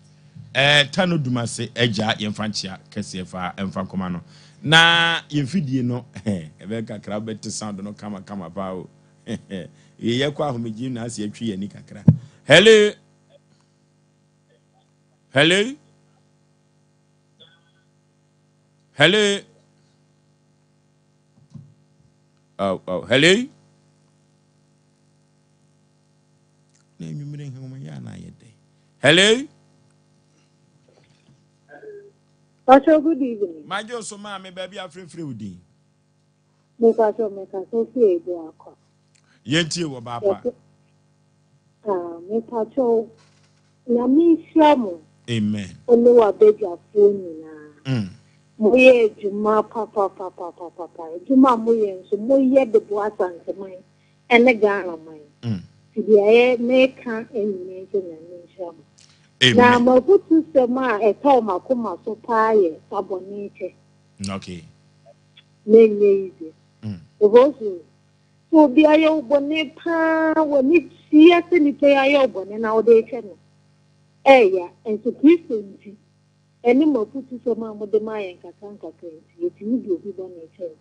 Tano Dumase agya, yɛmfa nkyea kɛseɛ fa ɛmfa nkɔma no. Na yɛmfidie no ɛbɛyɛ kakra wobɛte sound no kama kama paa o. Yɛkɔ ahomegye na ase atwi yɛn ani kakra. Hello. Hello. Hello. Oh, oh, hello. Na enwumere nhoma yɛ ana yɛ dɛ. Hello. Pastor, good evening. Magye so maame, baabi afrɛfrɛ wo din. Me pastor, me kasa fi ebu akɔ. Yɛntie wɔ baapa. Ah, me pastor, Nyame nhyira mo. Amen. Ɔne w'abadwafoɔ nyinaa. Moyɛ adwuma papapapapapa. Adwuma a moyɛ nso, moyɛ de boa Asanteman ɛne Ghana man. Nti deɛ ɛyɛ meka nyinaa nso, Nyame nhyira mo. Na Amen. mafotu sɛm a ɛtɔɔ m'akoma so paa yɛ fa bɔne kyɛ. Na ɛnyɛ easy. Obosu, sɛ obi ayɛ wo bɔne paa, w'ani tua sɛ nipa yi ayɛ wo bɔne na wode rekyɛ no, ɛɛya. Nso Kristo nti, ɛne mo afotusɛm a mode ma yɛn nkakrankakra nti, yɛtumi de obi bɔne kyɛ no.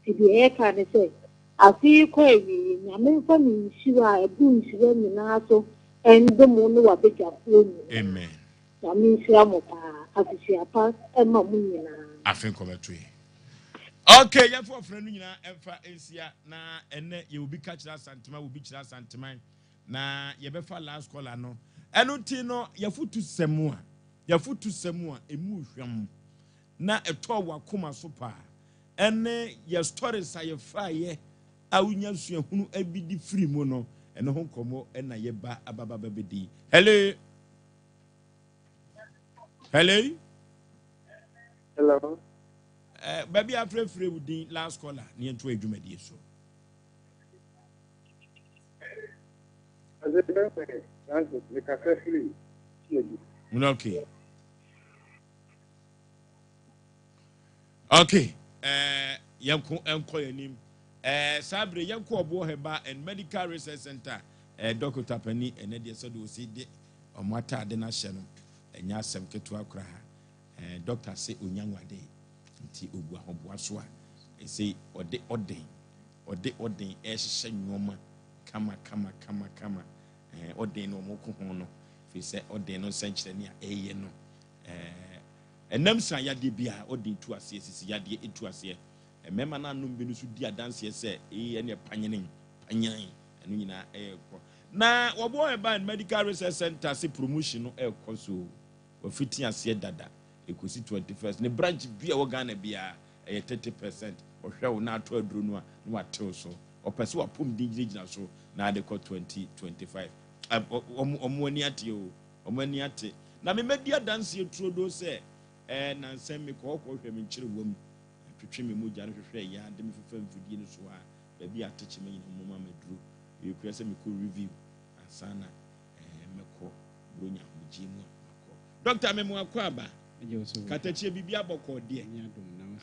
Nti deɛ yɛka ne sɛ, afe yi kɔ awieɛ, Nyame mfa ne nhyira a ɛboro nhyira nyinaa so ndom wo ne w'abadwafoɔ nyinaa. Amen. Nyame nhyira mo paa. Afehyia pa ma mo nyinaa. Afe nkɔmɛto yɛ. Okay, yɛmfa ɔfrɛ no nyinaa ɛmfa nsia na ɛnɛ yɛ obi ka kyerɛ Asantema, obi kyerɛ Asanteman na yɛbɛfa last caller no. Ɛno nti no yɛfotu sɛm a yɛfotu sɛm a emu hwam na ɛtɔɔ wakoma so paa ɛne yɛ stories a yɛfaeɛ a wonya suahunu bi de firi mu no, ɛno ho nkɔmmɔ ɛna yɛba abababa bɛdi. Hello. Hello. Hello. Baabi a afrɛfrɛ wo din, last caller, ne yɛnto adwumadie so. Ɔsɛ bɛmɛ Francis, mekasa firi Tiadi. Okay. Okay. Yɛnko nkɔ yɛn anim. Saa bere yɛnkɔ Ɔboɔ Herbal and Medical Research Center. Dɔkota pani ɛnɛ deɛ sɛdeɛ ɔsi de ɔmo ataade no ahyɛ no ɛnyɛ asɛm ketewa koraa. Dɔkta se onya nwade nti ogu ahoboa so a ɛsɛ ɔde ɔden ɔde ɔden ɛhyehyɛ nneɛma kama kama kama kama. Ɔden no ɔmo ko ho no firi sɛ ɔden no nsɛnkyerɛnne a ɛyɛ no ɛnam san yadeɛ bi a ɔden tu aseɛ, sisi yadeɛ etu aseɛ. Mmarima no anom bi no nso di adanseɛ sɛ ee ɛne panyene panyan ɛno nyinaa ɛyɛ kɔ na wɔbɔ ɛban Medical Research Center se promotion no ɛrekɔ so. Wafiti aseɛ dada ekosi 21st. Ne branch bi a ɛwɔ Ghana biara ɛyɛ 30%. Ɔhwɛ wo na ato aduro no a na watew so. Ɔpɛ sɛ wapɔm din gyinagyina so na ade kɔ 2025. Ɔmo ani ate o, ɔmo ani ate na memɛdi adanseɛ turodo sɛ nansɛm mekɔ hɔ kɔhwɛ me nkyerɛ wam twetwe me mogya no hwehwɛ yɛ ade me fefa mfidie no so a baabi a atekye me nyina mo ma maduro yɛkura sɛ mekɔ review ansa na mɛkɔ buronya ahomegye mu a makɔ. Dɔkta, memo akɔ aba katakyie biribi abɔkɔ deɛ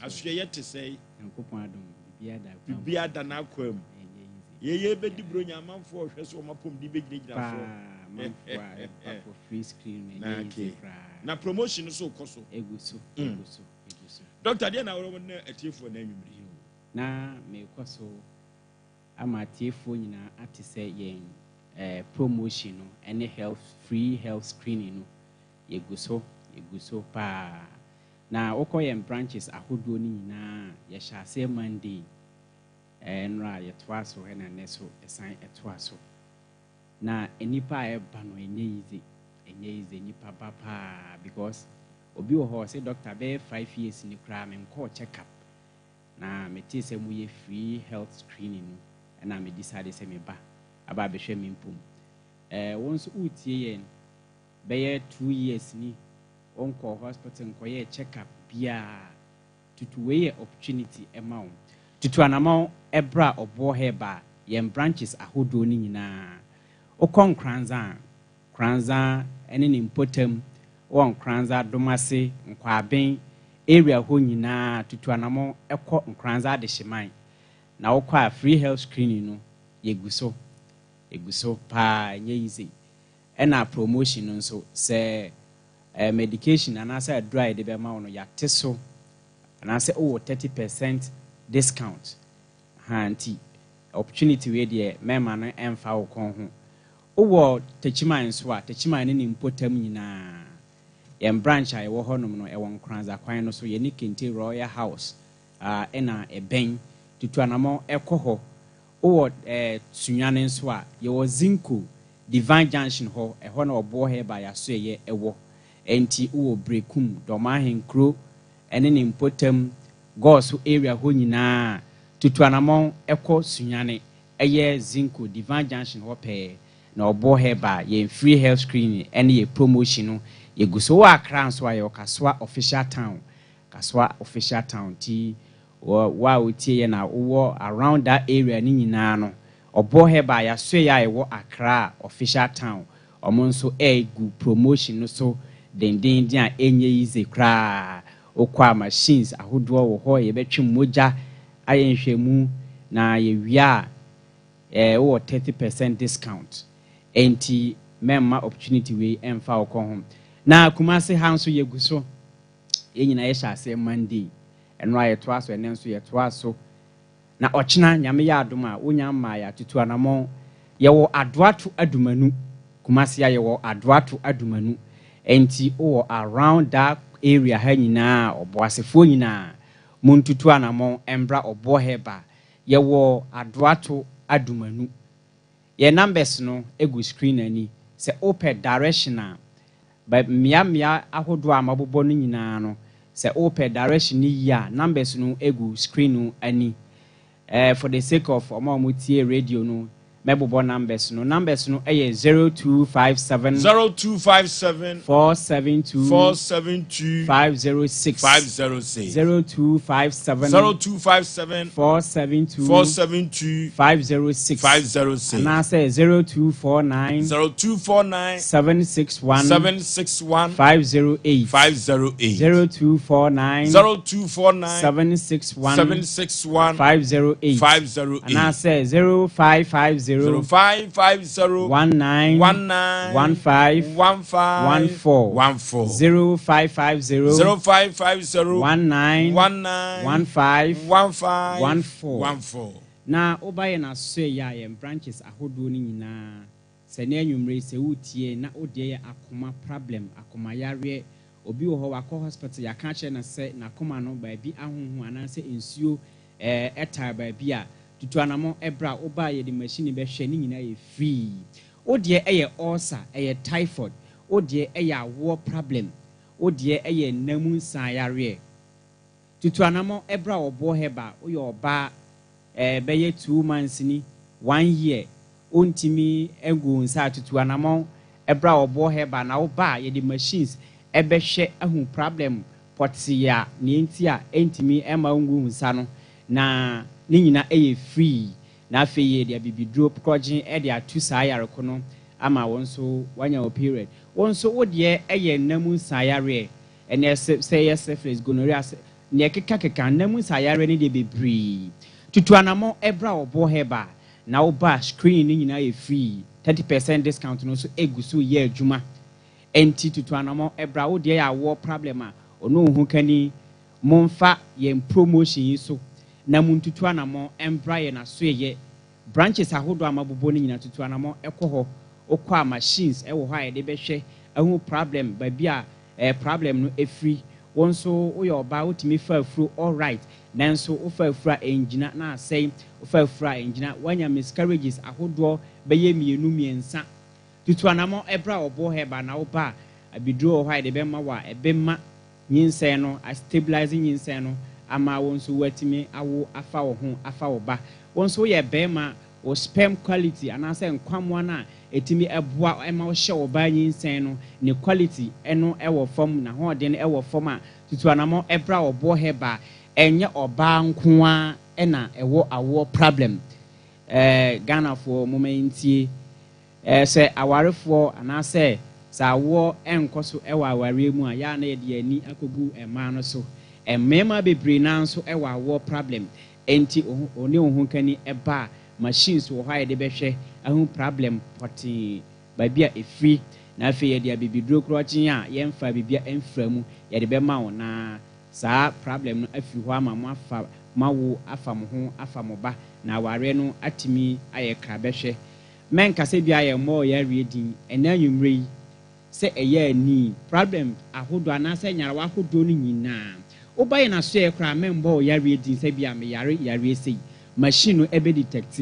asoɛyɛ te sɛ biribi ada n'akɔ mu yɛyɛ bɛdi buronya amanfoɔ ɔhwɛ so wɔn apɔm de bɛgyinagyina so na okay na promotion no so kɔ so. Egu so, egu so, egu so. Dɔkta, deɛ na wɔn ne atiefoɔ na anwummere? Na mekɔ so ama atiefoɔ nyinaa ate sɛ yɛn promotion no ɛne health free health screening no yɛgu so, yɛgu so paa. Na wokɔ yɛn branches ahodoɔ no nyinaa, yɛhyɛ aseɛ Monday nnora, yɛtoa so, ɛna nnɛ so ɛsan ɛtoa so. Na nnipa a ɛba no ɛnyɛ easy, ɛnyɛ easy. Nnipa ba paa because obi wɔ hɔ ɔsɛ, "Doctor, bɛyɛ 5 years ni koraa menkɔɔ check up na mete sɛ moyɛ free health screening no ɛna me decide sɛ meba aba abɛhwɛ me mpom." Wɔn nso wotie yɛn bɛyɛ 2 years ni wɔnkɔ hospital nkɔyɛ check up biara, tutu wei yɛ opportunity ɛma wo. Tutu anamɔ ɛbra Ɔboɔ Herbal yɛn branches ahodoɔ no nyinaa. Wokɔ Nkranza a, Nkranza ne ne mpɔtam wɔ Nkranza, Domase, Nkwaben area hɔ nyinaa, tutu anamɔ ɛkɔ Nkranza Adehyeman na wokɔ a free health screening no yɛgu so, ɛgu so paa, ɛnyɛ easy. Ɛna promotion no nso sɛ medication anaasɛ aduro a yɛde bɛma wo no yɛate so anaasɛ wowɔ 30% discount ha. Nti opportunity wei deɛ mɛma no ɛmfa wo kɔn ho. Wowɔ Takyiman nso a, Takyiman ne ne mpɔtam nyinaa, yɛn branch a yɛwɔ hɔnom no ɛwɔ Nkranza kwan no so, yɛne Kente Royal House ɛna ɛbɛn. Tutu anamɔ ɛkɔ hɔ. Wowɔ Sunyane nso a, yɛwɔ Zinco Divine Junction hɔ, ɛhɔ na Ɔboɔ Herbal yɛaso ɛyɛ ɛwɔ. Ɛnti wowɔ Brekum, Dɔmahenkuro ɛne ne mpɔtam, Gɔɔso area hɔ nyinaa, tutu anamɔ ɛkɔ Sunyane, ɛyɛ Zinco Divine Junction hɔ pɛɛ na Ɔboɔ Herbal yɛn free health screening ɛne yɛ promotion no yɛgu so. Wɔ Akra nso a, yɛwɔ Kasoa Official Town, Kasoa Official Town. Ti wɔ wo a wotie yɛ na wowɔ around that area ne nyinaa no, Ɔboɔ Herbal yɛaso yɛ a ɛwɔ Accra Official Town, ɔmo nso ɛɛgu promotion no so dendenden a ɛnyɛ easy koraa. Wokɔ a machines ahodoɔ wɔ hɔ, yɛbɛtwe mogya ayɛ nhwɛmu. Na yɛwie a, wowɔ 30% discount. Enti mɛmma opportunity wei ɛmfa wo kɔ ho. Na Kumasi ha nso yɛgu so. Yɛn nyinaa yɛhyɛ aseɛ Monday. Ɛno a yɛtoa so, ɛnɛ nso yɛtoa so. Na ɔkyena Nyame yɛ adom a, wonya mmaa yɛatutu anamɔn. Yɛwɔ Adoato Adumanu. Kumasi a yɛwɔ Adoato Adumanu. Enti wowɔ around that area ha nyinaa, Ɔboasefoɔ nyinaa, montutu anamɔn mbra Ɔboɔ Herbal. Yɛwɔ Adoato Adumanu. Yɛn numbers no gu screen ani. Sɛ wopɛ direction a, mmeammea ahodoɔ a mabobɔ no nyinaa no, sɛ wopɛ direction no yie a, numbers no gu screen no ani. For the sake of ɔmo a wɔtie radio no, mɛbobɔ numbers no. Numbers no yɛ 0257 0257 472 472 506. 506. 0257 0257 472 472 506. 506. Anaasɛ 0249 0249 761 761 508. 508. 0249 0249 761 761 508. 508. Anaasɛ 0550 0550 19 19 15 15 14. 14. 0550 0550 19 19 15 15 14. 14. Na woba yɛn asoɛ yɛ a, yɛn branches ahodoɔ no nyinaa, sɛ ne anwummere sɛ wotie na wodeɛ yɛ akoma problem, akoma yareɛ, obi wɔ hɔ wakɔ hospital, yɛaka kyerɛ no sɛ n'akoma no baabi ahoho anaasɛ nsuo ɛtaa baabi a, tutu anamɔ ɛbrɛ a woba a yɛde machine bɛhwɛ ne nyinaa yɛ free. Wodeɛ ɛyɛ ulcer, ɛyɛ typhoid, wodeɛ ɛyɛ awoɔ problem, wodeɛ ɛyɛ nnamu nsan yareɛ, tutu anamɔ ɛbrɛ a Ɔboɔ Herbal. Woyɛ ɔbaa, bɛyɛ 2 months ni, one year, ontumi egu nsa, tutu anamɔ ɛbrɛ a Ɔboɔ Herbal. Na woba a yɛde machines ɛbɛhwɛ ahu problem pɔtee a nea nti a ɛntumi ɛma ngu nsa no, na ne nyinaa ɛyɛ free. Na afei yɛde abibiduro korɔgye ɛde ato saa yareko no ama wɔn nso wanya wɔ period. Wɔn nso wodeɛ ɛyɛ nnamu nsa yareɛ, ɛnɛ sɛ ɛyɛ syphilis, gonorrhea, nea ɛkeka nnamu nsa yareɛ no deɛ bebree, tutu anamɔ ɛbrɛ a Ɔboɔ Herbal. Na woba, screen no nyinaa yɛ free, 30% discount no nso egu so yɛ adwuma. Ɛnti tutu anamɔ ɛbrɛ a wodeɛ yɛ awoɔ problem a ɔno ohun kani, momfa yɛn promotion yi so na montutu anamɔ ɛmbra yɛn asoɛyɛ branches ahodoɔ a mabobɔ no nyinaa. Tutu anamɔ ɛkɔ hɔ. Wokɔ a, machines ɛwɔ hɔ a yɛde bɛhwɛ ɛho problem, baabi a problem no ɛfiri. Wɔn nso woyɛ ɔbaa, wotumi fa afuro alright, nanso wofa afuro a ɛngyina na asɛe, wofa afuro a ɛngyina, woanya miscarriages ahodoɔ bɛyɛ mmienu mmiɛnsa, tutu anamɔ ɛbrɛ a Ɔboɔ Herbal. Na woba a, abiduro wɔ hɔ a yɛde bɛma wɔ a ɛbɛma nyinsɛn no a stabilize nyinsɛn no ama wɔn nso wɔatumi awo afa wo ho afa wo ba. Wɔn nso woyɛ bɛrima, wɔ sperm quality anaasɛ nkwamoa no a ɛtumi ɛboa ɛma wohyɛ ɔbaa nyinsɛn no ne quality ɛno ɛwɔ fam, n'ahoɔden ɛwɔ fam a, tutu anamɔ ɛbrɛ a Ɔboɔ Herbal. Ɛnyɛ ɔbaa nko ara ɛna ɛwɔ awoɔ problem. Ghanafoɔ, moma ntie sɛ awarefoɔ anaasɛ sɛ awoɔ ɛnkɔ so ɛwɔ awareɛ mu a, yɛa na yɛde yɛn ani akɔgu mmaa no so. Mmarima bebree naa nso ɛwɔ awoɔ problem. Enti ɔne wo ho kani ɛba a, machines wɔ hɔ a yɛde bɛhwɛ ahu problem pɔtee baabi a ɛfiri, na afei yɛde abibiduro korɔkyen a yɛmfa biribia ɛmfra mu yɛde bɛma wo, na saa problem no afiri hɔ ama mo afa mo awo afa mo ho afa mo ba, na awareɛ no atumi ayɛ krabɛhwɛ. Mɛnkasa bi ayɛ mmɔ yareɛ din ɛnɛ anwummerɛ yi sɛ ɛyɛ ani problem ahodoɔ anaasɛ nyarewa ahodoɔ no nyinaa. Woba yɛn asoɛ koraa, mɛmbɔ wo yareɛ din sɛ bi a meyare yareɛ sei, machine no ɛbɛ detect.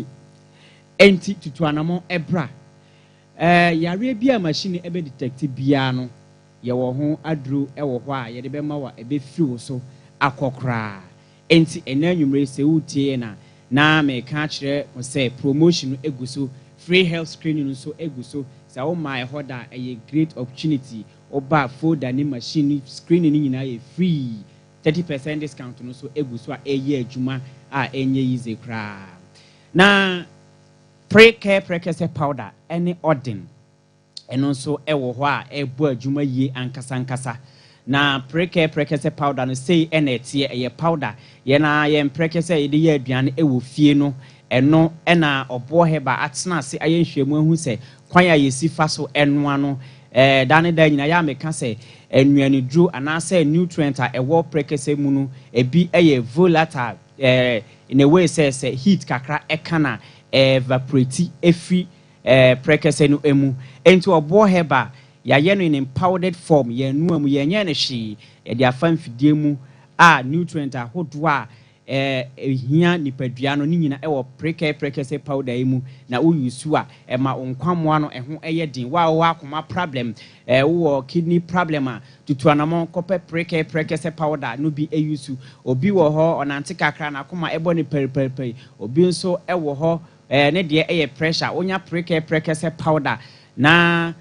Enti tutu anamɔ ɛbra. Yareɛ bi a machine no ɛbɛ detect biara no, yɛwɔ ho aduro ɛwɔ hɔ a yɛde bɛma wa ɛbɛfiri wo so akɔ koraa. Enti ɛnɛ anwummerɛ sɛ wotie yɛn a, na meka akyerɛ mo sɛ promotion no egu so, free health screening nso egu so. Sɛ woma ɛhɔ da, ɛyɛ great opportunity. Woba, folder ne machine ne screening no nyinaa yɛ free, 30% discount no nso egu so a ɛyɛ adwuma a ɛnyɛ easy koraa. Na pre-care prekɛsɛ powder ɛne ɔden, ɛno nso ɛwɔ hɔ a ɛbɔ adwuma yie ankasa ankasa. Na prekɛ prɛkɛsɛ powder no sei na ɛteɛ, ɛyɛ powder. Yɛn ara yɛn prɛkɛsɛ a yɛde yɛ aduane wɔ fie no, ɛno na Ɔboɔ Herbal atena ase ayɛ nhwehwɛmu ahu sɛ kwan a yɛsi fa so noa no, daa ne daa nyinaa yɛ a meka sɛ nnuaneduro anaasɛ nutrient a ɛwɔ prɛkɛsɛ mu no, ebi yɛ volatile in a way sɛ sɛ heat kakra ka no a, ɛevaporate firi prɛkɛsɛ no mu. Enti Ɔboɔ Herbal Yɛayɛ no in in powdered form, yɛnnoa mu, yɛnyɛɛ no hwee, yɛde afa mfidie mu a nutrient ahodoɔ a ɛhia nipadua no ne nyina ɛwɔ prekɛ prɛkɛsɛ powder yi mu na wo use a ɛma wo nkwammoa no ɛho ɛyɛ den. Wo a wowɔ akoma problem, wowɔ kidney problem a, tutu anamɔn kɔpɛ prekɛ prɛkɛsɛ powder no bi use. Obi wɔ hɔ ɔnante kakra n'akoma ɛbɔ no pɛripɛripɛri, obi nso ɛwɔ hɔ ne deɛ ɛyɛ pressure, wonya prekɛ prɛkɛsɛ powder na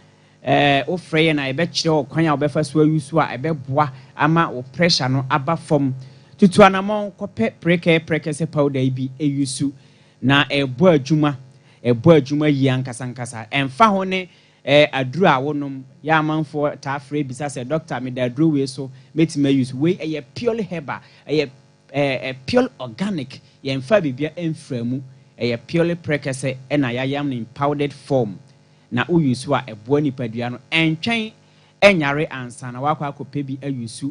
Wofrɛ yɛn a, yɛbɛkyerɛ wo kwan a wobɛfa so ayusu a ɛbɛboa ama wo pressure no aba fam. Tutu anammɔn kɔpɛ prekɛɛ prɛkɛsɛ powder yi bi yusu, na ɛrebɔ adwuma. Ɛbɔ adwuma yie ankasa ankasa. Ɛmfa ho ne aduro a wonom. Yɛ amanfoɔ taa frɛ bisa sɛ, Dɔkta, meda aduro wei so, mɛtumi ayusu? Wei ɛyɛ purely herbal, ɛyɛ purely organic. Yɛmfaa biribiara mfraa mu. Ɛyɛ purely prɛkɛsɛ na yɛayam no in powdered form. na wo use a ɛboa nipadua no, ɛntwɛn ɛnyare ansa na woakɔ akɔpɛ bi a use.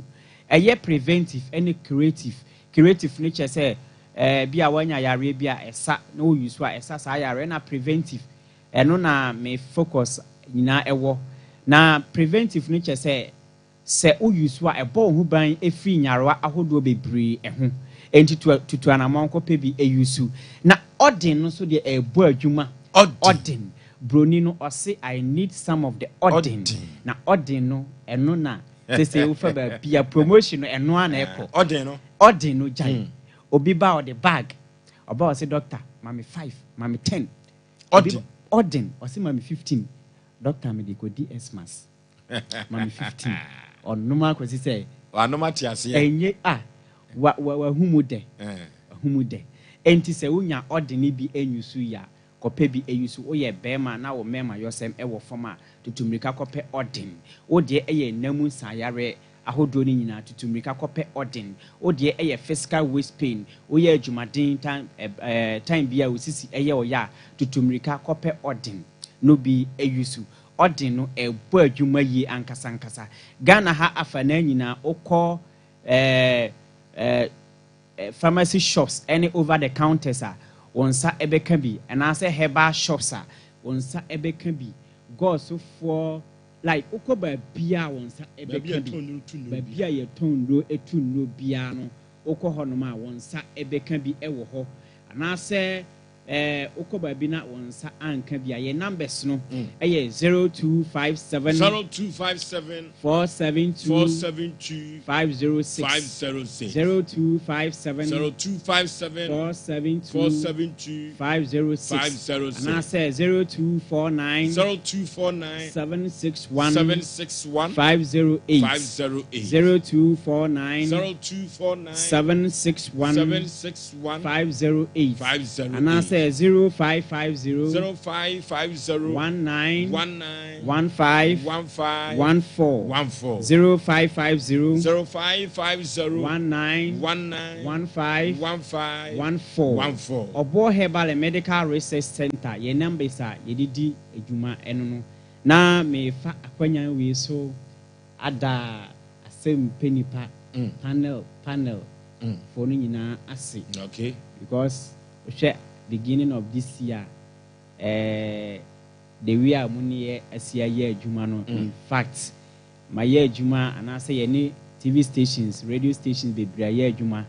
Ɛyɛ preventive ɛne curative. Curative no kyerɛ sɛ ɛɛ bi a woanya yareɛ bi a ɛsa na wo use a ɛsa saa yareɛ, ɛna preventive ɛno na me focus nyinaa ɛwɔ. Na preventive no kyerɛ sɛ Sɛ wo use a, ɛbɔ wo ho ban firi nyarewa ahodoɔ bebree ho. Enti tu tutu anamɔn kɔpɛ bi use. Na Odin no nso deɛ ɛrebɔ adwuma. Odin. Broni no ɔse I need some of the Odin. Na Odin no ɛno na sesei wofa baabi a promotion no ɛno ara na ɛkɔ. Odin no. Odin no gyae. Obi ba a ɔde bag. Ɔba ɔse doctor ma me five, ma me ten. Odin. Odin ɔse ma me 15. Doctor mede kɔdi Xmas. Ma me 15. Ɔnom ara kɔsi sɛ. Wanom ate aseɛ. Ɛnyɛ a, wa, wa, wahu mu dɛ. Wahu mu dɛ. Enti sɛ wonya ɔdene bi nyusu yi a, kɔpɛ bi yusu. Woyɛ barima na wo mmarimayɔsɛm wɔ fam a, tutu mmirika kɔpɛ ɔden. Wo deɛ yɛ nna mu nsaeyareɛ ahodoɔ no nyinaa, tutu mmirika kɔpɛ ɔden. Wo deɛ yɛ physical waist pain, woyɛ adwumaden time, ɛ, time bi a wo sisi yɛ wo ya a, tutu mmirika kɔpɛ ɔden no bi yusu. Ɔden no ɛbɔ adwuma yie ankasa ankasa. Ghana ha afanaa nyinaa wokɔ eh, eh, pharmacy shops ɛne over the counters a, wo nsa ɛbɛka bi, anaasɛ herbal shops a, wo nsa ɛbɛka bi. Gɔɔsofoɔ, like wokɔ baabiara a wo nsa ɛbɛka bi. Baabi a yɛtɔn nnuro tu nnuro biara no, wokɔ hɔnom a wo nsa ɛbɛka bi ɛwɔ hɔ. Anaasɛ Eh wokɔ baabi na wo nsa anka bi a, yɛn numbers no yɛ 0257. 0257. 472. 472. 506. 506. 0257. 0257. 472. 472. 506. 506. Anaasɛ 0249. 0249. 761. 761. 508. 508. 0249. 0249. 761. 761. 508 508. Anaasɛ 0550 0550 19 19 15 15 14 14 0550 0550 19 19 15 15 14 14. Ɔboɔ Herbal and Medical Research Centre, yɛn numbers a yɛde di dwuma ɛno no. Na merefa akwanyan wei so ada asɛmpɛ nipa panel panel foɔ no nyinaa ase Okay. because wohwɛ beginning of this year eh, the way a mo ne yɛ asi ayɛ adwuma no in fact mayɛ adwuma anaasɛ yɛne TV stations radio stations bebree ayɛ adwuma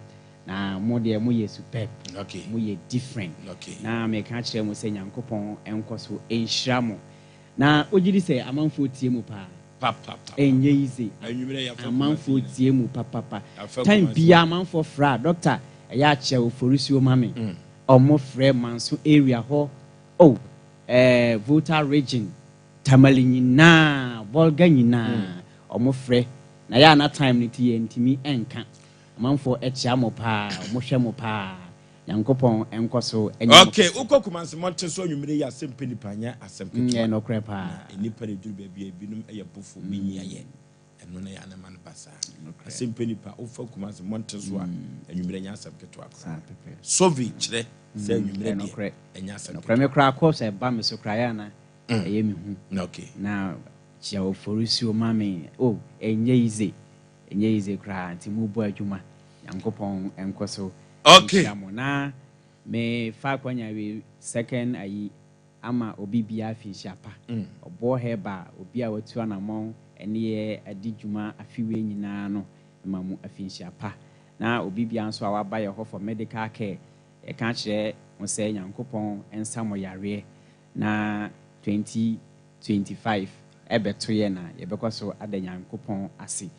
na mo deɛ moyɛ superb Okay. moyɛ different Okay. na meka kyerɛ mo sɛ Nyankopɔn nkɔ so nhyira mo na wogye di sɛ amanfoɔ tie mu paa Papapapa. Ɛnyɛ easy. Anwummerɛ yɛafa Kumasi Amanfoɔ nyinaa. tie mu papapa. Yɛafa Time Kumasi. biara amanfoɔ frɛ a, doctor ɛyɛ a kyerɛ Oforisuo ma me. Ɔmo frɛ Manso area hɔ, oh eh, Volta region, Tamale nyinaa, Bolga nyinaa, ɔmo frɛ. Na ɛyɛ a na time no nti yɛntumi nka. Amanfoɔ kyea mo paa, ɔmo hwɛ mo paa. Nyankopɔn nkɔ so nyɛ mo Okay, kɛse. wokɔ Kumasi mmɔnten so anwummere yi asɛm pɛ nipa nyɛ asɛm Mm, ketewa. ɛyɛ nokorɛ paa. Na nnipa na ɛduru baabi a ebinom yɛ bofo, menyi ayɛ. Ɛno na ɛyɛ a na ɛma no ba saa. Asɛm pɛ nipa, wofa Kumasi mmɔnten so a, anwummerɛ nyɛ asɛm ketewa koraa. Survey kyerɛ sɛ anwummerɛ deɛ ɛnyɛ asɛm ketewa. Nokorɛ, me koraa kɔ sɛ ɛba me so koraa ɛyɛ a na ɛyɛ me hu. Na kyia oforisuo ma me, oh ɛnyɛ easy, ɛnyɛ easy koraa, nti mo bɔ adwuma, Nyankopɔn nkɔ so nhyira mo. Na me fa akwanya wei second ayi ama obi biara afinhyia pa. Ɔboɔ Herbal, obi a watu anamɔn ne yɛ adi dwuma afe wei nyinaa no, mema mo afinhyia pa. Na obi biara nso a waba yɛ hɔ for medical care, yɛka kyerɛ mo sɛ Nyankopɔn nsa mo yareɛ na 2025 ɛbɛto yɛn a, yɛbɛkɔ so ada Nyankopɔn ase.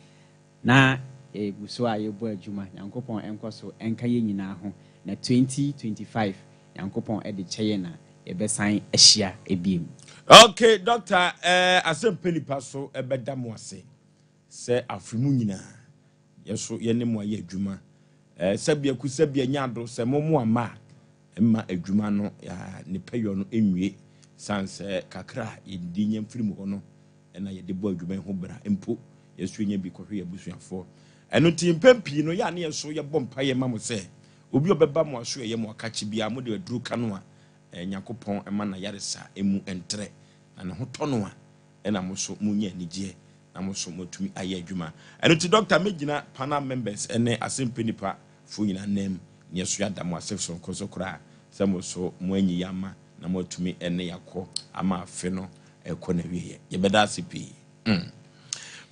Na yɛgu so a yɛbɔ adwuma, Nyankopɔn nkɔ so nka yɛn nyinaa ho, na 2025 Nyankopɔn de kyɛ yɛn a, yɛbɛsan ahyia biom. Ok doctor eh asɛm pɛ nipa so bɛda mo ase sɛ afe mu nyinaa yɛso yɛne mo ayɛ adwuma eh sɛbia ku sɛbia nya do sɛ mo mo amma a mma adwuma no ne pɛyɔ no nwie san sɛ kakra a yɛdi nya mfiri mu hɔ no na yɛde bɔ adwuma yi ho bra mpo yɛso yɛnya bi kɔhwɛ yɛn abusuafoɔ. Ɛno nti mpɛn pii no yɛ a ne yɛn nso yɛbɔ mpaeɛ ma mo sɛ obi a ɔbɛba mo aso ɛyɛ mo akakye biara mode aduro ka no a Nyankopɔn ma n'ayaresa mu ntrɛ na ne ho tɔ no a ɛna mo nso monya anigyeɛ na mo nso moatumi ayɛ adwuma. Ɛno nti Dɔkta mɛgyina panel members ne asɛmpɛ nipa foɔ nyinaa nan mu ne yɛso yɛada mo ase sononko so koraa sɛ mo nso moanyi yɛn ama na moatumi ne yɛakɔ ama afe no ɛkɔ n'awieɛ. Yɛbɛda ase pii. Mm.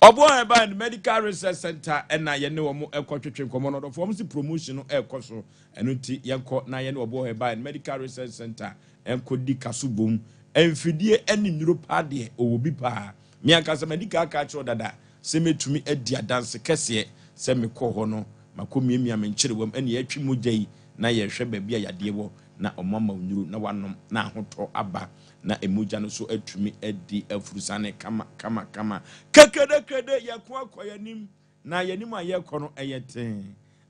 Ɔboɔ Herbal and Medical Research Center ɛna yɛne wɔn ɛkɔ twetwe nkɔmmɔ no ɔdɔfoɔ wɔn si promotion no ɛkɔ so ɛno nti yɛnkɔ na yɛne Ɔboɔ Herbal and Medical Research Center ɛnkɔ di kaso bom mfidie ɛne nnuro paa deɛ ɔwɔ bi paa me ankasa madi kan aka akyerɛ dada sɛ mɛtumi adi adanse kɛseɛ sɛ mekɔɔ hɔ no makɔ miamia me nkyerewam ɛne yɛtwe mogya yi na yɛhwɛ baabi a yadeɛ wɔ na ɔmo ama wo nnuro na wanom na ahotɔ aba na mogya no so atumi adi afurusane kama kama kama. Kekedekrede, yɛko akɔ yɛn anim, na yɛn anim a yɛrekɔ no yɛ tee,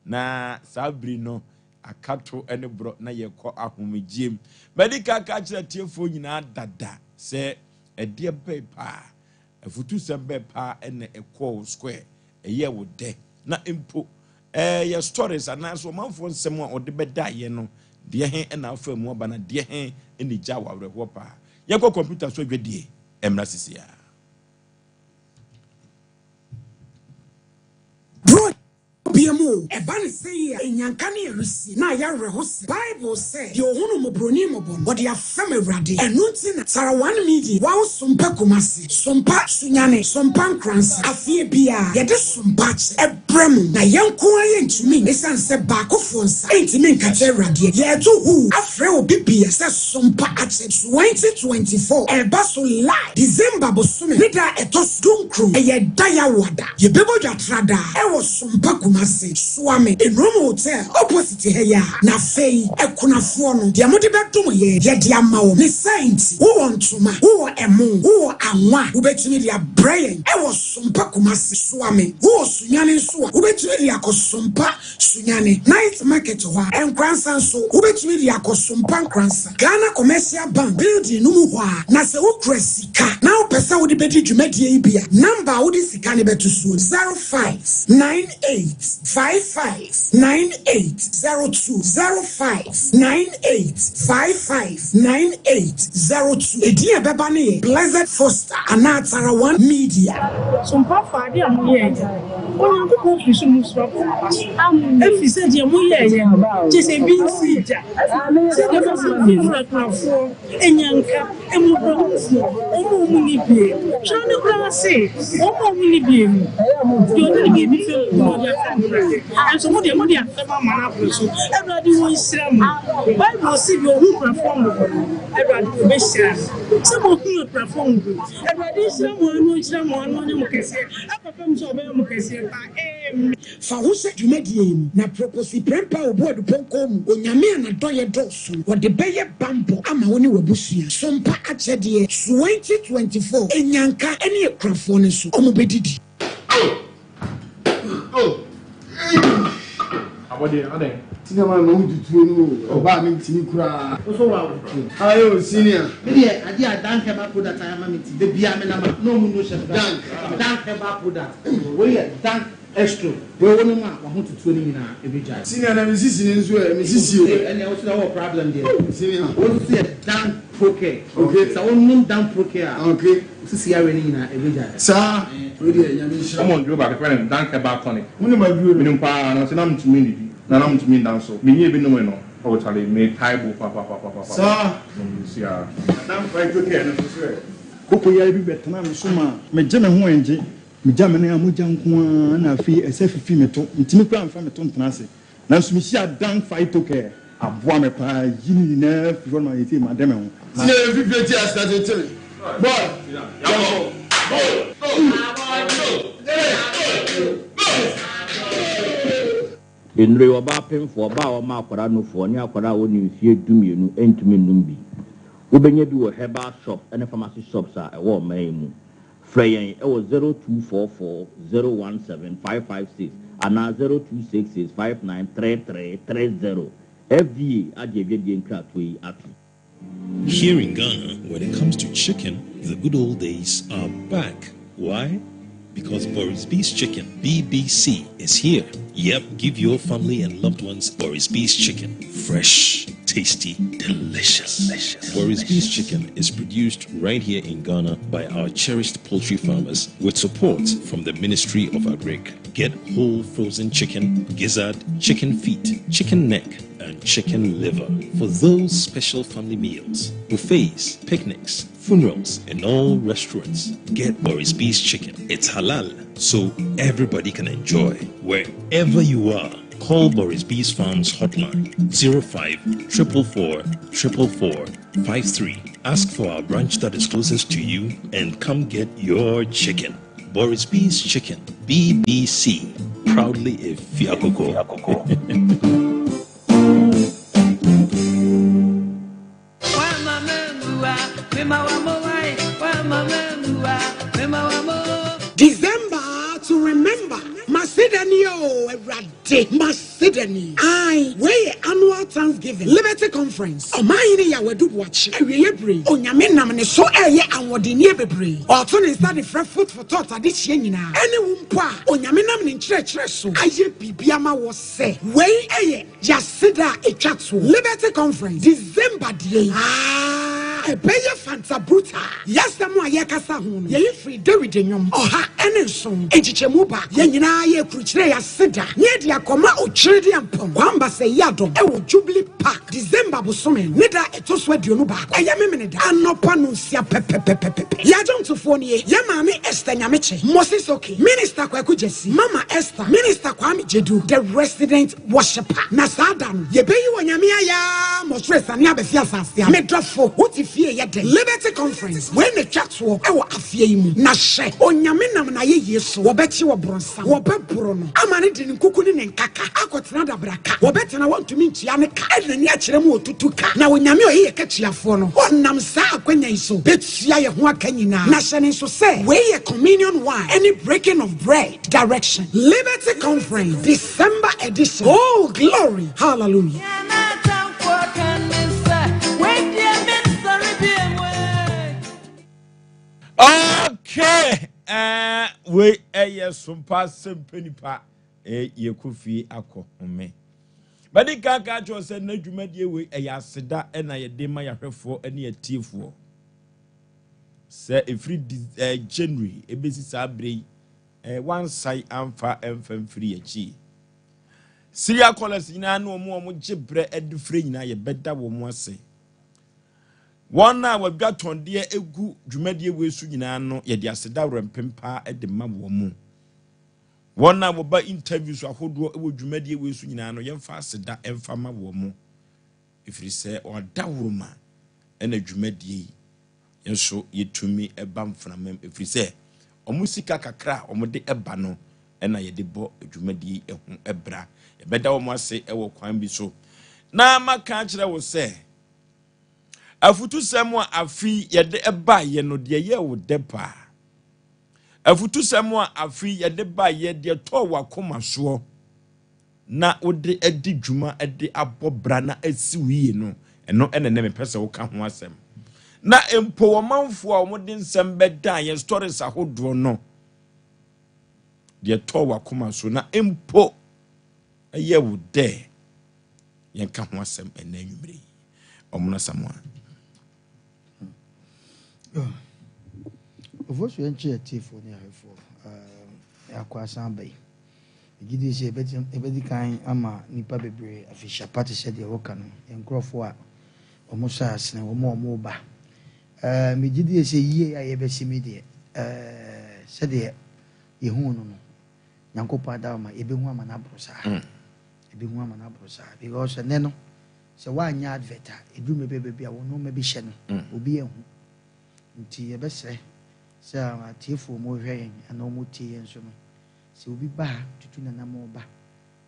na saa bere no akato ne borɔ na yɛkɔ ahomegyeɛ mu. Madi kan aka akyerɛ atiefoɔ nyinaa dada sɛ ɛdeɛ bɛn paa, afutusɛm bɛn paa na ɛkɔɔ wo square, ɛyɛɛ wo dɛ, na mpo Ɛyɛ stories anaasɛ ɔmanfoɔ nsɛm a ɔde bɛdaeɛ no, deɛ he na afa mu aba na deɛ he na egyaa wo awerɛhoɔ paa? Yɛnkɔ kɔmputa so adwadie mmra sisiaa. Bro bia mu o, ɛba no sɛi a, nyanka ne awisi na ayɛ awerɛhosɛm. Bible sɛ, Deɛ ɔhunu mmɔborɔni mmɔbɔ no, ɔde afɛm Awurade. Ɛno nti na Sarawan Media, Wow Sompa Kumasi, Sompa Sunyani, Sompa Nkoransa, afeɛ biara yɛde Sompa akyɛ brɛ mo, na yɛn nko ara yɛntumi, esiane sɛ baakofoɔ nsa ntumi nkata Awurade. Yɛreto huu afrɛ obi bia sɛ Sompa akyɛ 2024 ɛreba so live December bosome ne da a ɛtɔ so dunkron, ɛyɛ da Yawoada. Yɛbɛbɔ dwa tradaa ɛwɔ Sompa Kumasi, Suame, Nnrom Hotel opposite ha yi ara. Na afei akunafoɔ no, deɛ mode bɛdom yɛn, yɛde ama wɔn. Ne saa nti, wowɔ ntoma, wowɔ ɛmo, wowɔ anwa a, wobɛtumi de abrɛ yɛn wɔ Sompa Kumasi, Suame. Wowɔ Sunyani nso a, wobɛtumi de akɔ Sompa Sunyani, Night Market hɔ a. Nkoransa nso, wobɛtumi de akɔ Sompa Nkoransa, Ghana Commercial Bank building no mu hɔ ara. Na sɛ wokura sika na wopɛ sɛ wode bɛdi dwumadie yi bi a, number a wode sika no bɛto soɔ, 059855. 9802 05 98 55 9802. Edin a ɛbɛba no yɛ Blessed Foster anaa Tara One Media. Sompafoɔ, adeɛ a moyɛeɛ no, Onyankopɔn firi soro mu soro abɔ mo aba so, ɛfiri sɛ deɛ moyɛeɛ no, kyerɛ sɛ ebi nsii da, sɛdeɛ mose fie wurakunafoɔ, Anyanka, mmɔborɔhunufoɔ, wɔn a wɔnni bie. Twerɛ no koraa se, wɔn a wɔnni bie no, deɛ ɔde ne biribi fɛm obi no, ɔde afɛm Awurade. Nanso mo deɛ, mode afɛm ama no aboro so. Awurade ɔnhyira mo. Bible se, deɛ ɔhu akunafoɔ mmɔbɔ no, Awurade ɔbɛhyira no. Sɛ moahunu akunafoɔ mmɔbɔ yi, Awurade nhyira mo ara na ɔnhyira mo ara na ɔnyɛ mo kɛseɛ akɔpem sɛ ɔbɛyɛ mo kɛseɛ paa. Amen. Fa wo hyɛ dwumadie yi mu, na Proposi Prempeh a ɔbu Adupɔnkɔn mu, Onyame a n'adɔeɛ dɔɔso no, ɔde bɛyɛ banbɔ ama wo ne w'abusua. Sompa akyɛdeɛ, 2024, Nnyanka ne akunafoɔ no nso, wɔbɛdidi. Oh! Oh! Eii! Abɔdeɛ, adɛn? Senior man ma wo tutuo no o, ɔbaa me ntimi koraa. Wo so wa wo tuo. Aye o senior. Me deɛ adeɛ a Dank herbal product ayɛ ama me nti da biara me nam a na ɔmo nnuro hyɛ me Dank. Dank herbal product wei yɛ Dank Estro wei wo nom a wahotutuo no nyinaa ɛbɛgyae. Senior na me sisi no nso ɛ, me sisi o. Ɛnneɛ wo so deɛ wowɔ problem deɛ. Oh senior. Wei nso so yɛ Dank Procare. Okay. Sɛ wo nom Dank Procare a. Okay. Wo sisi yareɛ no nyinaa ɛbɛgyae. Saa, wei deɛ Nyame nhyira wo. Wɔn duro baako yɛfrɛ no Dank Herbal Tonic. Wo nim aduro no? Menim paa nanso na mentumi nnidi na na mentumi nda nso. Menyɛɛ bi nomee no oh chale metae bo papapapapapa. Saa. Menim siaa. Na Dank Phytocare no nso so ɛ? Koko yare bi bɛtenaa me so maa megye me ho ɛngye. Megya me nan a mogya nko ara na afei ɛsɛ fifi me to. Mentumi koraa mfa me to ntena ase. Nanso mehyiaa Dan Phytocare. Aboa me paa yi ne nyinaa firi hɔ no ma seesei made me ho. Na. Senior yɛn fifire ti ase tete me boy yɛnkɔ go go go. Nnuro yi, ɔbaa pemfoɔ, ɔbaa a ɔma akwadaa nufoɔ, ne akwadaa a ɔnni mfeɛ dumienu ntumi nnom bi. Wobɛnya bi wɔ herbal shops ne pharmacy shops a ɛwɔ ɔman yi mu. Frɛ yɛn wɔ 0244 017 556 anaa 0266 5933 30. FDA agye adwadie nkratoɔ yi atom. Here in Ghana, when it comes to chicken, the good old days are back. Why? Because Boris B's Chicken, BBC, is here. Yep, give your family and loved ones Boris B's Chicken. Fresh, tasty, delicious. delicious. Boris B's Chicken is produced right here in Ghana by our cherished poultry farmers with support from the Ministry of Agric. Get whole frozen chicken, gizzard, chicken feet, chicken neck, and chicken liver for those special family meals, buffets, picnics, funerals, and all restaurants. Get Boris B's chicken. It's halal, so everybody can enjoy. Wherever you are, call Boris B's Farms hotline 05 444 444 53. Ask for our branch that is closest to you and come get your chicken. Boris B's Chicken, BBC, proudly a Fiakoko. December to remember Maseda ni o Awurade Maseda ni Ae wei yɛ annual thanksgiving Liberty conference Ɔmanhene Yaw Adu Boakye awieɛ bere yi Onyame nam ne so ɛɛyɛ anwɔdenneɛ bebree Ɔɔto ne nsa de frɛ Food for Thought adehyeɛ nyinaa ɛne wo mpo a Onyame nam ne nkyerɛkyerɛ so ayɛ biribi ama woɔ sɛ wei ɛyɛ Y'aseda a etwa toɔ. Liberty Conference, December deɛ yi aa ɛbɛyɛ fanta brutal. Y'asɛm a yɛkasa ho no, yɛyi firi Dawid Nnwom 107 nkyekyɛmu baako. Yɛn nyinaa yɛkurukyerɛ y'aseda na yɛde akɔma Okyerɛdeampɔn Kwamba Sɛyiadom wɔ Jubilee Park, December bosome no ne da a ɛtɔ so 21, ɛyɛ Memeneda anɔpa nonsia pɛpɛpɛpɛpɛ. Y'adwomtofoɔ nie, Yɛn Maame Esther Nyamekye, Moses Oki, Minister Kwaku Gyasi, Mama Esther, Minister Kwame Gyedu, The Resident Worshipper. Na saa da no, yɛbɛyi Onyame ayɛ ara ma ɔsoro asiane abɛsi asase ano. Me dɔfo, wote fie yɛ dɛn? Liberty Conference, wei na ɛtwa toɔ wɔ afeɛ yi mu. Na hwɛ, Onyame nam n'ayɛyie so, wɔbɛkye ɔbronsam, wɔbɛboro no, ama no de ne nkuku ne ne nkaka akɔtena adabraka, wɔbɛtena wɔntumi ntua ne ka, ɛde n'ani akyerɛ mu ɔtutu ka. Na Onyame a ɔyɛ yɛn katuafoɔ no, ɔnam saa akwanya yi so bɛtua yɛn ho aka nyinaa. Na hyɛ no nso sɛ, wei yɛ Communion Wine ne Breaking of Bread Direction. Liberty Conference, December edition. Oh, glory! Hallelujah. Okay, eh, wei ɛyɛ sompa sɛmpɛ nipa eh, yɛkɔ fie akɔ home. Bɛde kan ka kyerɛ sɛ na dwumadie wei ɛyɛ aseda ɛna yɛde ma yɛahwɛfoɔ ne atiefoɔ. Sɛ ɛfiri eh, January ɛbɛsi saa berɛ yi Eh, wansan amfa ɛmfa mfiri akyi. Syria callers nyinaa ne wɔn a wɔgye berɛ de frɛ nyinaa yɛbɛda wɔn ase. Wɔn a wɔadwa tɔndeɛ egu dwumadie wei so nyinaa no yɛde aseda werɛmpem paa de ma wɔn mu. Wɔn a wɔba interviews ahodoɔ wɔ dwumadie wei so nyinaa no yɛmfa aseda mfa ma wɔn mu. Ɛfiri sɛ wɔadaworoma ɛna dwumadie yi nso yɛtumi ba mframa mu ɛfiri sɛ wɔn sika kakra a wɔde ba no na yɛde bɔ dwumadie yi ho bra. Yɛbɛda wɔn ase wɔ kwan bi so. Na maka akyerɛ wo sɛ afutusɛm a afe yɛde baeɛ no deɛ ɛyɛ wo dɛ paa. Afutusɛm a afe yɛde baeɛ deɛ tɔɔ w'akoma soɔ. na wode adi dwuma de abɔ bra na asi wo yie no, ɛno na ɛnnɛ mepɛ sɛ woka ho asɛm. Na mpo ɔmanfoɔ a wɔde nsɛm bɛdan yɛn stories ahodoɔ no, deɛ ɛtɔɔ w'akoma so na mpo ɛyɛ wo dɛ, yɛnka ho asɛm ɛnnɛ anwummerɛ yi. Ɔmono Asamoah. Ofosu yɛnkyɛ atiefoɔ ne ahwɛfoɔ akɔ asan aba yi. Megye di sɛ yɛbɛdi kan ama nnipa bebree afehyia pa te sɛ deɛ wɔka no, yɛn nkurɔfoɔ a wɔsɔ asene, wɔn a wɔreba. Ɛɛ, megye die sɛ yie a yɛbɛsi mi deɛ, ɛɛ, sɛdeɛ yɛhuu no no, Nyankopɔn adaworoma, yɛbɛhu ama no aboro saa. Yɛbɛhu ama no aboro saa. Because ɛnnɛ no, sɛ woanyɛ advert a, ɛduru mmerɛ bi a baabi a wo nneɛma bi hyɛ no, obi anhu. Nti yɛbɛsrɛ sɛ atiefoɔ wɔhwɛ yɛn anaa wɔtie yɛn nso no, Sɛ obi ba ha tutu n'anammɔn ba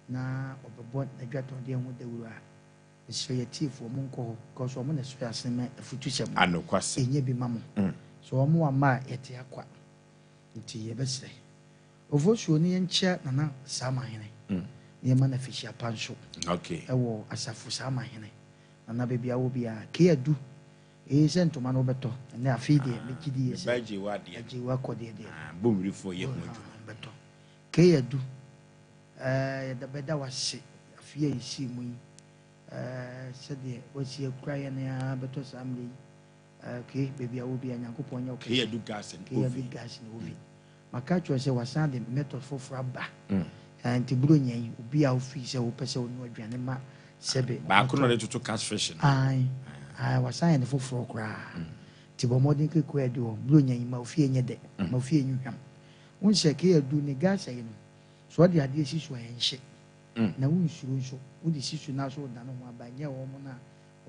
na ɔbɛbɔ n'adwatɔndeɛ ho dawuro a, mesrɛ yɛn atiefoɔ monkɔ hɔ because wɔn na ɛsɔ yɛn asene ma afutusɛm no. Anokwasɛm. Yɛnya bi ma mo. Sɛ wɔn amma a, yɛte akwa. Nti yɛbɛsrɛ. Ofosuo ne yɛnkyea Nana Saamahene na yɛma no afihyia pa nso wɔ Asafo Saamahene. Nana baabi a wɔ biara, Kay Adu Ee sɛ ntoma no wobɛtɔ ɛnɛ afei deɛ megye di yie sɛ Meba gye wo adeɛ no. Agye wo akɔ deɛ deɛ. Ah, Bomirifoɔ yɛ ho adwuma. Bɛtɔ. Kay Adu, eh, yɛda bɛda wo ase afei a yɛsii mu yi, eh, sɛdeɛ woasi akura yɛn ara bɛtɔ saa mmerɛ yi. Eh, okay, baabi a wɔ biara Nyankopɔn nyɛ wo kɛse. Kay Adu gas and Kay Adu oven. gas and oven. Maka akyerɛ wo sɛ wasan de method foforɔ aba. Ɛɛ nti Buronya yi, obi a wofii sɛ wopɛ sɛ wonoa aduane ma sɛbe Baako na ɔtɔ. ɔde toto catfish no. Ae, ae, wasan ayɛ no foforɔ koraa. Nti bɔ mmɔden kɔ adi hɔ. Buronya yi, ma wo fie nyɛ dɛ, ma wo fie nyi hwam. Wohu sɛ Kay-Adu ne gas ayi no, sɛ ɔde adeɛ si so a ɛnhye. Na wonsuro nso. Wode si so na so wodane ho aba, ɛnyɛ wɔn no a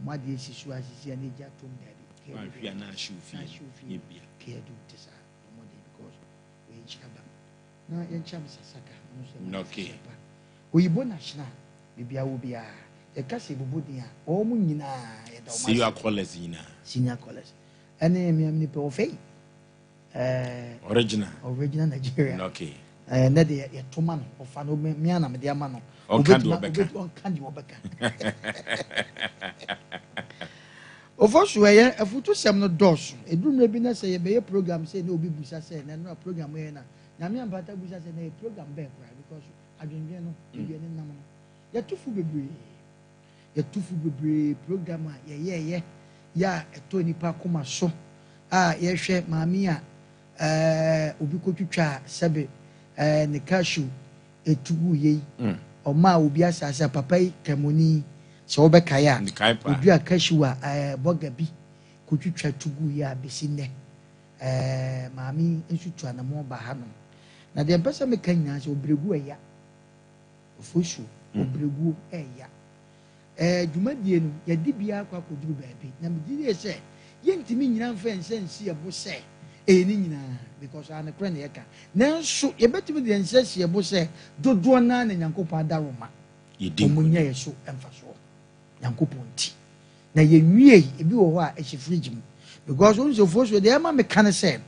wɔn adeɛ si so a sisi a na egya tom, daabi. Kay-Adu Wanhwe deɛ a na ahye wo na fie ahye no, wo fie nyɛ no. bia. Kay-Adu nte saa. Bɔ mmɔden because ɔyɛ nhyira ba. Na yɛnkyia Mister Saka, ɔno nso yɛ Okay. nhyira pa. Oyibo National, baabi a wɔ biara, yɛka sɛ yɛbobɔ din a, wɔn nyinaa yɛda wɔn ase. Senior callers nyinaa. Senior callers. Ɛne mmea nipa ɔfɛ yi. Ɛɛ. Original. Original Nigeria. Okay. Ɛɛ nɛ deɛ yɛto ma no, ɔfa no, mmea na mede ama no. Ɔnka deɛ ɔbɛka. Ɔnka deɛ ɔbɛka. Ofosu, Ɛyɛ, afutusɛm no dɔɔso. Ɛduru mmerɛ bi na sɛ yɛbɛyɛ program sei na obi busa sɛ na nnora program yɛ na Nyame ampata busa sɛ na ɛyɛ program bɛn koraa because adwendwen no baabi ɛne nam no yɛto fo bebree yɛto fo bebree program a yɛyɛɛyɛ yɛ a ɛtɔ nipa akoma so a yɛhwɛ maame a ɛɛ obi kɔtwitwa a sɛbe ɛɛ ne cashew ɛtu gu yei ɔmaa obi asase a papa yi kramoni Sɛ wobɛkae a, Mekae paa. oduaa cashew a ɛɛ bɔga bi kotwitwa tu guiɛ a besi nnɛ. Ɛɛ maame yi nso tu anamɔn baa hanom. Na deɛ mpɛ sɛ meka nyinaa sɛ ɔbrɛguo ɛya. Ofosuo, ɔbrɛguo ɛya. Ɛɛ dwumadie no, yɛde biara akɔ akɔduru baabi. Na megye die sɛ yɛntumi nnyina mfa yɛn nsa nsi yɛn bo sɛ ɛyɛ ne nyinaa because anokorɛ na yɛka. Nanso yɛbɛtumi de yɛn nsa asi yɛn bo sɛ dodoɔ no ara na Nyankopɔn adaworoma. Yɛdi Wɔn nkonim. nya yɛ so mfasoɔ Nyankopɔn nti. Na yɛnwiei, ebi wɔ hɔ a ɛhyɛ fridge mu. Because wohu sɛ ofuo so deɛ ɛma meka ne sɛ,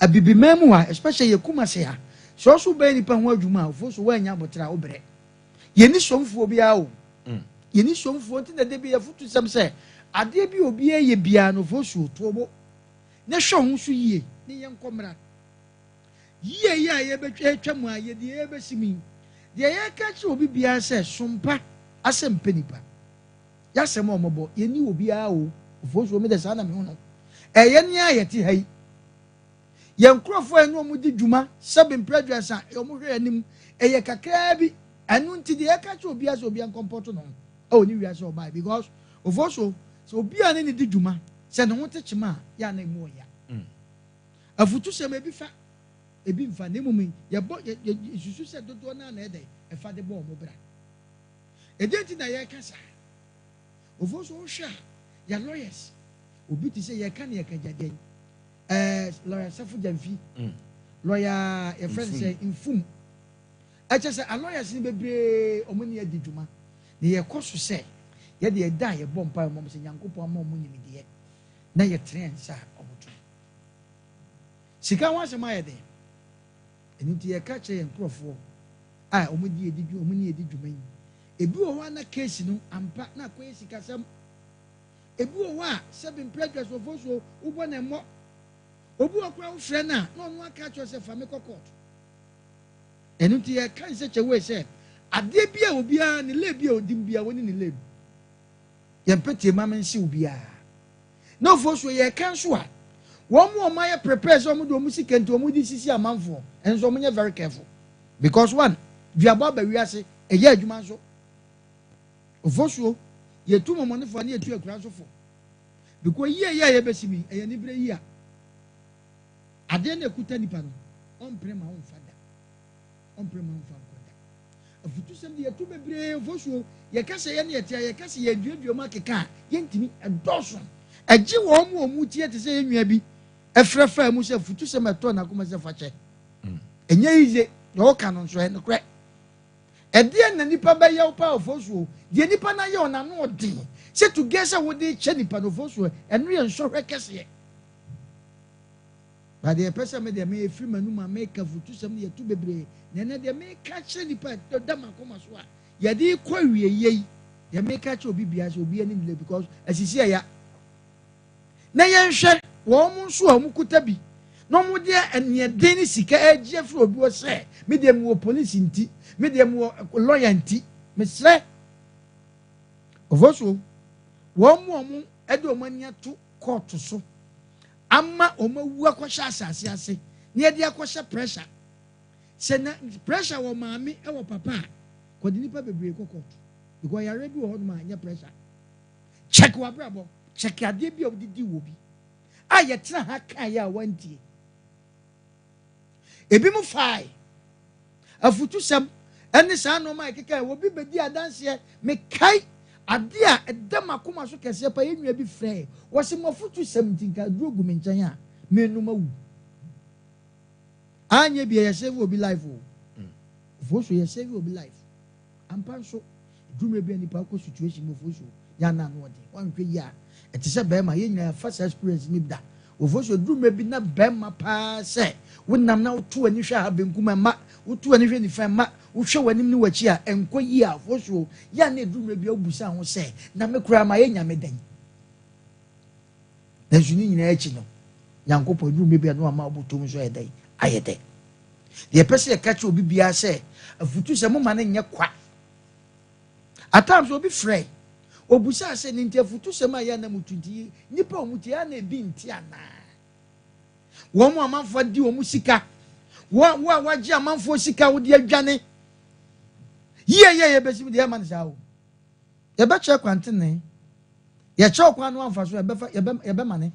Abibiman mu ha, especially yɛ Kumasi ha, sɛ ɔso wobɛyɛ nipa ho adwuma a, ofuo so woannya aboterɛ a, wobrɛ. Yɛnni somfoɔ biara o. Yɛnni somfoɔ nti na da bi yɛfoto sɛm sɛ, adeɛ bi a obiara yɛ biara no, ofuo so to bo na hwɛ wo ho so yie ne yɛnkɔ mmra. Yie yi a yɛbɛtwa atwa mu a yɛde yɛbɛsi mu yi, deɛ yɛreka akyerɛ obi biara sɛ sompa asɛm pɛ nipa. Y'asɛm a wɔbɔ, yɛnni obiara o, Ofosuo me deɛ saa na mehu no. Ɛyɛ ne a yɛte ha yi. Yɛn nkurɔfoɔ a yɛne wɔn di dwuma sɛbe mprɛ aduasa a wɔn hwɛ yɛn anim, ɛyɛ kakraa bi. Ɛno nti deɛ yɛka kyerɛ obiara sɛ obiara nkɔmpɔto ne ho ɛwɔ ne wiase a ɔbaeɛ because Ofosuo sɛ obiara ne ne di dwuma sɛ ne ho te kyema a yɛ a na emu ɔya. Afutusɛm, ebi fa, ebi mfa, na mmom yɛbɔ, yɛ, yɛ, yɛsusu sɛ dodoɔ no ara na ɛdɛn, ɛfa de bɔ wɔn bra. Ɛdeɛn nti na yɛreka saa? Ofo nso wohwɛ a, yɛ lawyers, obi te sɛ yɛka ne yɛka gya deɛn, ɛɛ, lawyer Safo Gyamfi, lawyer yɛfrɛ no sɛ Mfum. Ɛkyɛ sɛ a lawyers no bebree wɔn ne adi dwuma. Na yɛkɔ so sɛ yɛde ɛda a yɛbɔ mpaeɛ ma wɔn sɛ Nyankopɔn ama wɔn nimdeɛ na yɛtene yɛn nsa a wɔto. Sika ho asɛm ayɛ den. Ɛno nti yɛka kyerɛ yɛn nkurɔfoɔ a wɔn di yɛdi wɔn ne yɛdi dwuma yi. Ebi wɔ hɔ a na case no ampa na akɔyɛ sikasɛm. Ebi wɔ hɔ a sɛbi mprɛ dwasofo so wobɔ no mmɔ. Obi wɔ hɔ koraa wofrɛ no a na ɔno aka akyerɛ wo sɛ fa me kɔ court. Ɛno nti yɛka in such a way sɛ adeɛ bi a obiara ne lay bi a ɔdim biara wɔne ne lay mu. Yɛmpɛ tie ma mense obiara. Na ofosuo yɛka nso a wɔn a wɔayɛ prepare sɛ wɔn de wɔn sika nti wɔn de sisi amanfoɔ nso wɔn nyɛ very careful because one duabɔ aba wiase ɛyɛ adwuma nso. Ofosuo yɛtu mɔmɔnefoɔ ne yɛtu akura nso fo because yie yɛ a yɛbɛsi mi ɛyɛ nibere yie a adeɛ na ɛkuta nipa no ɔmpere ma ɔmfa da ɔmpere ma ɔmfa nkɔ da. Afutusɛm de yɛtu bebree mfosuo. Yɛka sɛ yɛne yɛte a, yɛka sɛ yɛduadua mu akeka a, yɛntumi. Ɛdɔɔso. Ɛgye wɔn a wɔn tie te sɛ yɛn nua bi ɛfrɛ faa mu sɛ afutusɛm a ɛtɔɔ n'akoma sɛ fa kyɛ. Ɛnyɛ yiye. Deɛ ɔka no nso ɛyɛ nokorɛ. Ɛdeɛn na nipa bɛyɛ wo paa ofosuo? Deɛ nipa no ayɛ wo no ano ɔden sɛ to gɛ sɛ wode kyɛ nipa no ofosuo. Ɛno yɛ nsɔhwɛ kɛseɛ. Ba deɛ ɛpɛ sɛ me deɛ me ɛfiri m'anum a meka afutusɛm no yɛto bebree na ɛnɛ deɛ meka kyerɛ nipa ɛda m'akoma so a yɛde kɔ awieɛ yi deɛ meka kyerɛ obi biara sɛ obi anim le because asisi ɛya na yɛnhwɛ wɔn nso a wɔn kuta bi na wɔn de ɛneɛden ne sika ɛgye afiri obi hɔ sɛ me deɛ mewɔ polisi nti me deɛ mewɔ lɔya nti mesrɛ ɔfɔ wɔn mu a wɔn ɛde wɔn ani ato kɔɔto so ama wɔawu akɔhyɛ asase ase na yɛde akɔhyɛ pressure. Sɛ na pressure wɔ maame wɔ papa a, kɔde nipa bebree kɔ court because yareɛ bi wɔ hɔnom a ɛnyɛ pressure. Check w'abrabɔ, check adeɛ bi a wode di wɔ bi a yɛtena ha kaeɛ a wantie. Ebinom fae afutusɛm ne saa nneɛma a ɛkeka yi. Obi bɛdi adanseɛ. Mekae adeɛ a ɛda m'akoma so kɛseɛ pa. Yɛn nua bi frɛɛ. Wɔse mo afutusɛm nti nka aduro gu me nkyɛn a menom awu. Anyɛ bia yɛ save obi life o. Ofosuo yɛ save obi life. Ampa nso, ɛduru mmerɛ bi a nipa kɔ situation mu ofosuo yɛ ana ano ɔden. Wanhwɛ yie a, ɛte sɛ bɛrima, yɛn nyinaa yɛafa saa experience no bi da. Ofosuo ɛduru mmerɛ bi na bɛrima paa sɛ wonam na woto w'ani hwɛ ha benkum ɛmma, woto w'ani hwɛ nifa ɛmma, wohwɛ w'anim ne w'akyi a ɛnkɔ yie a, ofosuo yɛ ana ɛduru mmerɛ bi a wobusa ho sɛ, na me koraa mayɛ Nyame dɛn? Nanso ne nyinaa akyi no, Nyankopɔn ɛduru mmerɛ bi a na wama wobotom nso ayɛ dɛn? Ayɛ dɛ. Deɛ yɛpɛ sɛ yɛka kyerɛ obi biara sɛ, afutu sɛ moma no nyɛ kwa. At times obi frɛ, obusaa sɛ, ne nti afutusɛm a yɛ na mutu nti nnipa a wɔn tie a na ebi nte anaa? Wɔn mu amanfoɔ adi wɔn sika, wɔn a wɔagye amanfoɔ sika wɔde adwane. Yie yie yɛbɛsi mu deɛ ɛma no saa o. Yɛbɛkyerɛ kwantene, yɛkyerɛ ɔkwan no amfa so yɛbɛfa yɛbɛmane.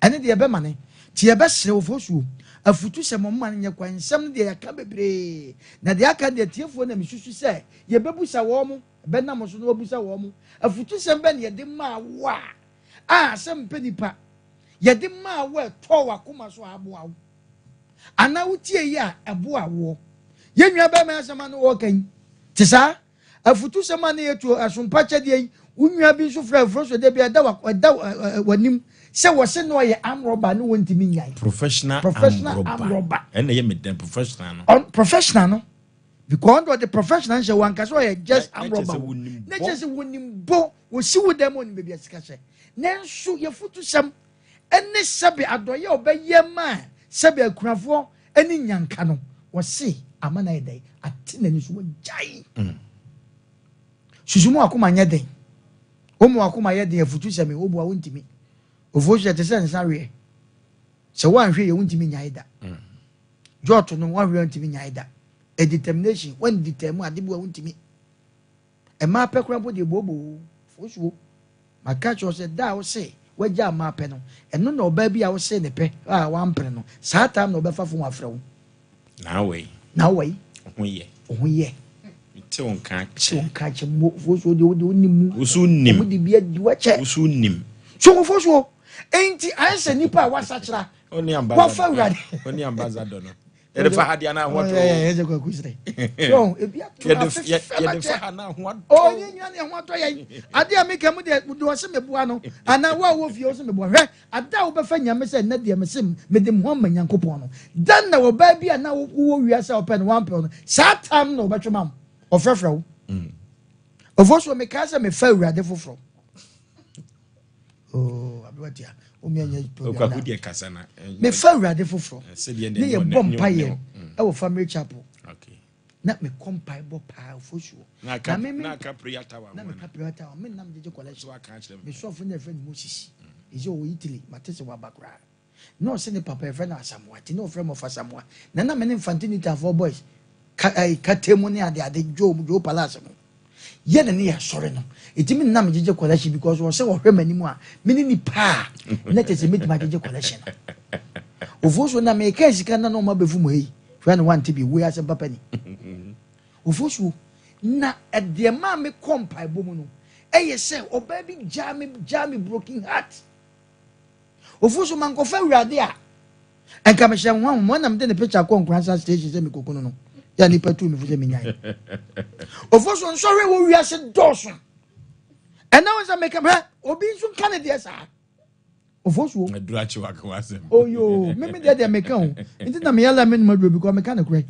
Ɛne deɛ ɛbɛmane. Nti yɛbɛsrɛ wo Fosuo, afutu sɛ mo mma no nyɛ kwan. Nsɛm no deɛ yɛaka bebree, na deɛ aka no deɛ atiefoɔ na mesusu sɛ yɛbɛbusa wɔn, ɛbɛnam mo so na wɔabusa wɔn. Afutusɛm bɛn na yɛde maa wo a, a asɛm mpɛ nipa, yɛde maa wo a ɛtɔɔ w'akoma so a aboa wo? Anaa wotie yi a ɛboa woɔ? Yɛn nua bɛrima asɛm a na wɔreka yi, te saa? Afutusɛm a na yɛtu asompa kyɛdeɛ yi, wo nua bi nso frɛ afuro so da bi ɛda ɛda w'anim sɛ wɔse na ɔyɛ amrɔba ne wɔntumi nyae. Professional, professional amrɔba. Ɛna ɛyɛ me dɛn professional no. On professional no because ɔno ɔde professional nhyɛ wɔn ankasa ɔyɛ just amrɔba o. Na kyerɛ sɛ wɔnim bɔ wɔsi wo dɛm wɔnim baabi a sika hyɛ. Nanso yɛfutusɛm ɛne sɛbe adɔyɛ a ɔbɛyɛ ma sɛbe akunafoɔ ɛne nyanka no wɔse ama no ayɛ dɛn ate n'ani so wagyae mm. susu mu akoma nyɛ den wo mu akoma yɛ den afutu sɛ me woboa wontumi ofuo so ɛte sɛ nsa weɛ sɛ woanhwɛ yɛ wontumi nyae da mm. jɔto no woanhwɛ wontumi nyae da a determination wɔn determine ade bi a wontumi Mmaa pɛ koraa mpo deɛ booboo, fosuo. Maka akyerɛ wo sɛ da a wose woagyaa mmaa pɛ no, ɛno na ɔbaa bi a wose ne pɛ a wampene no, saa time na ɔbɛfa fon afrɛ wo. Na wei. Na wei. Ho yɛ. Ho yɛ. Mete wo nka akyɛ. Mete wo nka akyɛ mo fosuo deɛ wode wonim mu. Woso nim. Wɔn de bi adi wakyɛ. Woso nim. So wo fosuo. Enti ayɛ sɛ nipa a wasakyera. Wafa awurade. Ɔne ambassador no. yɛde fa ha deɛ na ho atɔ ɛyɛ sɛ kwaku serɛ so ebi ato na afefɛ yɛde fa ha na ho atɔ o nye nyina ne ho atɔ yɛn ade a meka mu deɛ de ɔse meboa no anaa wo a wɔ fie ɔse meboa hwɛ ada a wobɛfa nyame sɛ nnɛ deɛ mese mede me ho ama nyankopɔn no dan na ɔbaa bi a na wowɔ wiase a ɔpɛ no wampɛ no saa tam na ɔbɛtwe ma wo ɔfrɛfrɛ wo mm. Ɔfo so mekae sɛ mefa awurade foforɔ. Oh, abewatia. Okwaku deɛ kasa na. Mefa awurade foforɔ. Ne yɛ bɔ mpaeɛ ɛwɔ family chapel. Okay. Na mekɔ mpaebɔ paa ofosuo. Na aka na aka prayer tower. Na meka prayer tower. Me nam gyegye collection. Me sɔfo na ɛfrɛ no Moses. Ɛsɛ ɔwɔ Italy. Mate sɛ waba koraa. Na ɔse ne papa yɛfrɛ no Asamoah nti na ɔfrɛ me Ɔfasamoah. Na na me ne Mfante Nitafoɔ boys ka ɛyi kate mu ne ade ade Joe Joe Palace no. Yɛ ne ne yɛ asɔre no. Nti me na me gyegye collection because ɔsɛ ɔhwɛ m'anim a me ne nipa a na kyerɛ sɛ metumi agyegye collection no. Ofosuo na meka sika na na ɔma bɛfu mu hei. Hwɛ na wante bi wei asɛm papa ni. Ofosuo na ɛdeɛ maa me kɔ mpaebɔ mu no ɛyɛ sɛ ɔbaa bi gyaa me gyaa me broken heart. Ofu so mankɔfa awurade a nka mehyɛ ho ahoma na mede ne picture kɔ Nkoransa station sɛ mekɔkunu no yɛ nipa tu me fo sɛ menyae. Ofu so nsɔhwɛ wɔ wiase dɔɔso. Ɛna wo sɛ meka hɛ obi nso nka ne deɛ saa. Ofu so. Aduru akye waka w'asɛm. Oyo me me deɛ deɛ meka o. Nti na meyɛ la me numa duro bi kɔ meka ne korɛ.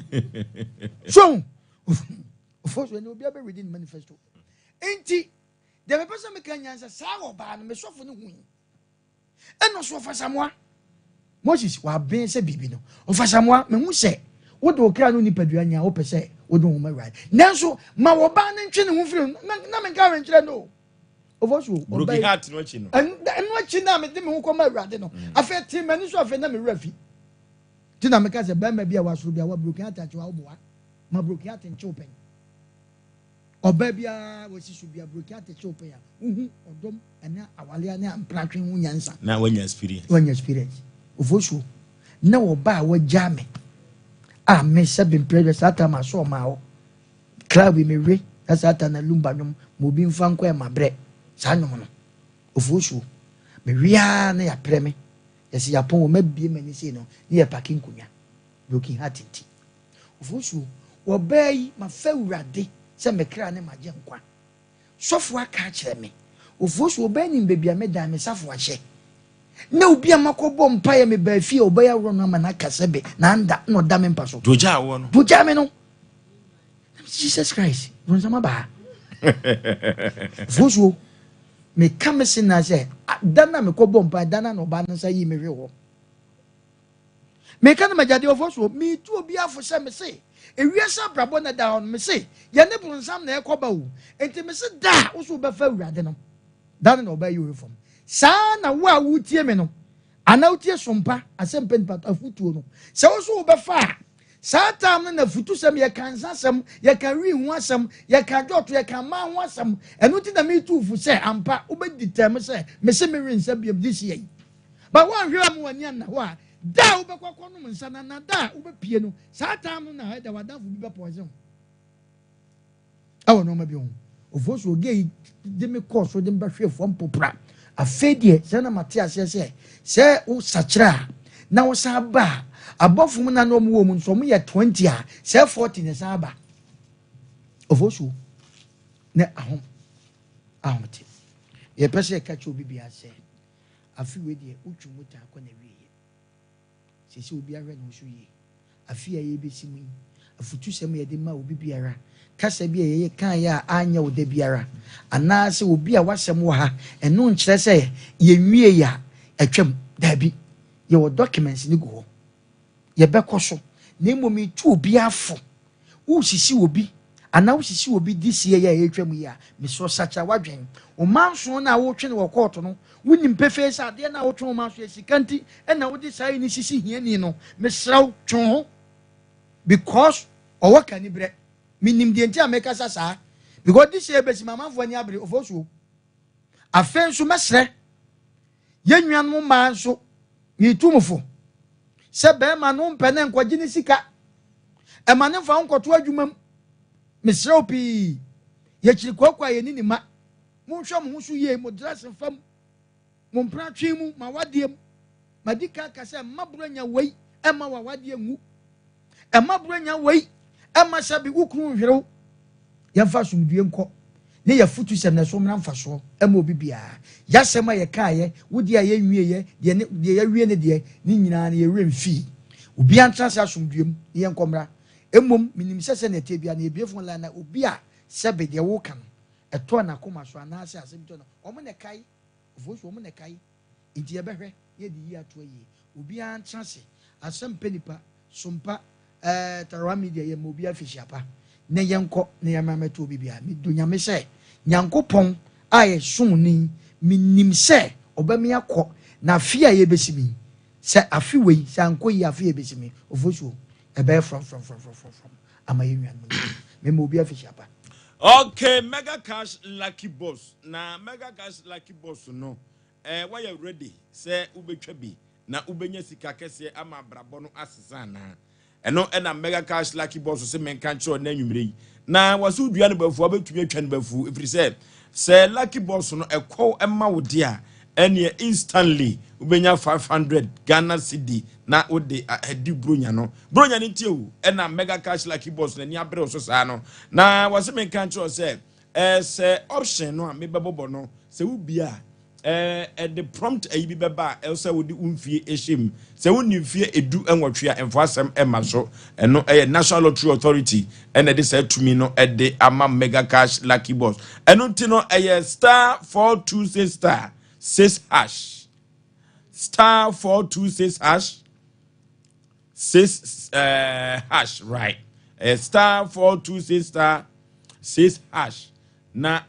So ofu so ɛna obi abɛredi ne manifesto. Nti Deɛ mepɛ sɛ meka nyinaa sɛ saa ɔbaa no me sɔfo no hui ɛna ɔso ɔfasamoa Moses waben sɛ biribi no ɔfasamoa mehu sɛ wode wo kra no nipadua nyinaa wopɛ sɛ wode wo ho ma awurade nanso ma wɔbaa no ntwe ne ho firi na na menka hwee nkyerɛ no ɔfɔ so broken heart no akyi no ɛno akyi na mede me ho kɔma awurade no mm. afei tee m'ani so afei na me werɛ fi nti na meka sɛ bɛrima bi a wasoro bi a wa broken heart akyi wa woboa ma broken heart nkyew pɛn Ɔbaa biara wasi so bia broki atekye wo pɛn a wohu ɔdɔm ɛne awalea ne ampratwe ho nyansa. Na wanya experience. Wanya experience. Ofosuo na ɔbaa a wagyaa me a me sɛ bemprɛ hwɛ saa time aso ɔmaa hɔ club yi mewe na saa time na lumba nwom ma obi mfa nkɔ ɛma brɛ saa nwom no ofosuo mewe a na yɛaprɛ me yɛsi yɛapɔn wɔ mabie m'ani sei no ne yɛ pake nkonnwa broken heart nti Ofosuo, Wɔ baa yi, mafa Awurade sɛ me kra ne m'agyenkwa. Sɔfo aka akyerɛ me. Ofosuo, Ɔbaa nim baabi a medan me safo ahyɛ. Na obi a makɔbɔ mpaeɛ mebaa fie a ɔbaa yi aworɔ no ama no aka sɛ be na anda na ɔda me mpa so. Deɛ ɔgyaa woɔ no. Deɛ ɔgyaa me no. Jesus Christ, bronsam aba ha. Ofosuo, Meka me se na sɛ da no a mekɔbɔ mpaeɛ da no a na ɔbaa no nsa yii me hwee hɔ. Meka no m'agyadeɛ ɔfɔ soɔ, metu obiara fo sɛ mese ewiase abrabɔ na ɛda hɔ no, mese yɛne bronsam na ɛkɔ ba o, enti mese da a wo so wobɛfa Awurade no, da no na ɔbɛyi wo fam. Saa na wo a wotie me no, anaa wotie sompa asɛmpa nipa afutuo no, sɛ wo so wobɛfa a, saa tam no na afutusɛm, yɛka nsasɛm, yɛka wii ho asɛm, yɛka dwɔto, yɛka mmaa ho asɛm, ɛno nti na metu fo sɛ ampa wobɛdi tɛm sɛ mese mewe nsa biam this year yi. But woanhwɛ amma w'ani anna hɔ a, da a wobɛkɔ akɔnom nsa no anaa da a wobɛpie no, saa time no na ɛda w'adamfo bi bɛpoison wo ɛwɔ nneɛma bi ho. Ofosu oge yi de me kɔɔ so de me bɛhwee fam popra. Afei deɛ sɛ na mate aseɛ sɛ sɛ wosakyera a na wosan ba a abɔfo mu na na wɔn wɔ mu nso wɔn yɛ 20 a sɛ 40 na ɛsan aba. Ofosu ne ahom ahomte. Yɛpɛ sɛ yɛka kyerɛ obi biara sɛ Afe wei deɛ wotwi mu taa kɔ n'awieɛ. Seesei obiara hwɛ ne ho so yie. Afe a yɛrebɛsi mu yi, afutusɛm a yɛde ma obi biara, kasa bi a yɛyɛ kaeɛ a anyɛ wo da biara, anaasɛ obi a w'asɛm wɔ ha, ɛno nkyerɛ sɛ yɛnwiei a atwam. Daabi. Yɛwɔ documents no gu hɔ. Yɛbɛkɔ so, na mmom metu obiara fo. Woresisi obi anaa wosisi obi this year yi a ɛretwam yi a, mesrɛ sakyera w'adwene. Wo manso no a wotwe no wɔ kɔɔto no, wonim pefee sɛ adeɛ no a wotwe wo manso yɛ sika nti na wode saa yi no sisi hiani no. Mesrɛ wo, twe wo ho because ɔwɔ kaniberɛ. Menim deɛ nti a mekasa saa because this year bɛsi ma amanfoɔ ani abere ofosuo. Afei nso mɛsrɛ yɛn nuanom mmaa nso, metu mo fo sɛ bɛrima no mpɛ ne nkɔgye ne sika, ɛma ne mfa wo nkɔto adwuma mu. Mesrɛ wo pii, yɛkyiri kwaakwa a yɛni ne ma. Monhwɛ mo ho so yie, mo dressing fam, mo mpratwe mu, mo awadeɛ mu. Madi kan aka sɛ mma Buronya wei mma w'awadeɛ ngu. Ɛmma Buronya wei mma sɛbe wo kunu nhwere wo. Yɛmfa asomdwoeɛ nkɔ ne yɛafutusɛm na ɛso mmra mfasoɔ mma obi biara. Y'asɛm a yɛkaeɛ, wo deɛ a yɛnwieɛ, deɛ ne deɛ yɛawie ne deɛ, ne nyinaa no yɛn werɛ mfii. Obiara ntena ase asomdwoeɛ mu ne yɛnkɔ mmra. Mmom menim sɛ sɛdeɛ ɛteɛ biara no yɛbue phone line na obi a sɛbe deɛ woreka no. ɛtɔɔ n'akoma so anaasɛ asɛm bi tɔ no, wɔn na ɛkae. Ofosu, wɔn na ɛkae. Nti yɛbɛhwɛ na yɛde yie ato ayie. Obiara ntena ase. Asɛm mpɛ nipa, so mpa. Ɛɛ Tarawa Media yɛma obiara fihyia pa. Na yɛnkɔ na yɛmmra mmɛto obi biara. Medɔ Nyame sɛ Nyankopɔn a yɛsom no yi, menim sɛ ɔbɛme akɔ na afe a yɛbɛsi mu yi, sɛ afe wei, sɛ ankɔ yie afe a yɛbɛsi mu yi, Ofosuo, ɛbɛyɛ frɔmfrɔmfrɔmfrɔmfrɔm ama yɛn nuanom nyinaa. Mema obiara fihyia pa. Okay mega cash lucky boss na mega cash lucky boss no eh wayɛ ready sɛ wobɛtwa bi na wobɛnya sika kɛseɛ ama abrabɔ no asesa anaa? Ɛno na Mega Cash Lucky Boss se menka nkyerɛ wo nnɛ anwummerɛ yi. Na wɔse wodua no bafuu a wobɛtumi atwa no bafuu ɛfiri sɛ sɛ Lucky Boss no ɛkɔ ma wo deɛ a ɛneɛ instantly wobɛnya 500 Ghana cedi na wode adi Buronya no. Buronya no nti o ɛna Mega Cash Lucky Boss n'ani abere wo so saa no. Na wɔse menka nkyerɛ wo sɛ sɛ option no a mebɛbɔbɔ no sɛ wobie a Ɛde prompt ayi bi bɛba a ɛwɔ sɛ wode wo mfie hyɛ mu. Sɛ wonni mfie 18 a, mfa asɛm mma so. Ɛno ɛyɛ National Lottery Authority ɛna ɛde saa tumi no ɛde ama Mega Cash Lucky Box. Ɛno nti no ɛyɛ star 426 star 6 hash. Star 426 hash 6 hash right. Ɛyɛ star 426 star 6 hash na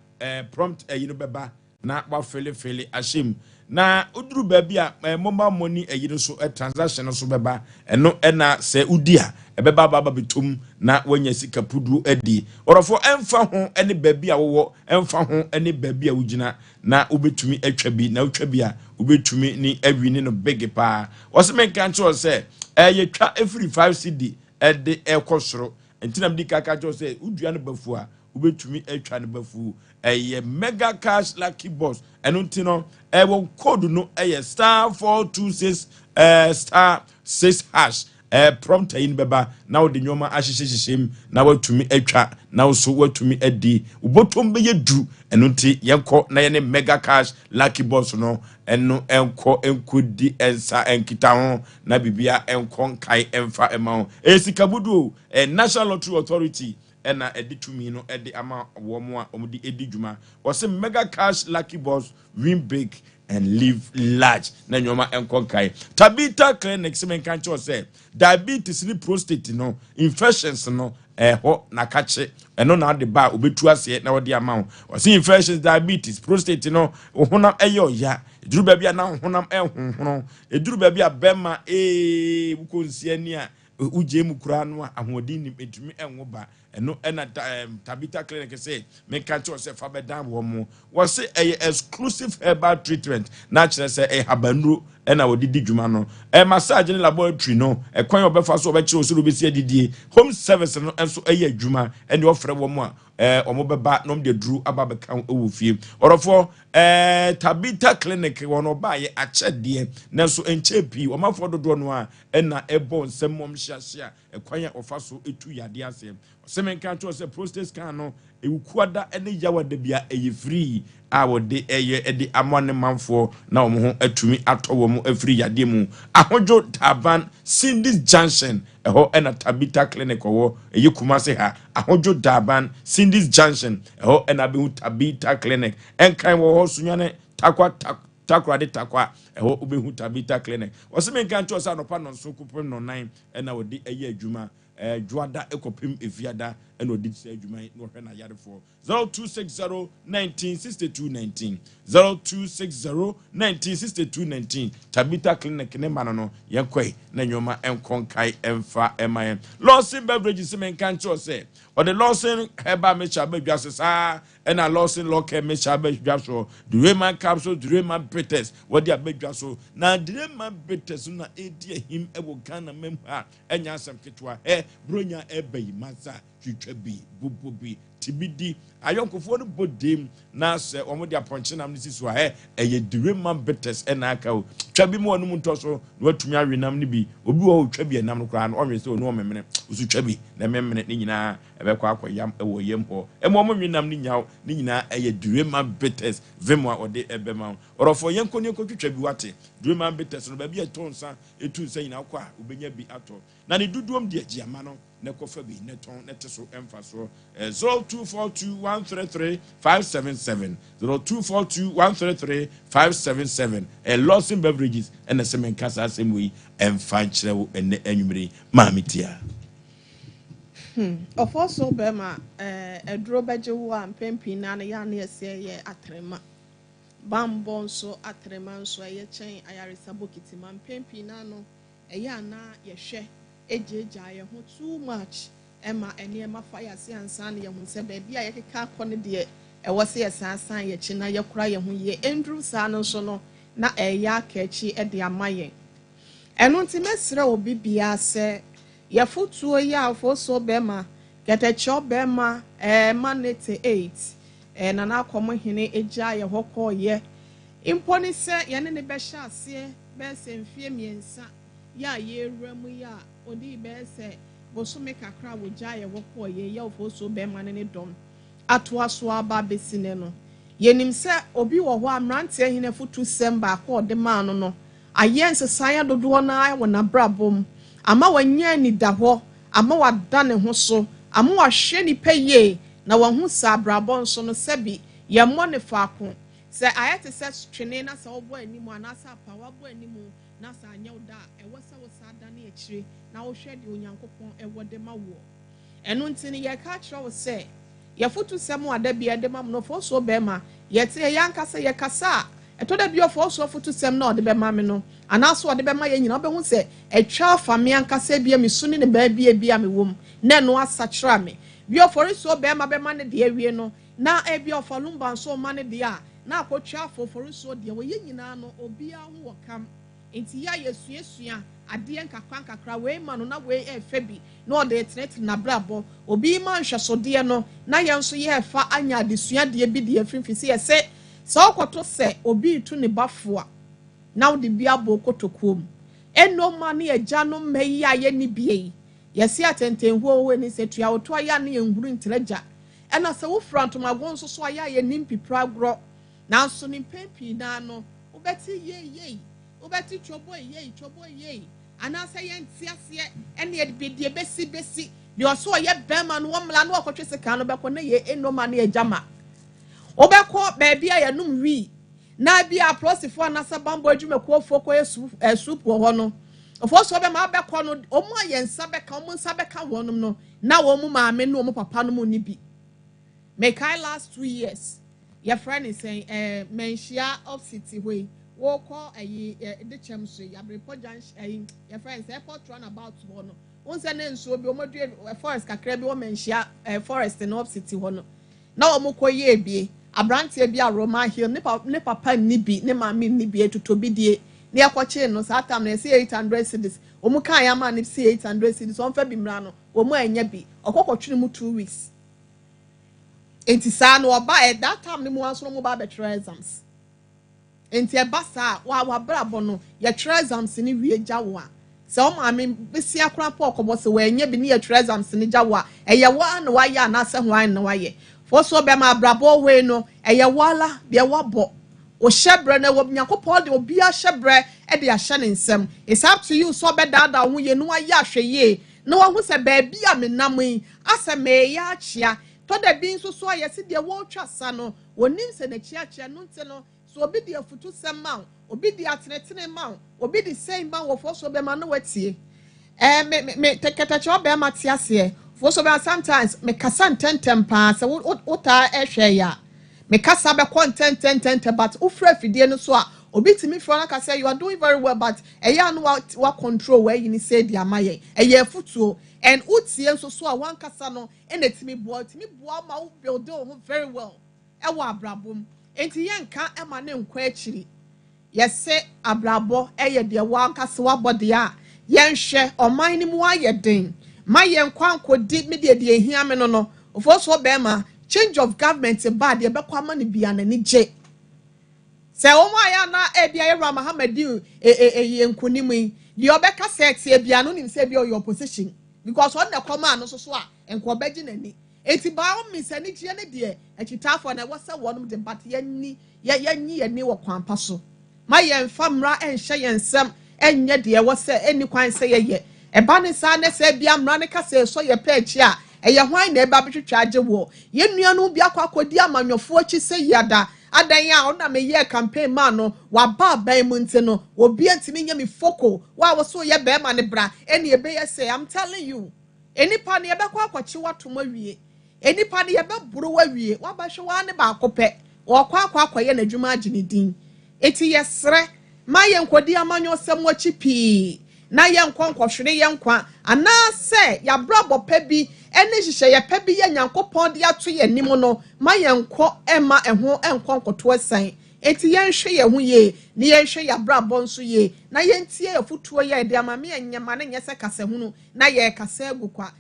prompt ayi no bɛba. na wafelefele ahyɛ mu na woduru baabi a eh, mobile money ayi no so eh, transaction no so bɛba ɛno ɛna sɛ wodi a ɛbɛba aba aba bɛtɔ na wanya sika puduo adi ɔrɔfoɔ ɛmfa ho ne baabi a wowɔ ɛmfa ho ne baabi a wogyina na wobɛtumi atwa bi na wotwa bi a wobɛtumi ne awi ne no big paa wɔse menka nkyerɛ sɛ ɛyɛ twa ɛfiri 5 cedi ɛde ɛkɔ soro nti na mede kaka kyerɛ sɛ wodua no bafu a wobɛtumi atwa no bafuu. Ɛyɛ mega cash lucky box. Ɛno nti no, ɛwɔ code no ɛyɛ star 426 star 6 hash. Prompt yi no bɛba na wode nneɛma ahyehyɛhyehyɛ mu na watumi atwa na wo so watumi adi. Wobɔtɔm bɛyɛ du. Ɛno nti yɛnkɔ na yɛne mega cash lucky box no ɛno ɛnkɔ nkɔdi nsa nkita ho na biribia ɛnkɔ nkae ɛmfa ɛma wo. Ɛyɛ sika buduo. National Lottery Authority na ɛde tumi no de ama wɔn a wɔde di dwuma. Wɔse mega cash lucky boss win big and live large na nneɛma nkɔ nkae. Tabitha Clinic se menka nkyerɛ sɛ diabetes ne prostate no infections no ɛhɔ na kakye ɛno na ade ba a obetu aseɛ na wɔde ama wo. Wɔse infections, diabetes, prostate no honam ɛyɛ ɔya. Eduru baabi a na honam ɛhonhono. Eduru baabi a bɛrima ee wokɔ nsia ni a Wogyae mu koraa no a, ahoɔden nnim, entumi nwo ba. Ɛno na Tabitha Clinic se menka nkyerɛ wo sɛ fa bɛdan wɔn. Wɔse ɛyɛ exclusive herbal treatment, na kyerɛ sɛ ɛyɛ habannuro na wɔde di dwuma no. Massage ne laboratory no, ɛkwan a wɔbɛfa so wɔbɛkyerɛ wo sɛdeɛ wobɛsi adidie. Home service no nso yɛ adwuma, ɛnde wɔfrɛ wɔn a wɔbɛba na wɔde aduro aba abɛka wo wɔ fie. Ɔdɔfoɔ, Tabitha Clinic wɔn ɔbaayɛ akyɛdeɛ, nanso ɛnkyɛɛ pii, wɔn afoɔ dodoɔ no ara Ɛna ɛbɔ nsɛm mɔm hyeahyea ɛkwan a ɔfa so tu yadeɛ aseɛ. Ɔsɛ menka nkyerɛ wo sɛ prostate scan no Ewukuada ne Yawada bia ɛyɛ free a wɔde ɛyɛ de ama ne manfoɔ na wɔn ho atumi atɔ wɔn afiri yadeɛ mu. Ahodwo Daban Cindy's Junction ɛhɔ ɛna Tabitha Clinic ɔwɔ ɛyɛ Kumasi ha. Ahodwo Daban Cindy's Junction ɛhɔ ɛna abɛhu Tabitha Clinic. Ɛnkran wɔ hɔ Sunyane Takwa Tak Takoradi Tarkwa, ɛhɔ wobɛhu Tabitha Clinic. Wɔse menka nkyerɛ wo sɛ anɔpa nnɔnson kɔpem nnɔnnan na wɔde yɛ adwuma, Dwoada kɔpem Efiada na wɔde saa adwuma yi na wɔhwɛ n'ayarefoɔ. 0260 19 62 19, 0260 19 62 19, Tabitha Clinic ne ma no no, yɛnkɔe na nneɛma nkɔ nkae mfa mma yɛn. Lawson Beverages se menka nkyerɛ wo sɛ ɔde Lawson Herbal Mixture aba dwa so saa Ɛna Lawson Lɔkɛ Mixture aba dwa so, Dureman Capsules, Dureman Bitters, wɔde aba dwa so. Na Dureman Bitters no na ɛredi ahim wɔ Ghana man mu ha, ɛnyɛ asɛm ketewa. Hɛ, Buronya ɛreba yi, masa, twitwa bi, bobɔ bi, te bi di. Ayɔnkofoɔ no bɔ dem, na sɛ wɔde apɔnkye nam no si so a, hɛ, ɛyɛ Dureman Bitters ɛna aka o. Twa bi ma wɔnom ntɔ so, na watumi awe nam no bi. Obi wɔ hɔ ɔtwa bi a nam no koraa no, ɔnwe sɛ ɔnu ɔmemene, ɔso twa bi na ɛmemene ne nyinaa. Ɛbɛkɔ akɔyam wɔ yam hɔ. Ɛma wɔn nwe nam no nyaw. Ne nyinaa ɛyɛ Dureman Bitters vem a wɔde bɛma wo. Ɔdɔfoɔ, yɛnkɔ na yɛnkɔtwitwa bi, woate? Dureman Bitters no, baabi a ɛtɔ nsa, ɛtu nsa nyinaa, wokɔ a, wobɛnya bi atɔ. Na ne dodoɔm deɛ, gye ama no na kɔfa bi na tɔn na te so mfasoɔ. 0242 133 577, 0242 133 577. Lawson Beverages ɛna sɛ menka saa asɛm wei ɛmfa nkyerɛ wo ɛnɛ anwummere yi. Maame tia. Ɔfɔ so bɛrima aduro bɛgye wo a, mpɛn pii naa no yɛ a na yɛsɛ yɛ atrema bambɔ nso, atrema nso ɛyɛ kyɛn ayaresa bokiti ma. Mpɛn pii naa no ɛyɛ ana yɛhwɛ egyaegya yɛn ho too much, ɛma nneɛma fa yɛ ase ansa na yɛho sɛ baabi a yɛkeka akɔ no deɛ, ɛwɔ sɛ yɛsan san yɛkyi na yɛkora yɛn ho yie. Nduru saa no nso no na ɛyɛ aka akyi ɛde ama yɛn. Ɛno nti mɛsrɛ obi biara sɛ yɛfotuo yi a ɔfo bɛrima kɛtɛkyɛw bɛrima manete 8 Nana Akɔm hene egya yɛ hɔ kɔɔyɛ mpo ne sɛ yɛne ne bɛhyɛ aseɛ bɛyɛ sɛ mfie 3 yɛ a yɛrewura mu yi a, ɔde bɛyɛ sɛ bosome kakra a wɔgya yɛ hɔ kɔɔyɛ yɛ ɔfo so bɛrima ne ne dɔm atoa so aba abɛsi ne no. Yɛnim sɛ obi wɔ hɔ a mmeranteɛ hene fotu sɛm baako a ɔde maa no no ayɛ nsesan dodoɔ naa wɔ n'abrabɔ mu, ama wanya anidahɔ, ama wada ne ho so, ama wahwɛ nipa yie na wahu sɛ abrabɔ nso no, sɛbi, yɛmmɔ ne faako sɛ ayɛ te sɛ twene na sɛ wobɔ anim anaasɛ apa wabɔ anim na sɛ anyɛ wo da a, ɛwɔ sɛ wo saa da ne akyire na wohwɛ deɛ Onyankopɔn ɛwɔ de ma woɔ. Ɛno nti no yɛka kyerɛ wo sɛ yɛfoto sɛm a da bi ɛde ma mu no, ɔfɔ so bɛrima yɛte yɛ ankasa yɛkasa a, ɛtɔ da bi ɔfɔ so afoto sɛm na ɔde bɛma me no anaasɛ ɔde bɛma yɛn nyinaa, wobɛhu sɛ ɛtwa afa me ankasa bi a me su ne ne baabi bi a mewɔ mu na ɛno asakyera me bi. Ɔfɔre so bɛrima bɛma ne deɛ awie no na ebi ɔfa lumba nso ɔma ne deɛ a na akɔtwa afɔ ɔfɔre so deɛ wɔyɛ nyinaa no, obiara ho wɔ kam. Nti yɛ a yɛsuasua adeɛ nkakra nkakra, wei ma no na wei ɛɛfɛ bi na ɔde tenetene n'abrabɔ. Obi ma nhwɛsodeɛ no na yɛn nso yɛɛfa anya adesuadeɛ bi deɛ mfimfini sɛ yɛsɛ sɛ ɔkɔto sɛ obi retu ne ba fo a na wode bi abɔ kotokuo mu. Ɛnoma ne agya no mma yi a yɛni bie yi, yɛsi atɛntɛnhuo ni sɛ tua woto ayɛ a ne yɛnhuru ntrɛ gya, ɛna sɛ wofura ntomago nso so ayɛ a yɛnim pipira agorɔ. Nanso ne mpɛn pii naa no wobɛte yei yei, wobɛte twɔbɔ yei, twɔbɔ yei, anaasɛ yɛnte aseɛ. Ɛne deɛ bɛsi bɛsi deɛ ɔso ɔyɛ bɛrima no wɔmmla na wɔkɔtwe sika no bɛkɔ na yɛ ɛnoma ne agya ma wobɛkɔ baabi a yɛnom wii na bi a apolisifoɔ anaasɛ bambɔ adwumakuofoɔ kɔyɛ swoop wɔ hɔ no, ɔfoɔ so ɔbɛma abɛkɔ no, wɔn a yɛn nsa bɛka wɔn nsa bɛka wɔn no na wɔn maame ne wɔn papa no mu ni bi. Mekae last 2 years, yɛfrɛ ne sɛn, Manhyia opposite hɔ yi, wɔkɔ ɛyi de kyɛm so yi, Abiripɔ junction, ɛyi yɛfrɛ ne sɛ airport roundabout hɔ no, wɔn sɛ ne nsuo bi wɔn adue forest kakra bi wɔ Manhyia forest no opposite hɔ no na wɔn kɔ yie ebie. Aberanteɛ bi a Roman Hill ne papa nni bi, ne maame nni bi, etuto bi die ne ɛkɔkyee no saa tam no, yɛsɛ 800 cedis. Wɔn kaa yɛ ama ne si 800 cedis, wɔn fɛ bi mmira no, wɔn anya bi, ɔkɔ kɔtwene mu 2 weeks. Nti saa no ɔba ɛ that time no mu nso no mo ba abɛtwerɛ exams. Nti ɛba saa wa wabrabɔ no, yɛtwerɛ exams no wie gya wo a, sɛ wo maame besia koraa po ɔkɔbɔ sɛ wɔanya bi ne yɛtwerɛ exams no gya wo a, ɛyɛ wo a na wayɛ anaasɛ hwan na wayɛ fo so bɛma abrabɔ wei no, ɛyɛ wo ala deɛ wabɔ ohyɛ berɛ no. Ɛwɔ Nyankopɔn de obiara hyɛ berɛ de ahyɛ ne nsam. It's up to you sɛ ɔbɛdaadaa wo ho yie na wayɛ ahwɛ yie na wahu sɛ baabi a menam yi asɛ mɛɛyɛ akyea tɔda bi nso so a yɛsi deɛ wɔretwa sa no, wɔnim sɛ n'akyi akyea no. Nti no so obi de afutu sɛm ma wo, obi de atenetene ma wo, obi de sɛn ma wo, wɔfɔ so bɛma no watie. Me me me kɛtɛkyɛ ɔbɛrima te aseɛ fo so bɛma. Sometimes me kasa ntɛntɛm paa sɛ wo wo wotaa ɛhwɛ yɛ a, me kasa bɛkɔ ntɛntɛntɛntɛm, but wofura afidie no so a, obi tumi fura no aka sɛ you are doing very well, but ɛyɛ ano wa control wa ayi ne sɛ di ama yɛn. Ɛyɛ afutuo and wotie nso so a, wankasa no ɛna etumi boa, etumi boa ma wo build wo ho very well ɛwɔ abrabɔ mu. Nti yɛnka ɛma ne nkɔ akyiri. Yɛsɛ abrabɔ ɛyɛ deɛ wankasa wabɔ deɛ a yɛnhwɛ ɔman no mu ayɛ den ma yɛn kɔ ankɔdi me deɛ ehia me no ofo so bɛrima change of government ba deɛ bɛkɔ ama no bia n'ani gye sɛ wɔn a yɛ ana ebi a yɛwura Mahama di eyi nkunim yi deɛ, ɔbɛka sɛ tie bia no nim sɛ ebi ɔyɛ opposition because ɔno na ɛkɔm ano so so a nka ɔbɛgye n'ani. Eti by all means anigyeɛ ne deɛ akyitaafoɔ na ɛwɔ sɛ wɔn de, but yɛnni yɛ yɛnyi yɛn ni wɔ kwan pa so ma yɛn fa mmara nhyɛ yɛn nsam, ɛnyɛ deɛ ɛwɔ sɛ ɛni kwan sɛ yɛyɛ. Ɛba ne saa na sɛ ebia mmara no ka sɛ sɔ yɛ pɛ akyi a, ɛyɛ hwan na ɛba abɛtwitwa agye woɔ? Yɛn nuanom bi akɔ akɔdi amanyɔfoɔ akyi sɛ yiada. Adan a ɔno na meyɛɛ campaign maa no, waba aban mu nti no, obiara ntumi nyɛ me foko. Wo a wo se woyɛ barima no bra, ɛnna ɛbɛyɛ sei. I'm telling you. Nnipa no, yɛbɛkɔ akɔkye wo atom awie. Nnipa no, yɛbɛboro wo awie. Woabɛhwɛ wo ara ne baako pɛ, ɔrekɔ akɔ akɔyɛ n'adwuma agye ne din. Enti yɛsrɛ, mma yɛnkɔdi amanyɔsɛm akyi pii na yɛnkɔ nkɔhwere yɛn nkwa anaasɛ yɛabrabɔ pa bi ne nhyehyɛeɛ pa bi a Nyankopɔn de ato yɛn anim no, mma yɛnkɔ mma ɛho nkɔ nkɔto asiane. Enti yɛnhwɛ yɛn ho yie na yɛnhwɛ yɛn abrabɔ nso yie na yɛntie afotuo yi a yɛde ama. Me ɛnyɛ ma no nyɛ sɛ kasahunu na yɛrekasa agu kwa.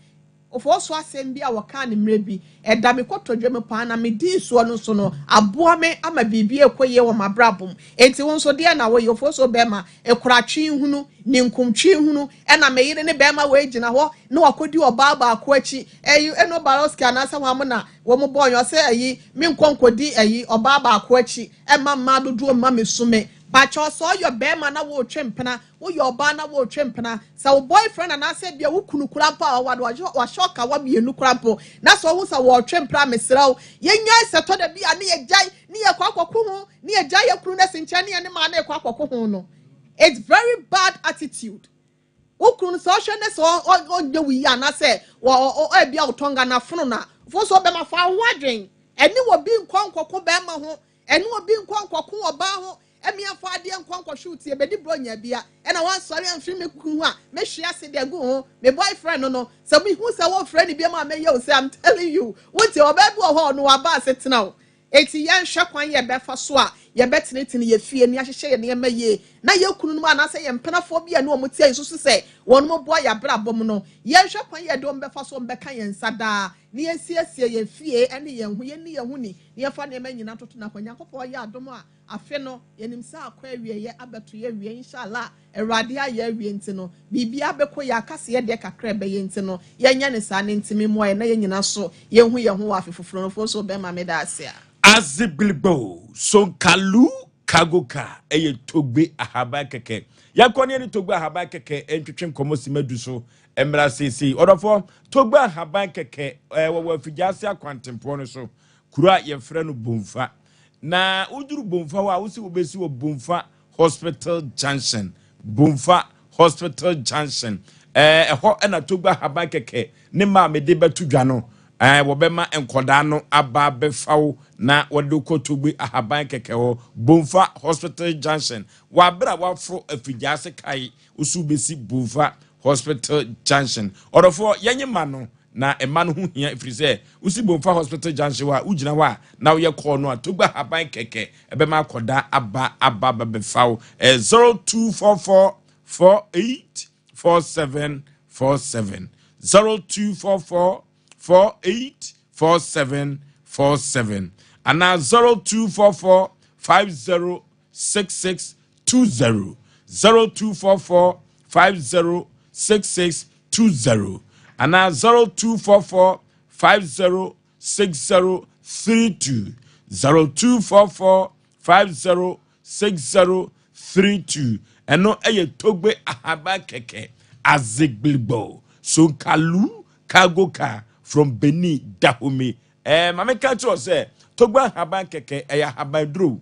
Ɔfɔɔso asɛm bi a wɔkaa no mmerɛ bi, ɛda me kotodwe mu paa na medii soɔ no nso no, aboa me ama biribi rekɔ yie wɔ m'abrabɔ mu. Enti wo nso, deɛn na woyɛ? Ɔfɔɔso bɛrima, kora twe hunu, ninkum twe hunu, ɛna me yere ne bɛrima wei gyina hɔ na wakɔdi ɔbaa baako akyi, ɛyi, ɛno Barosky anaasɛ hwan mo na wɔn bɔɔ yɛn, ɔsɛ ɛyi, menkɔ nkɔdi ɛyi, ɔbaa baako akyi, ɛmma mmaa dodoɔ mma me su me. Pakyɛw, sɛ ɔyɔ bɛrima na woretwe mpena, Woyɛ ɔbaa na woretwe mpena, sɛ wo boyfriend anaasɛ ebia wo kunu koraa mpo a waware no, wahyɛ ɔkawa mmienu koraa mpo, na sɛ wohu sɛ wɔretwe mpena a, mesrɛ wo, yɛnnyae sɛ ɛtɔ da bi a ne yɛgyae ne yɛkɔ akɔko ho, ne yɛgyae yɛn kunu no asi nkyɛn ne yɛne maa no rekɔ akɔko ho no. It's very bad attitude. Wo kunu no sɛ ɔhwɛ ne sɛ ɔnyɛ wo yie anaasɛ ebia wotɔn Ghana fono no a, fo sɛ ɔbɛma fa wo ho adwen. Ɛne obi nkɔ nkɔko bɛrima ho, ɛne obi nkɔ nkɔko ɔbaa ho, Ɛmea mfa adeɛ nkɔ nkɔhwe wo ti ɛbɛdi bronya bia ɛna wansɔre amfiri me kunu ho a mɛhwe ase de agu ho me boyfriend no no sɛ mehu sɛ wɔfrɛ no biam a mɛyɛ wo sɛ I'm telling you wontie ɔbaa bi wɔ hɔ ɔno waba asetena o eti yɛnhwɛ kwan yɛbɛfa so a yɛbɛtenetene yɛ fie ne ahyehyɛ yɛ nneɛma yie na yɛ kununom anaasɛ yɛ mpenafoɔ bi a ne wɔn te a yɛsusu sɛ wɔn boa yɛ abrabɔ mu no yɛnhwɛ kwan yɛde wɔn bɛfa so wɔn bɛka yɛn nsa daa ne yɛnsiesie yɛn fie ne yɛn ho yɛnni yɛn ho ni ne yɛmfa nneɛma nyinaa ntoto n'akwan Nyankopɔn yɛ adom a Afe no, yɛnim sɛ akɔ awieɛ abɛto yɛ awie, Inshallah, Awurade ayɛ awie nti no, biribiara bɛkɔ yie, aka sɛ yɛdeɛ kakra a ɛbɛyɛ nti no, yɛnyɛ no saa, ne nti memmoa yɛn na yɛn nyina so yɛnhu yɛn ho wɔ afe foforɔ no, Foso bɛma meda ase a. Azigbilgbo, Sonkalu Kagoka yɛ Togbe ahaban kɛkɛ. Yɛnkɔ ne yɛne Togbe ahaban kɛkɛ ntwetwe nkɔmmɔ simma du so mmra seesei. Ɔdɔfoɔ, Togbe ahaban kɛkɛ wɔwɔ Afigyaase akwantempɔn no so, kuro a yɛfrɛ no Bomfa. Na woduru Bomfa hɔ a, wose wobɛsi wɔ Bomfa Hospital Junction. Bomfa Hospital Junction. Ɛɛ ɛhɔ na Togba Haban kɛkɛ ne mma a mede bɛto dwa no. Ɛɛ wɔbɛma nkɔdaa no aba abɛfa wo na wɔde wo kɔ Togbe Ahaban kɛkɛ hɔ. Bomfa Hospital Junction. Wɔ abere a woaforo Afigyaase kae, wose wobɛsi Bomfa Hospital Junction. Ɔdɔfoɔ, yɛnye mma no Na mma no ho hia ɛfiri sɛ wosi Bomfa Hospital Junction hɔ a, wogyina hɔ a na woyɛ call no a, Togba Haban kɛkɛ ɛbɛma akɔda aba aba aba bɛfa wo. Ɛyɛ 0244 48 47 47 0244 48 47 47 anaa 0244 50 6620 0244 50 6620 anaa 0244 50 6032 0244 50 6032 ɛno ɛyɛ Togbe Ahaban kɛkɛ Azigbilgbo Sonkalu cargo car from Benin Dahomey Ɛɛ, ma menka nkyerɛ wo sɛ, Togba nhaban kɛkɛ, ɛyɛ ahaban duro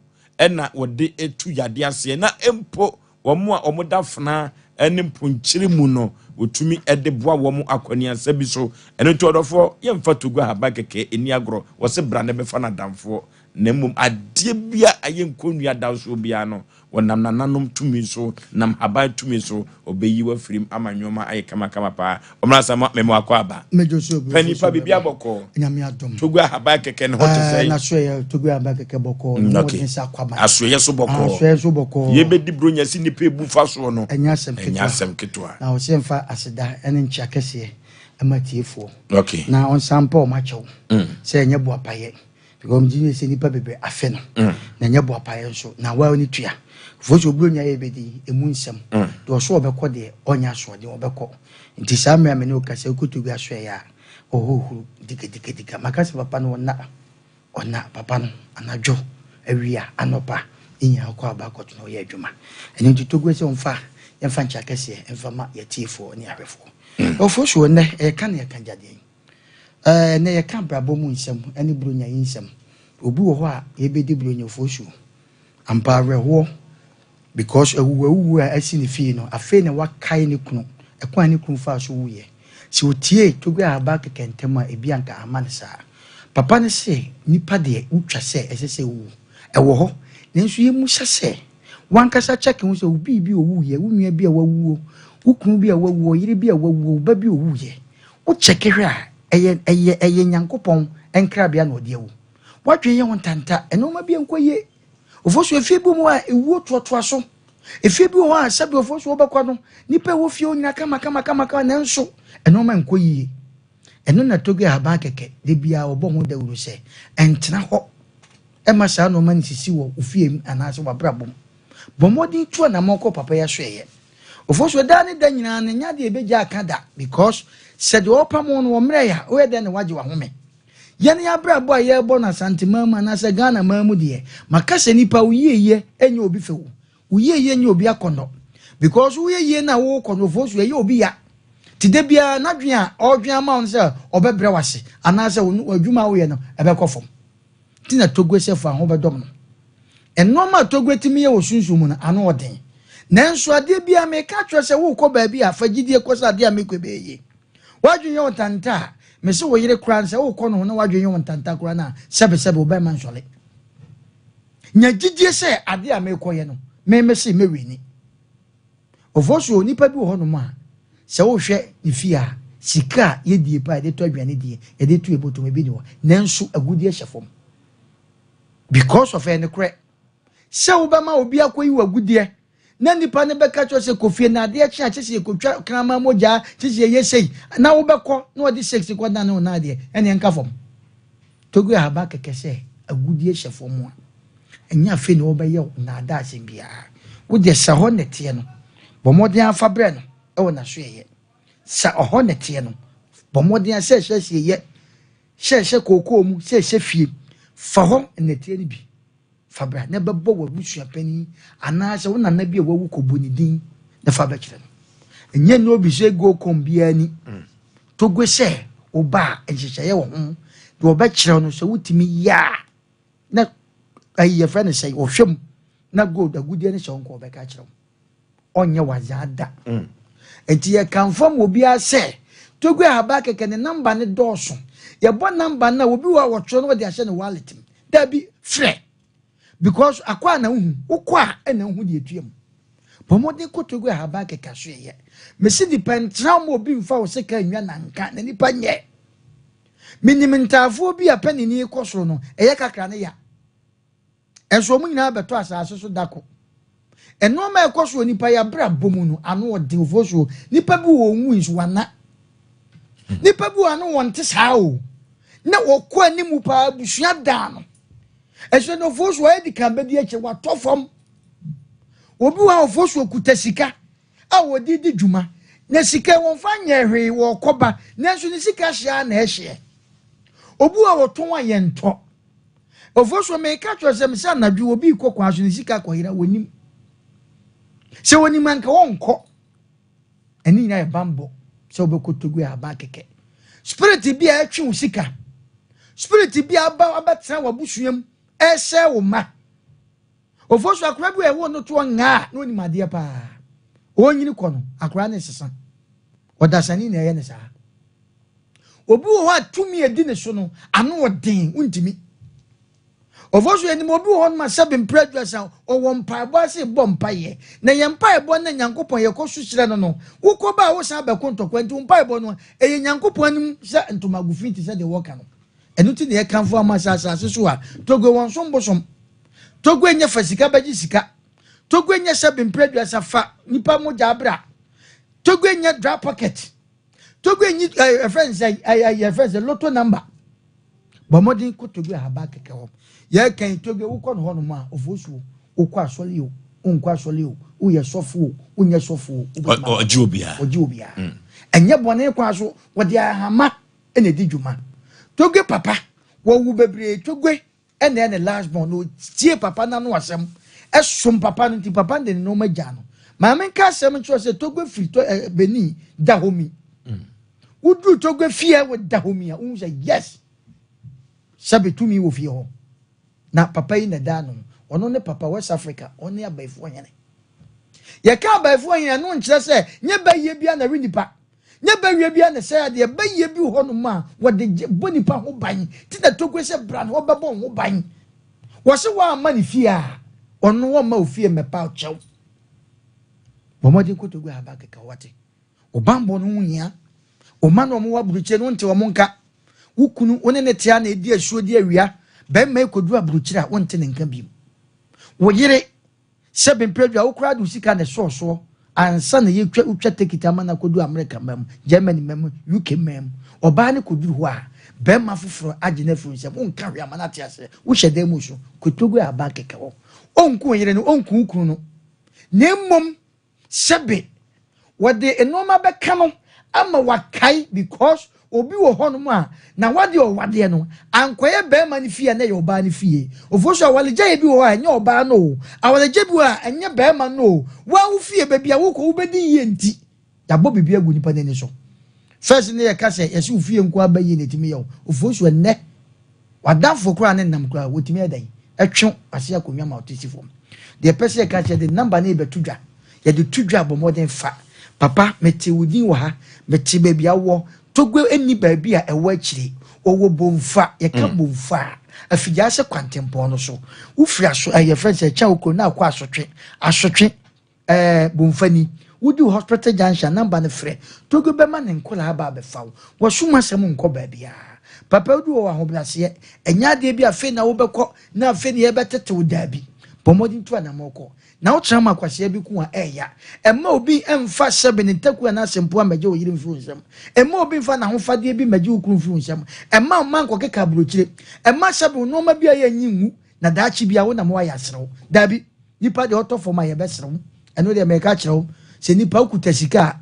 na wɔde tu yadeɛ aseɛ, na mpo wɔn a wɔda fena ne mponkyere mu no, wɔtumi de boa wɔn akɔneasa bi so. Ɛno nti ɔdɔfoɔ, yɛmfa Togo ahaban kɛkɛ nni agorɔ. Wɔse bra na bɛfa no adamfoɔ, na mmom adeɛ bi a ɛyɛ nkɔnnua dansoɔ biara no, Wɔnam nananom tumi so, nam haban tumi so, ɔbɛyi wo afiri mu ama nnoɔma ayɛ kamakama paa. Ɔmmra sa ma memo akɔ aba. Mɛdwo so abu Pɛ nipa biribi abɔkɔɔ. Nyame adom. Togo ahaban kɛkɛ ne ho te sɛn? Ɛɛ n'asoɛyɛ Togo ahaban kɛkɛ bɔkɔɔ. Ne ho den sɛ akwaban. Asoɛyɛ so bɔkɔɔ. Asoɛyɛ so bɔkɔɔ. Yɛbɛdi bronya si nipa ebu fa soɔ no. Ɛnyɛ asɛm ketewa. Ɛnyɛ asɛm ketewa. Na ɔsɛ mfa aseda ne nkyea kɛseɛ ɛma atiefoɔ. Okay. Na ɔnsan mpa wɔn akyɛw. Sɛ ɛnyɛ boapayɛ. Because megye di sɛ nnipa bebree afe no mm. na ɛnyɛ boapaeɛ nso na wa ne tua fo sɛ obi onya yɛ bɛdi emu nsɛm mm. deɛ ɔso ɔbɛkɔ deɛ ɔnyɛ asoɔden ɔbɛkɔ nti saa mmerɛ a me ne wo kasa wokoto bi aso ɛyɛ a ɔhɔhuru dikadikadika maka sɛ papa no ɔna ɔna papa no anadwo awia anɔpa ne nyinaa ɔkɔ aba akɔto na ɔyɛ adwuma ɛno nti togo sɛ ɔmfa Yɛmfa nkyɛ akɛseɛ mfa ma yɛtiefoɔ ne ahwɛfoɔ. Ofosuo, nnɛ yɛka ne yɛka gyadeɛ yi. Ɛɛ, nnɛ yɛka abrabɔ mu nsɛm ne Buronya yi nsɛm. Obi wɔ hɔ a yɛbɛdi Buronya Ofosuo. Ampa awerɛhoɔ because awuwuawuwu a asi ne fie no, afei na wakae ne kunu, ɛkwan a ne kunu faa so wuiɛ. Sɛ ɔtiee Togbe Ahaba kɛkɛ ntɛm a, ebi anka amma no saa. Papa no se, Nipa deɛ, wotwa sɛ ɛsɛ sɛ wowu. Ɛwɔ hɔ. Nanso yɛmmisa sɛ, w'ankasa kyɛke ho sɛ wo biribi a ɔwuiɛ, wo nua bi a wawuo, wo kunu bi a wawuo, ɔyere bi a wawuo, wo ba bi a ɔwuiɛ, wo kyɛke hwɛ a, ɛyɛ, ɛyɛ, ɛyɛ Nyankopɔn nkrabea na ɔde awu. W'adwene yɛ wo ntanta, nnoɔma bi nkɔ yie. Ofosu efie bi wɔ hɔ a ewuo toatoa so. Efie bi wɔ hɔ a sɛbi ofosu wobɛkɔ no, nipa ɛwɔ fie hɔ nyinaa kama kama kama kama nanso nnoɔma nkɔ yie. Ɛno na Togo ahaban kɛkɛ da biara wɔbɔ ho dawuro sɛ ɛntena hɔ mma saa nnoɔma no nsisi wɔ wo fie mu anaasɛ w'abrabɔ mu. Bɔ mmɔden tu anammɔn kɔ papa yi asoɛeɛ. Ofosuo daa ne da nyinaa no ɛnyɛ adeɛ a ɛbɛgya aka da because sɛ deɛ ɔrepam wo no ɔmmrɛɛ a woyɛ dɛn na woagye w'ahome? Yɛn abrabɔ a yɛrebɔ no Asanteman mu anaasɛ Ghana man mu deɛ maka sɛ nipa wo yieyɛ nyɛ obi fɛ o. Wo yieyɛ nyɛ obi akɔnnɔ because woyɛ yie no a wokɔ no ofosu ɛyɛ obi ya nti da biara n'adwene a ɔredwen ama wo no sɛ ɔbɛbrɛ wo ase anaasɛ adwuma a woyɛ no ɛbɛkɔ fam nti na Togo sɛ fa ho bɛdɔm no. Nnoɔma a Togo tumi yɛ wɔ sunsum mu no ano ɔden nanso adeɛ biara meka akyerɛ sɛ wokɔ baabi a fa gyidie kɔ sɛ adeɛ a mekɔ ɛbɛyɛ yie. W'adwene yɛ wo ntanta a mese wo yere koraa no sɛ wokɔ no ho na w'adwene yɛ wo ntanta koraa no a sɛbesɛbe wobɛma nsɔle. Nya gyidie sɛ adeɛ a merekɔyɛ no, me mese mɛwini. Ofosuo, onipa bi wɔ hɔnom a, sɛ wohwɛ ne fie a, sika a yɛdie paa, yɛde tɔ aduane die, yɛde to yɛn bɔtɔm, ebi ni hɔ. Nanso agudeɛ hyɛ fam. Because of ɛyɛ nokorɛ. Sɛ wobɛma obi akɔyi w'agudeɛ na nipa no bɛka kyerɛ sɛ kɔ fie na adeɛ kye a kyɛ sɛ yɛkɔtwa kraman mogyaa kyɛ sɛ yɛyɛ sei na wobɛkɔ na ɔde sex kɔdane wo nan deɛ ɛneɛ nka fam. Togo ahaba kɛkɛ sɛ agudeɛ hyɛ fam a, ɛnyɛ afei na wɔbɛyɛ wo nnaadaa asɛm biara. Wo deɛ sɛ hɔ na ɛteɛ no, bɔ mmɔden ara fa brɛ no wɔ n'asoɛeɛ. Sɛ ɔhɔ na ɛteɛ no, bɔ mmɔden ara sɛ ɛhyɛ asieeɛ, sɛ ɛhyɛ kookoo mu, sɛ ɛhyɛ fie, fa hɔ nnɛteɛ no bi fa bra na bɛbɔ w'abusua panin anaasɛ wo nana bi a wawu kɔbɔ ne din na fa bɛkyerɛ no. Ɛnyɛ nea obi sɛ go kɔm biara ni. Togo sɛ wo ba a nhyehyɛeɛ wɔ ho deɛ ɔbɛkyerɛ no sɛ wotumi yɛ a na ayi yɛfrɛ no sɛ ɔhwɛ mu na gold agudeɛ no hyɛ wo nka ɔbɛka kyerɛ wo ɔnyɛ wazaa da mm. nti yɛkamfo ma obiara sɛ Togo ahaba kɛkɛ ne namba ne dɔɔso yɛbɔ namba no a obi wɔ a wɔtwerɛ no wɔde ahyɛ ne wallet mu dabi frɛ Because akɔ a na wohu, wokɔ a ɛna wohu deɛ ɛtua mu. Bɔ mmɔden kɔ Togo ahaban kɛkɛ so ɛyɛ. Mesi nipa ntena wo ma obi mfa wo sika nnwa na nka na nipa nyɛ. Menim ntaafoɔ bi a panini kɔ soro no, ɛyɛ kakra ne ya. Ɛnso wɔn nyinaa bɛtɔ asase so dako. Nnoɔma a ɛkɔ so wɔ nipa yɛ abrabɔ mu no, ano ɔden ofoɔ so. Nipa bi wɔ wɔn nso wana. Nipa bi wɔ ano wɔn te saa o. Na wɔkɔ anim paa abusua daa no. Ɛsɛ no ofosu a edi kan bedi akyire watɔ fam. Obi wɔ a ofosu okuta sika a wɔde di dwuma na sika wɔn fa nyɛ hwee wɔkɔba nanso ne sika hyɛ a na ɛhyeɛ. Obi wɔ a wɔtɔn a yɛntɔ. Ofosu meka kyerɛ sɛ mesɛ anadwo obi kɔ kwan so ne sika kɔyera wɔnim. Sɛ wɔnim anka wɔnkɔ. Ɛne nyinaa yɛ bammɔ sɛ wobɛkɔ Togo yɛ aban kɛkɛ. Spirit bi a ɛtwe wo sika. Spirit bi a aba abɛtena w'abusua mu ɛresɛe wo mma. Ofosu akora bi a ɛwɔ no toɔ ngaa na onim adeɛ paa. Ɔnyini kɔ no, akora no resesa. Ɔdasani na ɛyɛ ne saa. Obi wɔ hɔ a tumi a ɛdi ne so no, ano ɔden, wontumi. Ɔfɔ so yɛnim obi wɔ hɔ nom a sɛbe mprɛ aduasa ɔwɔ mpaebɔ ase bɔ mpaeɛ. Na yɛn mpaebɔ no Nyankopɔn yɛkɔ so kyerɛ no no, wokɔ ba a wosan bɛko ntɔkwa nti wo mpaebɔ no ɛyɛ Nyankopɔn anim sɛ ntomago fi te sɛ deɛ wɔka no. Ɛno nti na yɛkamfo ama sɛ asase so a Togo wɔn som bosom. Togo nyɛ fa sika bɛgye sika. Togo nyɛ sɛbe mprɛ aduasa fa nipa mogya abra. Togo nyɛ dry pocket. Togo nyi ɛɛ ɛfɛ nsɛ ɛɛ yɛfɛ nsɛ lotto number. Bɔ mmɔden kɔ Togo ahaba kɛkɛ hɔ. Yɛkɛn Togo wokɔ no hɔnom a ofosuo wokɔ asɔre o wonkɔ asɔre o woyɛ sɔfo o wonyɛ sɔfo o wobɛtumi akɔ. Ɔgye obiara. Ɔgye obiara. Mm. Ɛnyɛ bɔne kwan so wɔde ahama na ɛdi dwuma. Togo papa wɔwo bebree Togo ɛna ɛyɛ ne last born na ɔtie papa no ano asɛm ɛsom papa no nti papa no de ne nneɛma gyaa no. Ma menka asɛm nkyerɛ wo sɛ Togo firi tɔ eh, Benin, Dahomey. Woduru Togo fie wɔ Dahomey a, wohu sɛ yes, sɛbe tumi wɔ fie hɔ. Na papa yi na ɛda ano. Ɔno ne papa West Africa, ɔne abayifoɔ hene. Yɛka abayifoɔ hene ɛno nkyerɛ sɛ nyɛ bayie bia na ɛwe nipa. Nyɛ bɛwie bia na ɛsɛe adeɛ. Bayie bi wɔ hɔnom a wɔde bɔ nipa ho ban. Ti na Togo sɛ bra na wɔbɛbɔ wo ho ban. Wɔse woamma ne fie a, ɔno ɔmma wo fie mmɛpa kyɛw. Bɔ mmɔden kɔ Togo aba kɛkɛ wate. Wo banbɔ no ho hia. Wo mma no wɔn wɔ aburukyire no wonte wɔn nka. Wo kunu wo ne ne te a na edi asuo di awia. Bɛrima yi kɔduru aburukyire a wonte ne nka bio. Wo yere sɛ bemprɛdua wo koraa de wo sika na ɛsɔɔ soɔ ansa na yɛtwa wotwa tekiti ama no akɔduru Amerika ma mu, Germany ma mu, UK ma mu. Ɔbaa no kɔduru hɔ a bɛrima foforɔ agye no afiri wo nsam. Wonka hwee ama no ate aseɛ. Wohyɛ dan mu so. Kɔtogo a aba kɛkɛ hɔ. Ɔnku wo yere no, ɔnku wo kunu no. Na mmom sɛbe wɔde nnoɔma bɛka no ama wakae because obi wɔ hɔnom a na wadeɛ ɔwadeɛ no ankɔyɛ bɛrima no fie a na ɛyɛ ɔbaa no fie. Ofo so awaregyaeɛ bi wɔ hɔ a ɛnyɛ ɔbaa no o, awaregya bi wɔ hɔ a ɛnyɛ bɛrima no o, woa wo fie baabi a wokɔ wobɛdi yie nti yɛabɔ biribi agu nipa no ani so. First ne yɛka sɛ yɛse wo fie nko aba yie na ɛtumi yɛ wo. Ofo so ɛnnɛ W'adamfo koraa ne nam koraa wɔtumi yɛ dɛn ɛtwe ase akonnwa ma ɔte si fam. Deɛ ɛpɛ sɛ yɛka kyerɛ de namba no yɛbɛto dwa. Yɛde to dwa bɔ mmɔden fa. Papa mete wo din wɔ ha, mete baabi a wowɔ. Togo nni baabi a ɛwɔ akyire. Wɔwɔ Bomfa, yɛka mm. Bomfa a, afigyaa sɛ kwantempɔn no so. Wofiri aso, ɛyɛ fɛn sɛ ɛkyɛn wo kuro na akɔ asotwe. Asotwe. Ɛɛ Bomfani, wodu hospital junction a, number no frɛ. Togo bɛma ne nkwadaa aba abɛfa wo. W'asom asɛm nkɔ baabiara. Papa wodu hɔ wɔ ahobrɛaseɛ. Ɛnyɛ adeɛ bi a afei na wobɛkɔ na afei na yɛbɛtete wo, daabi. Bɔ mmɔden tu anammɔn kɔ. Na wotena ma kwasea bi ko a, ɛɛya. Mma obi mfa sɛbe ne ntaku anaa asɛmfua mmɛgye wo yere mfiri wo nsam. Mma obi mfa n'ahofadeɛ bi mmɛgye wo kunu mfiri wo nsam. Mma wo mma nkɔkeka aburokyire. Mma sɛbe wo nnoɔma bi a ɛyɛ nyi ngu na daakye biara wonam hɔ ayɛ aserew. Daabi. Nipa deɛ ɔtɔ fam a yɛbɛsere wo. Ɛno deɛ mɛka akyerɛ wo. Sɛ nipa wokuta sika a,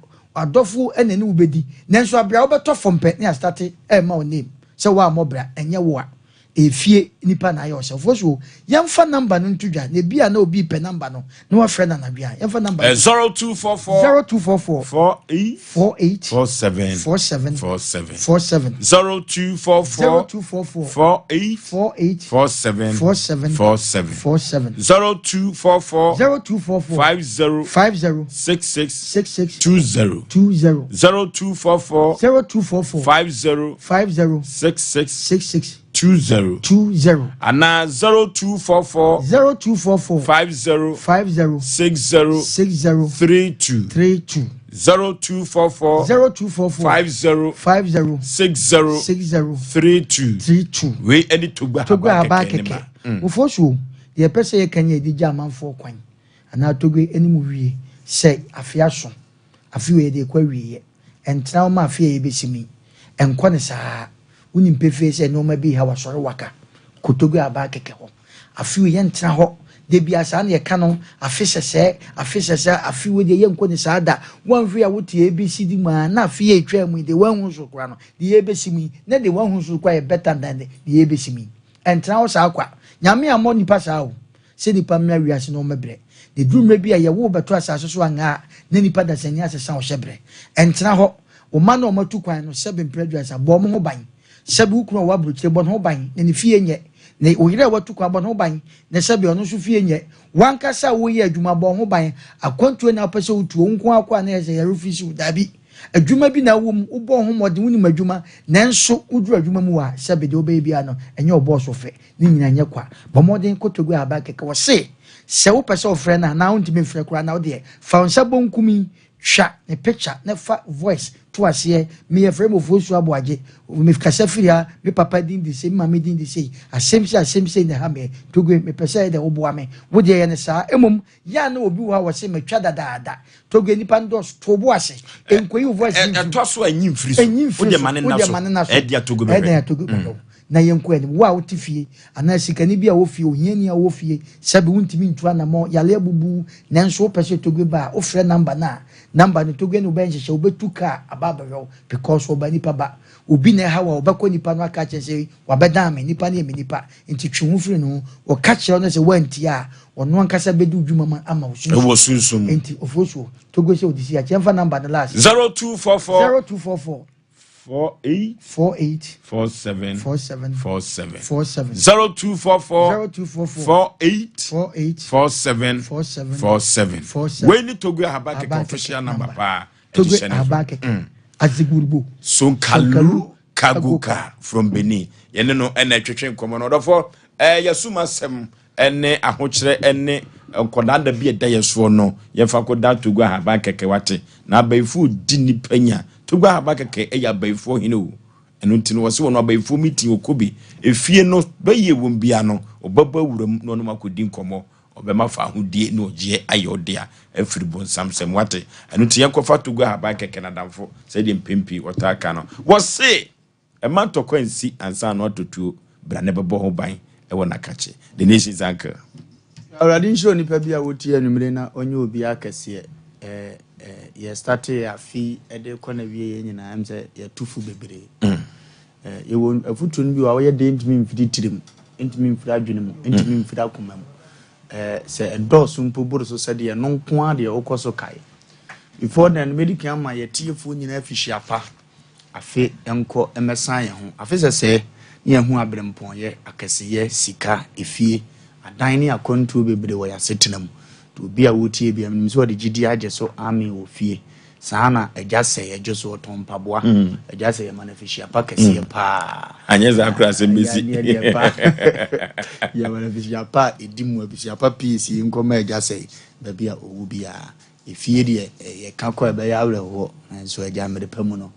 w'adɔfo na ɛne wo bɛdi. Nanso aberɛ a wobɛtɔ fam pɛ ne astate ɛrema wo name sɛ woammɔ bra, ɛnyɛ wo a. Efie nipa na ayɛ ɔsɛfoɔ so yɛmfa number no nto dwa na ebia na obi repɛ number no na wafrɛ no anadwo a yɛmfa number no. 0244 0244 48 48 47 47 47 47 0244 0244 48 48 47 47 47 47 0244 0244 50 50 66 66 20 20 0244 0244 50 50 66 66 20 20 anaa 0244 0244 50 50 60 60 32 32 0244 0244 50 50 60 60 32 32 wei ɛne Togbe Togbe Ahaba Ahaba kɛkɛ ne kɛkɛ ma. Mm. Wofoɔ so deɛ ɛpɛ sɛ yɛka ne yɛde gya amanfoɔ kwan anaa Togbe anim wie sɛ afe aso afe wei yɛde rekɔ awieɛ ɛntena hɔ ma afe a yɛbɛsi mu yi ɛnkɔ ne saa. Wonim pefee sɛ nneɛma bi rehaw asɔre waka Kotogbe Ahaba kɛkɛ hɔ. Afe wei yɛntena hɔ da biara saa na yɛka no afe sɛsɛɛ afe sɛsɛɛ afe wei deɛ yɛnkɔ ne saa da. Woanhwɛ a wote ABC mu a na afe yi a ɛtwaa mu yi deɛ woanhu so koraa no deɛ yɛrebɛsi mu yi na deɛ woahu so koraa yɛ better than deɛ yɛrebɛsi mu yi. Ɛntena hɔ saa kwa. Nyame ammɔ nnipa saa o. Sɛ nnipa mmra wiase na wɔmmɛbrɛ. Na ɛduru mmerɛ bi a yɛwo wo bɛto asase so anaa a na nnipa dasani asesa wo hyɛbrɛ. Ɛntena hɔ. Wo mma no a wɔatu kwan no sɛbe mprɛ aduasa bɔ wɔn ho ban. Sɛbe wo kunu a ɔwɔ aburokyire, bɔ ne ho ban na ne fie nyɛ. Ne wo yere a watu kwan, bɔ ne ho ban na sɛbe ɔno nso fie nyɛ. W'ankasa a woreyɛ adwuma, bɔ wo ho ban. Akwantuo na wopɛ sɛ wotuo, wo nko ara kɔ a na ɛyɛ sɛ yɛrefisi wo. Dabi. Adwuma bi na wowɔ mu, wobɔ wo ho mmɔden, wonim adwuma, nanso woduru adwuma mu hɔ a, sɛbe deɛ wobɛyɛ biara no, ɛnyɛ wo bɔɔso fɛ. Ne nyinaa nyɛ kwa. Bɔ mmɔden kɔ Togo Ahaban kɛkɛ. Wɔse sɛ wopɛ sɛ wofrɛ no a, anaa wontumi mfrɛ koraa na wo deɛ, fa wo nsa bonkum yi Twa ne picture na fa voice to aseɛ, me yɛfrɛ me Ofosu Aboagye, me kasa firi ha, me papa din de sei, me maame din de sei, asɛm sei asɛm sei na ɛha meɛ, Togbe mepɛ sɛ ɛdɛ woboa me, wo deɛ yɛ no saa, mmom yɛ a na obi wɔ hɔ a wɔse matwa dadaada, Togbe nipa no dɔɔso, to wo bo ase, nkoyi wo voice no mfiri Ɛtɔ so a nyi mfiri so, Ɛnyi mfiri wo deɛ so, ma ne wo nna deɛ so, ma ne nna so, ɛde a Togbe ɛyɛ bɛhwɛ. dɛn a Togbe bɛhwɛ wo. Na yɛnkɔ anim. Wo a wote fie, anaa sikani bi a ɔwɔ fie, ohiani a ɔwɔ fie, sɛbe wontumi ntu anammɔn, yare abubu wo, nanso wopɛ sɛ Togbe ba a, wofrɛ namba no a, na. Number no Togo ne wobɛyɛ nhyehyɛ wobɛtu car aba abɛhwɛ wo because ɔba nipa ba. Obi na ɛha wo a ɔbɛkɔ nipa no aka akyerɛ sɛ wabɛdan me, nipa no yɛ me nipa nti twe ho firi ne ho. Ɔka kyerɛ wo no sɛ woantie a ɔno ankasa bɛdi wo dwuma ma ama wo sunsum. Ɛwɔ sunsum mu. Nti Ofosuo, Togo sɛ ɔde si akyi. Yɛmfa number no last. 0244. 0244. 48. 48. 47. 47. 47. 47. 0244. 0244. 48. 48. 47. 47. 47. 47. Wei ne Togo Ahaba Kɛkɛ official number paa. Togo Ahaba Kɛkɛ. Azigburugbo. Sonkalu Kagoka from Benin. Yɛne no ɛna ɛtwetwe nkɔmmɔ no. Ɔdɔfoɔ, ɛɛ yɛsum asɛm ɛne ahokyerɛ ɛne nkɔdaada bi ɛda yɛ soɔ no, yɛmfa kɔda Togo Ahaban Kɛkɛ wate. Na abayifoɔ di nipa nya. Togo Ahaban Kɛkɛ ɛyɛ abayifoɔ hene o. Ɛno nti no wɔse wɔn abayifoɔ meeting wɔ Kobe. Efie no bɛyɛ wɔn bia no, ɔbɛbɔ awura mu na ɔnom akɔdi nkɔmmɔ. Ɔbɛma fahodie ne ɔgyeɛ ayɛ wo dea afiri bonsam nsam. Woate? Ɛno nti yɛnkɔfa Togo ahaban kɛkɛ no adamfo, sɛdeɛ mpɛn pii wɔtaa ka no. Wɔse, Mma ntɔkwa nsi ansa ano atɔ tuo, bra na bɛbɔ ho ban wɔ n'akakye. The Nation's Uncle. Awurade nhyira onipa bi a wotie anwummere na ɔnyɛ obiara kɛseɛ. Eh, eh, yɛ startee afe yi de kɔ na wie yɛ nyinaa ɛm sɛ yɛtu fo bebree. Eh, yɛwɔ afutuo no bi wɔ a wɔyɛ den ntumi mfiri tirim, ntumi mfiri adwene mu, ntumi mm. mfiri akoma mu. Eh, sɛ ɛdɔɔso mpo boro so sɛdeɛ ɛno nko ara deɛ wokɔ so kae. Before then, mɛdi kan ama yɛtiefoɔ nyinaa afihyia pa. Afe nkɔ mmɛsan yɛn ho. Afe sɛsɛɛ ne yɛahu aberempɔnyɛ, akɛseyɛ, sika, efie, adan ne akwantuo bebree wɔ yɛn asetena mu. Nti obi a wotie bia menim sɛ ɔde gyidie agye so amen wɔ fie. Saa na agya sɛe adwo so ɔtɔn mpaboa. Agya sɛe yɛma no afihyia pa kɛseɛ paa. Anyɛ saa koraa asɛm bɛsi. Agya deɛ pa. Yɛma no afihyia pa a ɛdi mu, afihyia pa pii sie nkɔma agya sɛe baabi a ɔwɔ biara. Efie deɛ yɛka kɔ a ɛbɛyɛ awerɛhoɔ, nanso agya mmerɛ pa mu no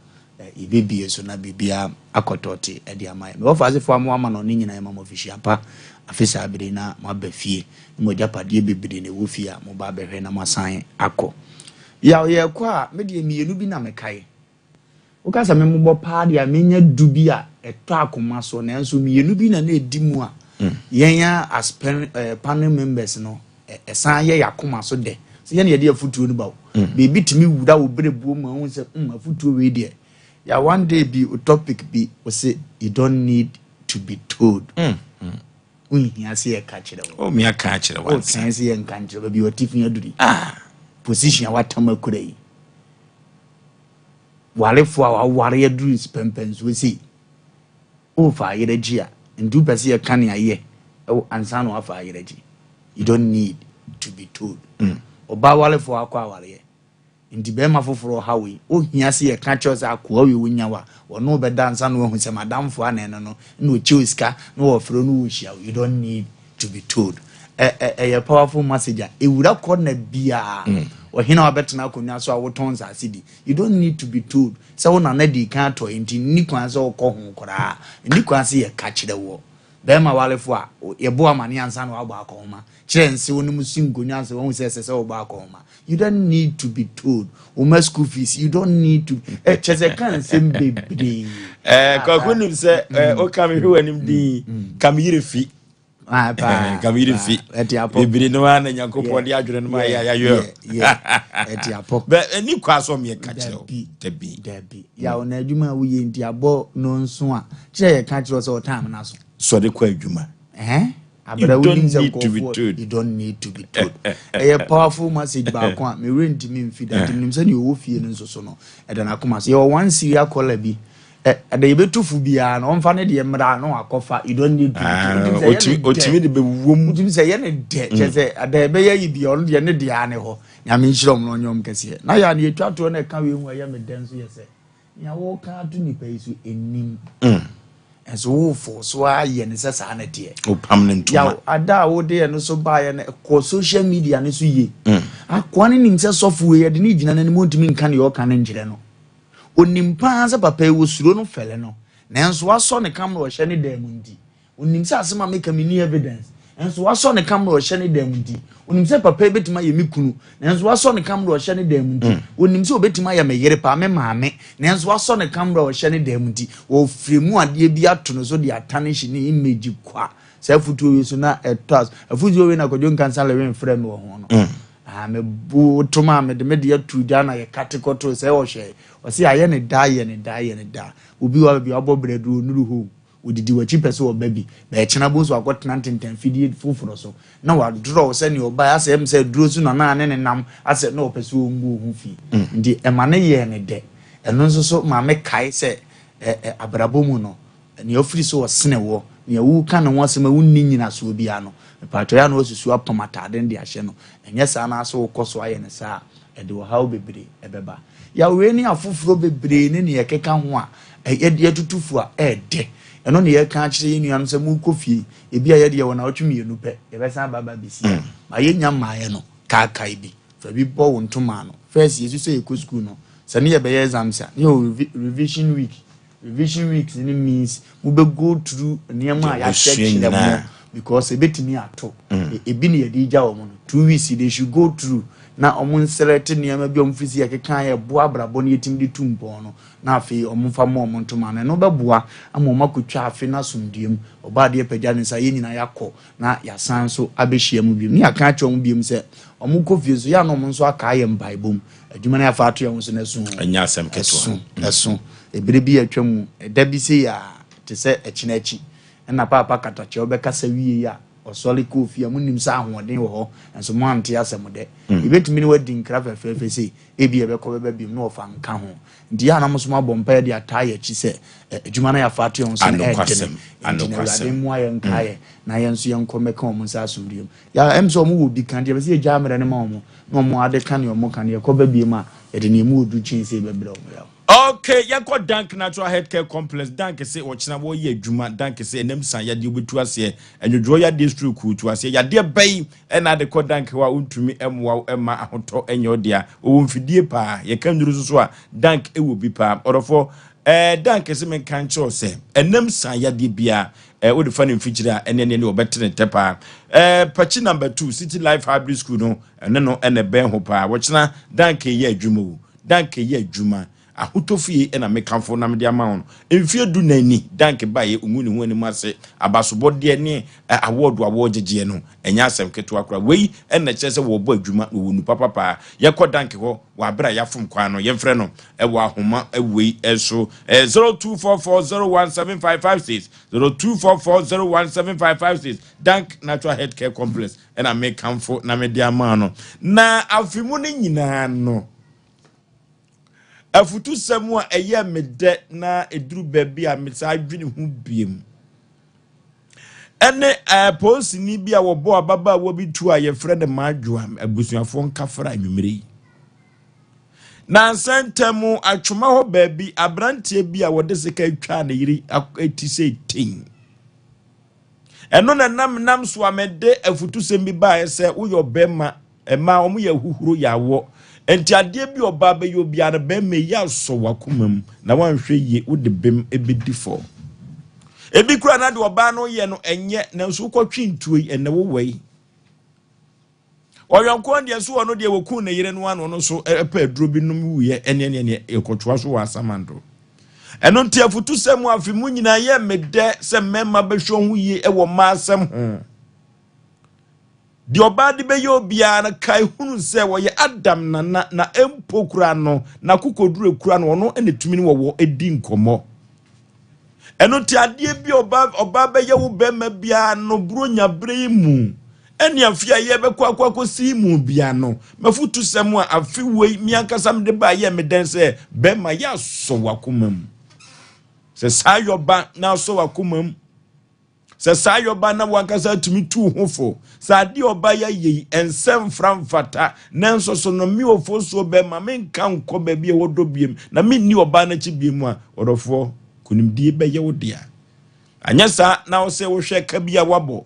yɛbɛbie so na biribiara akɔ tɔɔte de ama yɛn. Mewɔ Fasefoɔ a mowɔ amanɔne nyinaa yɛma mo afihyia pa afe saa bere yi na moaba fie ne mo agyapadeɛ bebree na ɛwɔ fie a moba abɛhwɛ na moasan akɔ. Yaw yɛrekɔ a me deɛ mmienu bi na mekae. Woka sɛ memmobɔ paa deɛ a menya du bi a ɛtɔ akoma so nanso mmienu bi na na ɛdi mu a yɛn a as panel members no ɛsan yɛ yɛn akoma so dɛ sɛ yɛn na yɛde afutuo no ba o. Biribi tumi wura wo berɛbuo mu a wohu sɛ mm afutuo wei deɛ ya one day bi o topic bi o se you don't need to be told. Wonhia sɛ yɛka kyerɛ wo. Oh, me aka akyerɛ wo ansa. Wotwɛn sɛ yɛnka nkyerɛ baabi watifi aduru yi. Ah, position a watam akura yi. Warefo a waware aduru mpɛmpɛnsoɔ sei. Wofa ayerɛ gye a, nti wopɛ sɛ yɛka nea yɛ ansa na wafa ayerɛ gye. You don't need to be told. Ɔbaa warefo akɔ awareɛ. Nti bɛrima foforɔ ɔha wei, wohia sɛ yɛka kyerɛ sɛ akoa wei wonya wo a, wɔne wo bɛda ansa na wahu sɛ madamfo a na ɛno no, na ɔkyɛ wo sika, na wɔfrɛ wo na wɔhyia wo. You don't need to be told. Ɛ ɛ ɛyɛ powerful message a ɛwura kɔna biara. Ɔhene a wabɛtena akonnwa so a wotɔn nsase di. You don't need to be told sɛ wo nana dii kan atɔ nti nni kwan sɛ wokɔ ho koraa. Nni kwan sɛ yɛka kyerɛ woɔ. Bɛrima warefo a, yɛbɔ amane ansa na wabɔ akɔnhoma. Kyerɛ nse wo ne mo si nkonnwa ase wahu sɛ ɛsɛ sɛ wobɔ akɔnhoma. You don't need to be told. Wo ma school fees, you don't need to. Eh, kyerɛ sɛ ka nsɛm bebree. Eh, kwaku nim sɛ eh, woka me hwɛ w'anim din, ka me yerɛ fi. Ah, paa, Ka me yerɛ fi. Ɛte apɔ. Bebree no ara na Nyankopɔn de adwene no ma yɛ ayɛ. Ɛte apɔ. Bɛ ɛni kwa sɛ ɔmeɛ ka kyerɛ wo. Dabi. Dabi. Yaw na adwuma a woyɛ nti abɔ no nso a, kyerɛ yɛ ka kyerɛ sɛ ɔtam no aso. Sɔre kɔ adwuma. Eh? Abra wonim sɛ nkurɔfoɔ you don't need to be told. Ɛyɛ powerful message baako a me werɛ ntumi mfi da nti menim sɛ deɛ ɔwɔ fie no nso so no ɛda n'akoma so. Yɛwɔ one serial caller bi ɛda yɛbɛtu fo biara no ɔmfa ne deɛ mmra na wakɔfa you don't need to be told. Otumi de bɛwom. Wotumi sɛ ɛyɛ ne dɛ kyerɛ sɛ ɛda yɛbɛyɛ yi bia ɔno deɛ ne deɛ ara ne hɔ. Nyame nhyira ɔmo na ɔnyɛ ɔmo kɛseɛ. Na yɛ a na yɛtwa toɔ na ɛka wei ho a ɛyɛ me dɛ nso yɛ sɛ Nea woreka ato nnipa yi so nnim. Nso wofo so ara yɛ no sɛ saa na ɛteɛ. Wopam no ntoma. Yaw, ada a wode ɛno so baeɛ no, ɛkɔɔ social media no so yie. Akoa no nim sɛ sɔfo wei, yɛde no gyina n'anim, ɔntumi nka nea ɔka no nkyerɛ no. Ɔnim paa sɛ papa yi, wɔsuro no fɛle no. Nanso wasɔ ne camera ɔhyɛ ne dan mu nti, Onim sɛ asɛm a meka menni evidence, nanso wasɔ ne camera ɔhyɛ ne dan mu nti. Onim sɛ papa yi bɛtumi ayɛ me kunu, nanso wasɔ ne camera ɔhyɛ ne dan mu nti. Mm. Onim sɛ obɛtumi ayɛ me yere paa, me maame, nanso wasɔ ne camera ɔhyɛ ne dan mu nti. Wɔfiri mu adeɛ bi ato no so de atanehye ne image kwa. Saa afutuo wei so na ɛtɔ aso. Afutuo wei na Kwadwo Nkansah Lewin frɛ me wɔ ho no. Mm. Ah, me bo tom a mede me deɛ too gya na yɛkate kɔtoo sɛ ɔhwɛ. Ɔse ayɛ ne daa, yɛ ne daa, yɛ ne daa. Obi wɔ ha baabi a wabɔ brɛ duru ɔnnuru hɔ o. Ɔdidi w'akyi pɛ sɛ ɔba bi. Bɛɛkyena bohu sɛ wakɔtena ntentan fidie foforɔ so na wadrɔ wo sɛdeɛ ɔbaeɛ asɛ ɛm sɛ aduro so na na ne ne nam asɛ na ɔpɛ sɛ ɔngu wo ho fi. Nti ɛma no yɛɛ no dɛ. Ɛno nso so ma mekae sɛ ɛ ɛ abrabɔ mu no, nea ɔfiri sɛ ɔsene woɔ, nea woreka ne ho asɛm a wonni nnyinasoɔ biara no, mepaatwɔ yɛ a na wasusu apam ataade no de ahyɛ no. Ɛnyɛ saa na sɛ wokɔ so ayɛ no saa a, ɛde ɔhaw bebree ɛbɛba. Yaw wei ne afoforɔ bebree ne nea ɛkeka ho a ɛyɛ de atutu fo a ɛɛdɛ. Ɛno na yɛreka akyerɛ yɛn nuanom sɛ morekɔ fie, ebia yɛde yɛwɔ nnawɔtwe mmienu pɛ, yɛbɛsan aba aba abɛsi ha. Ma yɛnnya mmaeɛ no, kaakae bi, fa bi bɔ wo ntoma ano. First yɛsu sɛ yɛkɔ sukuu no, sɛ ne yɛbɛyɛ exams a, ne yɛwɔ revision week. Revision weeks no means mo bɛ go through nneɛma a yɛakyerɛkyerɛ mo because ebetumi ato. Ebi na yɛde gya wɔn no. 2 weeks they should go through na wɔn nsɛlɛte nneɛma bi a wɔn firi si yɛkeka yɛ boa abrabɔ no yɛtumi de tu mpɔn no na afei wɔn mfa mo wɔn ntoma no. Ɛno bɛboa ama wɔn akɔtwa afe no asomdue mu. Ɔbaa adeɛ pagya ne nsa, yɛn nyinaa yɛakɔ na yɛasan nso abɛhyia mu biom. Ne yɛaka akyerɛ wɔn biom sɛ wɔn kɔ fie nso yɛ a na wɔn nso aka ayɛ mpaebɔ mu. Adwuma no yɛafa ato yɛn ho so no ɛso. Ɛnyɛ asɛm ketewa. Ɛso, ɛso. Ebere bi a atwa mu, ɛda bi sei a, te sɛ ɛkyena akyi, ɛna Paapa Katakyɛw bɛkasa wiei a, ɔsɔre kɔɔ fie a, monim sɛ ahoɔden wɔ hɔ, nso moante asɛm dɛ. Yɛbɛtumi ne wo adi nkra fɛfɛɛfɛ sei, ebia ɛbɛkɔ bɛba biom, na wɔfa nka ho. Nti yɛ a na mo nso moabɔ mpaeɛ de ataa yɛn akyi sɛ, adwuma no a yɛafa ato yɛn ho so no ɛɛdene. Enti na Awurade mmoa yɛn nkae yɛn, na yɛn nso yɛnkɔ mmɛka wɔn nsa asomdwoeɛ mu. Yɛ a, ɛm sɛ wɔn wɔ bi ka, nti yɛpɛ sɛ yɛgyaa mmerɛ no ma wɔn, na wɔn ade ka nea wɔka no, yɛkɔ ba biom a, yɛde nea emu wɔ du kyɛn sei bɛbrɛ wɔn. Yaw. Ok yɛnkɔ Dank Natural Health Care Complex, Dank se ɔkyena wɔyɛ adwuma, Dank se ɛnam sa yadeɛ wobɛtu aseɛ, ɛnwodwoɔ yadeɛ stroke wotu aseɛ, yadeɛ bɛn ɛna ade kɔ Dank hɔ a wontumi mmoa wo mma ahotɔ nyɛ wo dea, wɔwɔ mfidie paa, yɛka nnuro nso so a Dank wɔ bi paa, ɔdɔfoɔ ɛɛ Dank se menka nkyerɛ wo sɛ ɛnam sa yadeɛ biara ɛɛ wode fa no mfikyire a ɛne ɛne ɛne wɔbɛte ne tɛ paa, ɛɛ Pakyi number 2 City Life Hybrid School no ɛne no ɛna ɛbɛn ho paa, wɔkyena Dank yɛ adwuma o. Dank yɛ adwuma. Ahotɔ fie na me kamfo na mede ama wo no. Mfeɛ du-nan ni Dank baeɛ, ɔngu ne ho anim ase. Abasobɔdeɛ ne awɔɔdo a wɔregyegyeɛ no, ɛnyɛ asɛm ketewa koraa. Wei na ɛkyerɛ sɛ wɔrebɔ adwuma na wɔwɔ nu papa paa. Yɛkɔ Dank hɔ wɔ aberɛ a yɛafom kwan no, yɛmfrɛ no wɔ ahoma wei so. Ɛyɛ 0244017556, 0244017556, Dank Natural Health Care Complex na me kamfo na mede ama no. Na afe mu no nyinaa no, Afutusɛm a ɛyɛɛ me dɛ na ɛduru baabi a mesaa dwene ho biem ɛne eh, polisini bi a wɔbɔɔ ababaawa bi tuo a yɛfrɛ no Madwoa abusuafoɔ nkafra anwummere yi. Nansa ntam atwoma hɔ baabi aberanteɛ bi a wɔde sika twaa ne yere ti sɛ ten. Ɛno na nam nam so a mede afutusɛm bi baeɛ sɛ woyɛ ɔbɛrima. Mmaa wɔn yɛ ahuhuro yɛ awɔ. Nti adeɛ bi ɔbaa bɛyɛ obiara no bɛrima yi asɔ wakoma mu na wanhwɛ yie wode bem ɛbɛdi fɔ. Ebi kura na deɛ ɔbaa no yɛ no ɛnyɛ nanso wokɔtwe ntuo yi ɛnɛ wowɔ yi. Ɔyɔnkoɔ deɛ nso ɔno deɛ wɔkuu ne yere no ano no nso ɛpɛ aduro bi nom wuiɛ ɛneɛ neɛ neɛ ɛkɔtoa so wɔ asamando. Ɛno nti afutusɛm afe mu nyinaa yɛ medɛ sɛ mmarima bɛhwɛ ho yie ɛwɔ mmaa asɛm ho. Deɛ ɔbaa de bɛyɛ obiara no, kae hunu sɛ ɔyɛ Adam nana, na mpo koraa no, n'akokoduru ekura no, ɔno na etumi ne wɔwɔ di nkɔmmɔ. Ɛno nti adeɛ bi a ɔbaa ɔbaa bɛyɛ wo bɛrima biara no, buronya bere yi mu, ɛne afe a yɛbɛkɔ akɔ akɔsi mu bia no, m'afutusɛm a afe wei me ankasa mede baa yɛ me dɛn sɛ bɛrima yɛ asɔ w'akoma mu. Sɛ saa yɔba na asɔ w'akoma mu, Sɛ saa yɛ ɔba na wankasa atumi tu ho fo sɛ adeɛ ɔba yɛ ayɛ yi ɛnsɛ mfra mfata, nanso so no me ofosuo bɛma menka nkɔ baabi a ɛwɔ dɔ biem na menni ɔbaa no akyi biem a, ɔdɔfoɔ, nkonimdie bɛyɛ wo dea. Anyɛ saa na wo sɛ wohwɛ ka bi a wabɔ,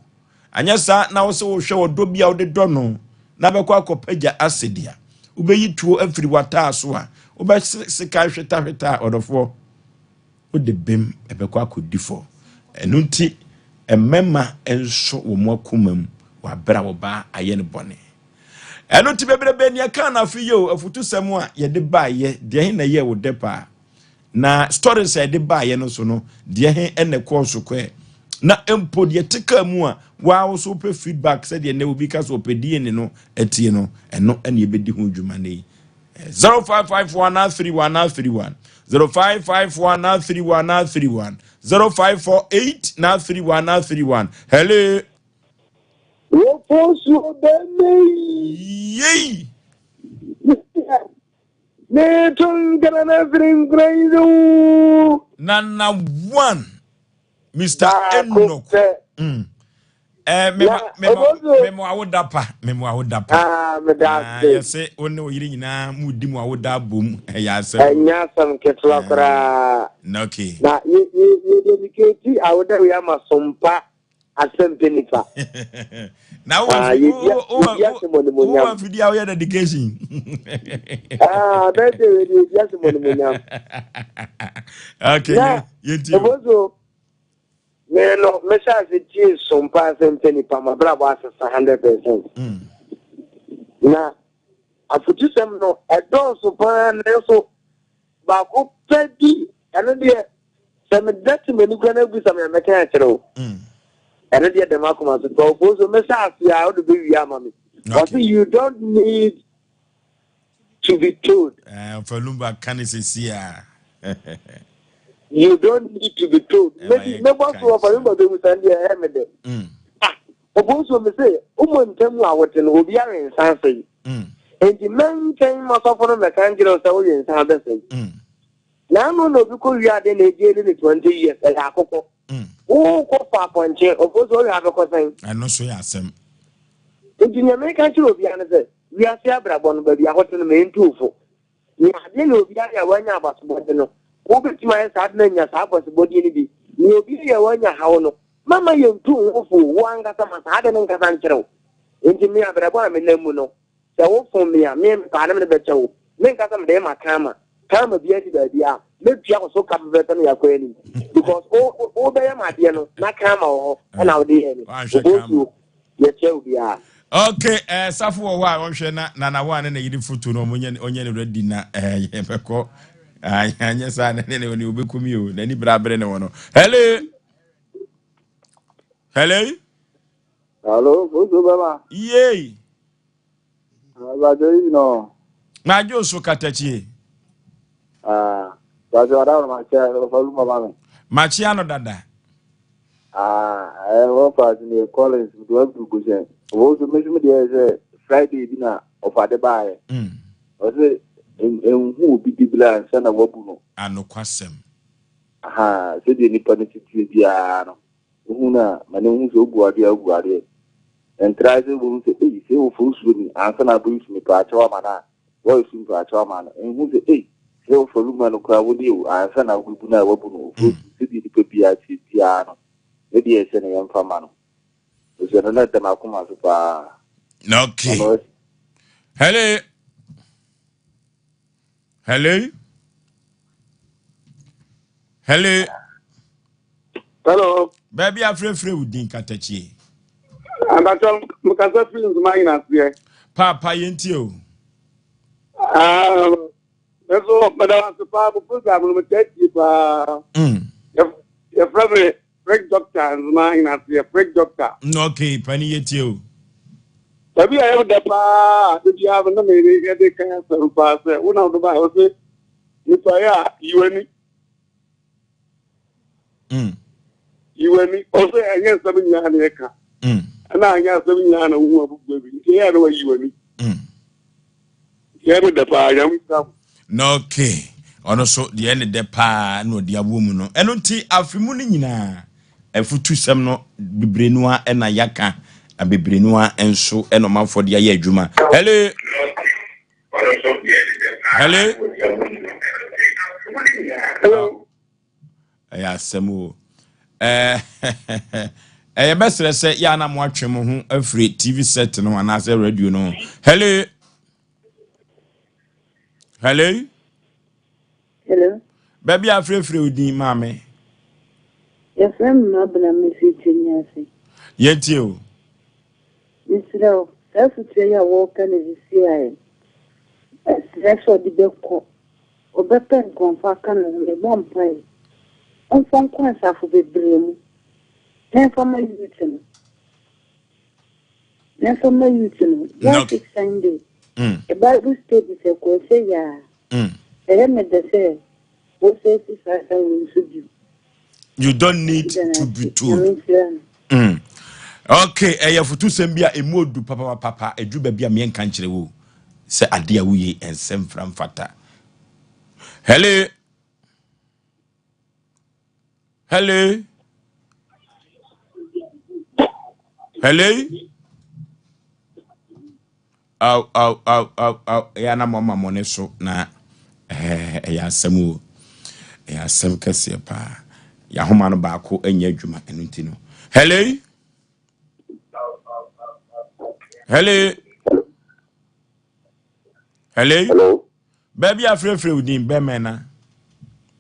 anyɛ saa na wo sɛ wohwɛ ɔdɔ bi a wode dɔ no na bɛkɔ akɔpagya ase dea. Wobɛyi tuo afiri w'ataa so a, wobɛse sekan hwetahweta a, ɔdɔfoɔ, Wode bem bɛkɔ akɔdi fɔ. Ɛno nti, mmarima nsɔ wɔn akoma mu wɔ abere a ɔbaa ayɛ no bɔne. Ɛno nti, bebrebe nea ɛkaa no afe yi o, afutusɛm a yɛde baayɛ, deɛ he na ɛyɛɛ wo dɛ paa? Na stories a yɛde baayɛ no so no, deɛ he na ɛkɔɔ so kɔɛ? Na mpo deɛ ɛte kaa mu a waa wo so wopɛ feedback sɛdeɛ nnɛ obi ka sɛ ɔpɛ DNA no atie no, ɛno ɛne ɛbɛdi ho dwuma nnɛ yi. 0551 31 31 0551 31 31 0548 31 31 Hello. Wofosuo bɛmɛ yi. Yei. Meto nkra na firi nkra yi so. Nana one Mr. Baako Enoch. pɛ. Eh, Na obosuo. mema awoda pa, mema awoda pa. Ah, meda Ah, ase. yɛse wo ne wo yere nyinaa mudi mu awoda abom. Ɛyɛ asɛm. Ɛnyɛ asɛm ketewa koraa. Na okay. Na yɛ yɛ yɛ dedicate awoda wei ama sompa asɛmpe nipa. Na wo Ah, yɛdi yɛdi asɛm wo onimuonyam. afidi a woyɛ dedication. Ah, birthday wei de yɛdi asɛm onimuonyam. Okay, Na yɛntie o. obosuo. Me no, mehyɛ ase tie sompa asɛmpe nipa ma brabɔ asesa 100%. Na afotusɛm no ɛdɔɔso paa nanso baako pɛ bi ɛno deɛ sɛ meda te m'ani kura no abusa me a mɛka akyerɛ wo. Ɛno deɛ dɛm akoma so tɔɔfoɔ so mehyɛ ase a wode bɛwie ama me. Ɔse you don't need to be told. Eh, Falumba ka ne sɛsi a. You don't need to be told. Maybe mɛbɔ so wɔ Falumba bɛmu san deɛ ɛyɛ me dɛ. Ɔbɔ so me sɛ womɔ ntam a wote no obi awe nsa asɛe. Enti mɛnkyɛn masɔfo no mɛka nkyerɛ wo sɛ wowe nsa abɛsɛe. Na ano na obi kɔ wie ade na egye ne 20 years ɛyɛ akokɔ. Wokɔ fa apɔnkye ɔbɔ so wowe abɛkɔ sɛn. Ɛno so yɛ asɛm. Nti nea meka kyerɛ obiara ne sɛ wiase abrabɔ no baabi ahote no mɛntuufo. Nea adeɛ na obiara yɛ a wanya abasobɔde no, wobɛtumi ayɛ saa de no anya saa abasobɔdeɛ no bi. Nea obi yɛ a wanya haw no, mama yɛntu wo fo wo ankasa ma saa de no nkasa nkyerɛ wo. Nti me abrabɔ a menam mu no, sɛ wofom me a, me mepaa ne mede bɛkyɛ wo. Menkasa mede ma kaama. Kaama biara ni baabi a mɛtua wo so ka pɛpɛɛpɛ na yɛakɔ anim. Because wo wobɛyɛ ma adeɛ no na kaama wɔ hɔ ɛna wode yɛ me. Wanhwɛ Obosuo yɛkyɛ obiara. Okay, eh, safo wɔ hɔ a ɔnhwɛ na nana hɔ a ne na yere foto no ɔmo ɔnyɛ ne ready na eh, yɛbɛkɔ. Anyɛ saa na ne ne ne obɛkum yi o. N'ani bere abere ne wɔ no. Hello. Hello. Hello, Bosu Bema. Yay. Abajo yi no. Majo so katakyie. Ah, Bajo ada ma che falu mama me. Makyia no dada. Ah, eh wo pa ni Collins do abdu ko se. Wo so me me de se Friday bi na ofade baaye. O se enhu obi dibla ansa na wabu no. Anokwasɛm. Aha, se de nipa no titie biara no. Hu na ma ne hu se obu ade a obu ade. Ntra se wo hu se ei se wo fo suo ni ansa na abu su nipa akyɛw ama na. Wo su nipa akyɛw ama no. Enhu se ei se wo fo luma no kura wo de o ansa na wo bu na wabu no. Ofo su se de nipa biara tie biara no. Ne de ɛsɛ ne yɛmfa ma no. Ose no na dam akoma so paa. Okay. Hello. Hello. Hello. Hello. Baabi afrɛfrɛ wo din katakyie. Abatɔ mkasa firi nsoma nyina aseɛ. Paapa yɛntie o. Ah, nso meda wo ase paa mo program no metaa tie paa. Yɛfrɛ me Frik Doctor nsoma nyina aseɛ Frik Doctor. Okay, pani yɛtie o. Baabi a yɛda paa de biara no na meyere yɛde kan asɛm paa sɛ wo na wode baa wo se nipa yɛ a yiwani. Yiwani ɔsɛ ɛnyɛ nsɛm nyinaa na yɛka. Ɛna anyɛ asɛm nyinaa na wohu abubuo bi nti ɛyɛ na wayi w'ani. Yɛ me dɛ paa nyame nhyira mo. Na okay ɔno so deɛ ne dɛ paa na ɔde awoɔ mu no ɛno nti afe mu no nyinaa afutusɛm no bebree no a ɛna yaka na bebree no a nso ɛna ɔmanfoɔ de ayɛ adwuma. Hello. Hello. Hello. Ɛyɛ asɛm o. Ɛyɛ bɛsrɛ sɛ yɛ ana mo atwe mo ho afiri TV set no anaasɛ radio no. Hello. Hello. Hello. Baabi a afirafira wo din maame. Yɛfrɛ me Mabena mefiri Twani ase. Yɛntie o. Mesrɛ wo, saa afotuo yi a wɔreka no seesei a ɛ, ɛsrɛ sɛ ɔde bɛkɔ. Ɔbɛpɛ nkurɔfoɔ aka ne ho. Mebɔ mpaeɛ. Ɔmfa nkɔ asafo bebree mu. Memfa ma youth no. Memfa ma youth no. Last week Sunday, mm. Bible study sɛ kɔɔ sɛ yaa. Mm. Ɛyɛ me dɛ sɛ wɔsɛ si saa saa wɔ nso bio. You don't need to be told. Mm. Okay, ɛyɛ fotusɛm bi a ɛmu odu papapapa ɛduru baabi a meɛnka nkyerɛ wo sɛ ade a woyɛ ɛnsɛ mfra mfata. Hello. Hello. Hello. Aw aw aw aw aw ɛyɛ na mo ama mo ne so na ɛɛ ɛyɛ asɛm o. Ɛyɛ asɛm kɛseɛ paa. Yɛahoma no baako nyɛ adwuma ɛno nti no. Hello. Hello. Hello. Hello. Baabi a frɛfrɛ wo din bɛmɛ na.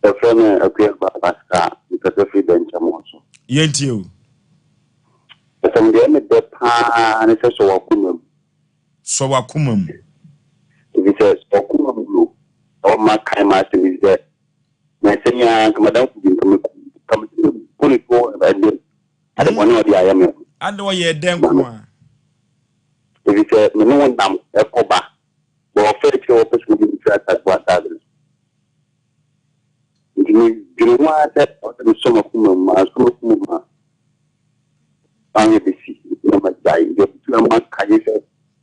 Yɛfrɛ me Akua Pascal, mekasa firi Dɛnkyɛmmo so. Yɛntie o. Asɛm deɛ ɛme dɛ paa ne sɛ sɔ w'akoma mu. Sɔ w'akoma mu. Efisɛ sɔ w'akoma mu no, na wama kan m'asɛm efisɛ na ɛsɛ me ara nka m'adamfo bi nka meku nka mese mebɔ ne tuo ɛnde ade bɔne a ɔde ayɛ me. Ade ɔyɛ dɛn nko a? Efisɛ me ne wo nam ɛkɔ ba. Bɔ ɔfɛ kyerɛ wɔpɛ sɛ wɔyi me firi asase wɔ asase no so. Nti medwene ho ara sɛ ɛwɔ sɛ mesɔ m'akoma mu, mansɔ m'akoma mu a, manhwɛ bɛsi nti na magyae. Nti abusuo a makae sɛ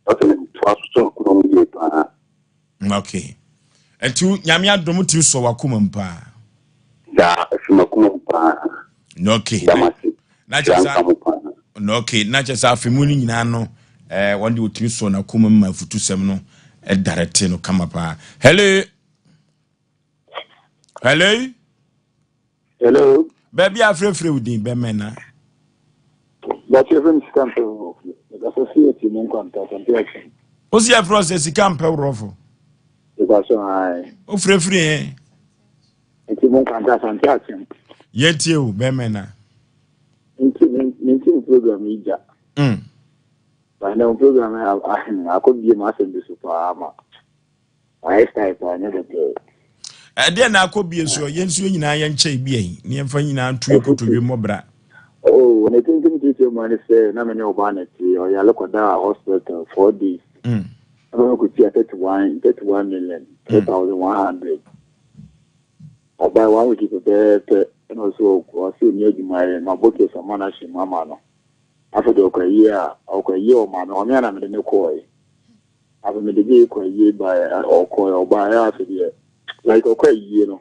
ɛwɔ sɛ metoa so sɔ m'akoma mu yie paa. Okay. Nti Nyame adom tumi sɔ w'akoma mu paa. Saa, ɛfiri m'akoma mu paa. Okay. Da m'ase. Na kyerɛ sɛ na okay na kyerɛ sɛ afe mu no nyinaa no ɛɛ wɔn de otumi sɔ n'akoma mu ma afutusɛm no ɛdare te no kama paa. Hello. Hello. Hello. Baabi a afrɛfrɛ wo din bɛmɛ na. Bàtí efirɛ mi sika mpɛ wurɔfo. Ɛkasa si ɛti mu nkwanta asante akyɛn. O si ɛfrɛ sɛ sika mpɛ wurɔfo. Ìbàṣọ ayi. O firefire yɛn. Nti mo nkwanta asante akyɛn. Yɛn tie o bɛmɛ na. Nti mi nti mo program yi gya. Mm. Bàtà mo program yi akɔ bie mu asɛm bi so paa ma. Wayɛ style paa nyɛ bɛtɛɛ. Ɛdeɛ na akɔ bie soɔ yɛn nso yɛn nyinaa yɛn nkyɛn bi ayi ne yɛn fa nyinaa nto yɛn kotodwe mmɔ bra. Oh, ne tintim tietie mu ne sɛ na me ne ɔbaa na te ɔyare kɔdaa hospital 4 days. Ɛbɛn me kɔtua 31 31 million 3100. Ɔbaa one week pɛpɛɛpɛ ɛna ɔsɛ ɔsɛ ɔni adwuma yɛ ma bɔ case ɔma no ahyɛ mu ama no. Afei deɛ ɔkɔ ayie a ɔkɔ ayie ɔma me ɔme a na mede ne kɔɔe. Afei mede bi kɔ ayie baeɛ, ɔkɔɛ, ɔbaeɛ afei deɛ, like ɔkɔ ayie no,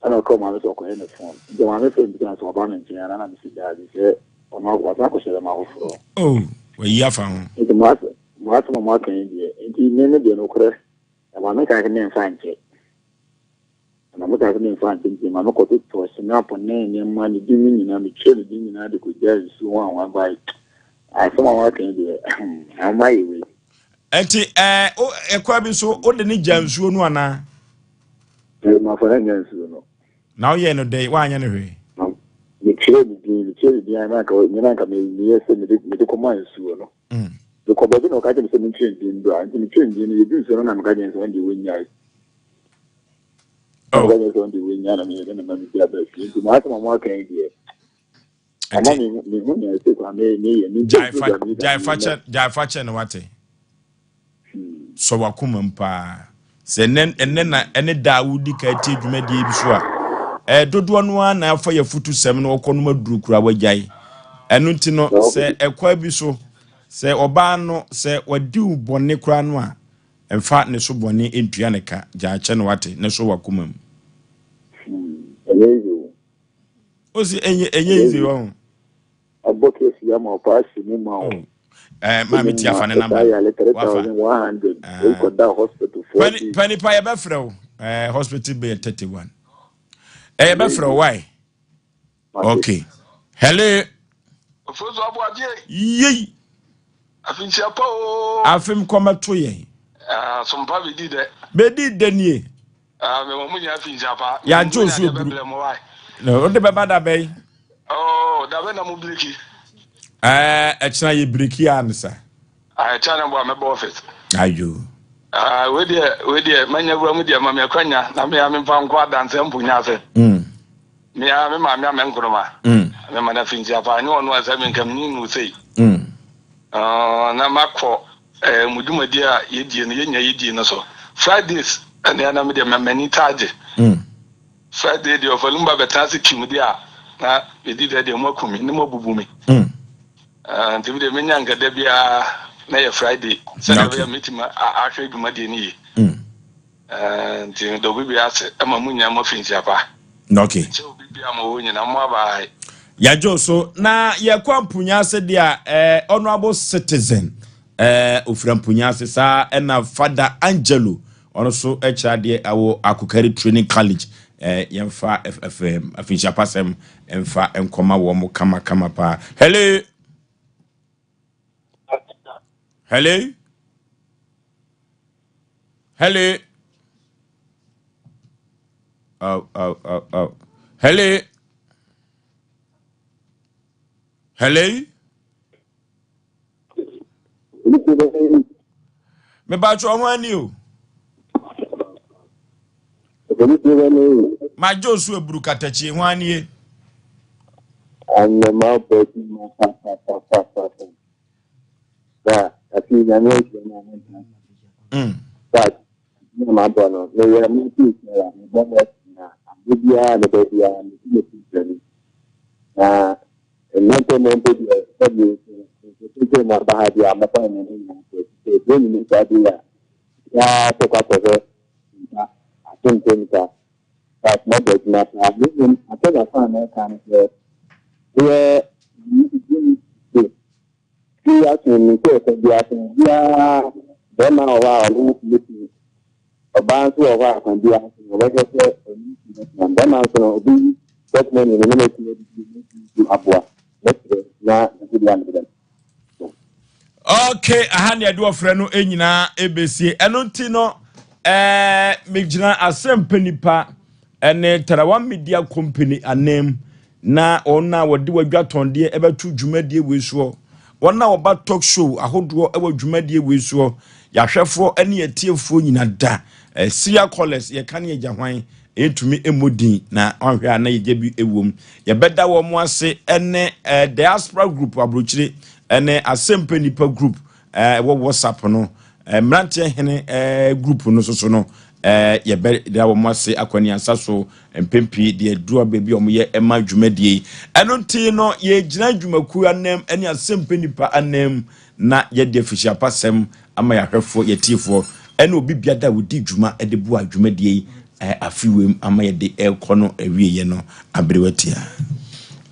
ɛna ɔka ɔmaame sɛ ɔkɔyɛ ne phone. Nti ɔmaame frɛ me bisa sɛ ɔba me nkyɛn ana, na mese daabi sɛ ɔno wasan akɔhyɛ dɛm afoforɔ. Oh, wayi afa ho. Nti mo asɛm, mo asɛm a moaka yi deɛ, nti me me deɛ nokorɛ, ɔmaame kaa sɛ memfa nkyɛ. Na maame kaa sɛ memfa nkyɛ nti maame kɔtotɔɔ snap ne nneɛma, ne din no nyinaa, metwerɛ ne din nyinaa de kɔgyaa nsuo ho ahoa bae. Asɛm a woaka yi deɛ, ama ayɛ wei. Ɛnti ɛɛ o ɛkwan bi so wode ne gya nsuo no anaa? Ɛɛ mafa no anya nsuo no. Na woyɛɛ no dɛn? Woanyɛ no hwee? Metwerɛ ne din, metwerɛ ne din a na anka nyɛ na anka meyɛ sɛ mede mede kɔma nsuo no. Mekɔ baabi na ɔka kyerɛ me sɛ mentwerɛ ne din bra, nti metwerɛ ne din no yɛdu nsuo no na meka kyerɛ no sɛ ɔno deɛ wɔnnyae. Oh. Ɔka kyerɛ sɛ ɔno deɛ wɔnnya na meyɛ dɛ na ma medi aba fie nti mo asɛm a moaka yi deɛ ama mehu nea ɛsɛ kora meyɛ gyae fa kyɛ no wate sɔ wakoma mu paa sɛ ɛnɛ ɛnɛ na ɛne da a wodi ka tie dwumadie bi so a ɛɛ dodoɔ no ara na afa yɛ futu sɛm na ɔkɔ nom aduru kura wagyae ɛno nti no sɛ ɛkwa bi so sɛ ɔbaa no sɛ wadi wo bɔne koraa no a Mfa ne so bɔne ntua ne ka, gyaa kyɛ no wate, ne so wakoma mu. Ɛnyɛ easy o. O si ɛnyɛ ɛnyɛ easy wɔ ho. Abɔ case yi ama ɔpa ahyɛ mu ma o. Ɛɛ maame ti afa ne namba. Wafa. 3100. Ekɔ da hospital 4 days. Pɛni pa yɛ bɛ frɛ o. Ɛɛ hospital bɛyɛ 31. Ɛyɛ bɛ frɛ o why? Okay. Hello. Ofosu Aboagye. Yei. Afinhyia pa o. Afem kɔmɛto yɛn. Ah, sompa bedi dɛ. Bedi dɛ nie. Ah, mɛ wɔn mu nyinaa afinhyia pa. Yagye osu eburu. Na o de bɛba da bɛyi. Oh, da bɛ na mo biriki. Ɛɛ, ɛkyina yɛ biriki a ne sa. Ah, ɛkyina na bɔ a mɛbɔ office. Ayo. Ah, wei deɛ, wei deɛ, manya wura mu deɛ ma me akwanya na me a memfa nkɔ adanse mpo nya ase. Mm. Me ara me maame amɛ nkonoma. Me ma na finti apa ne ɔno ansa me nka menni no sei. Na makɔ eh, mo dwumadi a yɛdie no yɛnya yɛdie no so. Fridays ɛne ana me deɛ m'ani taa gye. Friday deɛ ɔfa lumba bɛtena ase kim deɛ a na medi dɛ deɛ mo aku me ne mo abubu me. Nti me deɛ menya nka da biara na yɛ Friday sɛdeɛ ɛbɛyɛ mɛtumi ahwɛ dwumadie no yie. Nti meda obi biara ase ma mo nyinaa mo afinhyia pa. Okay. Mekyɛ obi biara mo hɔ nyinaa mo abae. Yɛdwo so na yɛkɔ Ampunya ase deɛ a eh, honorable citizen eh, ofiri Ampunya ase saa ɛna Father Angelo ɔno so kyerɛ adeɛ ɛwɔ Akokari Training College eh, yɛmfa afinhyia pasɛm mfa nkɔma wɔn mo kama kama paa. Hello. Hello. Hello. Oh, oh, oh, oh. Hello. Hello. Mebatwa ho ani o. Magye osu eburu katakyi ho anie. Anema bɔ adwuma papapapapa. Na afei nyame ahyira no a mentena ase. But na mabɔ no meyɛ multi insurer mebɔ multi na aberɛ biara meba biara mesi me picture no na nnɛ mpo mpo deɛ sɛdeɛ nketenkete mu aba ha deɛ a mɛfa ne ne nyinaa sɛ sɛ ɛberɛ nyini saa bi a biara sɛ kɔ akɔhwɛ nta atonto nta but mabɔ adwuma paa na mmom asɛm afa a mɛka no sɛ yɛ Fi aso mu sɛ sɛ biako biara bɛrima wɔ hɔ a ɔne ne kunu, ɔbaa nso wɔ hɔ a kwan biara so no ɔbɛhwɛ sɛ ɔne ne kunu bɛtena. Bɛrima nso no obi bɛtena ne ne ne kunu adidi ne kunu nso aboa. Mɛsrɛ na nso deɛ a mede bɛma. Okay, aha ne ɛde ɔfrɛ no nyinaa ɛbɛsie. Ɛno nti no, ɛɛ megyina asɛmpa nipa ɛne Tarawa Media Company anam Na wɔn a wɔde w'adwatɔndeɛ bɛto dwumadie wei soɔ, wɔn a wɔba talk show ahodoɔ wɔ dwumadie wei soɔ, yɛahwɛfoɔ ne yɛtiefoɔ nyina da eh, serial callers yɛka ne yɛgya hwan yɛntumi mmɔ din na ɔhwɛ a na yɛgya bi wom yɛbɛda wɔn ase ne eh, diaspora group aburokyire ne asɛmpa nipa group eh, ɛwɔ whatsapp no eh, mmeranteɛ hene eh, group no soso no eh, yɛbɛda wɔn ase akwaniasa so mpɛn pii deɛ aduru a baabi a wɔyɛ ɛma dwumadie yi ɛno nti no yɛgyina dwumakuo anam ne asɛmpɛ nipa anam na yɛde afihyiapasɛm ama yɛahwɛfoɔ yɛtiefoɔ ɛne obi biada a wɔdi dwuma de boa dwumadie yi afe wei ama yɛde ɛrekɔ no awieɛ no aberewa tia.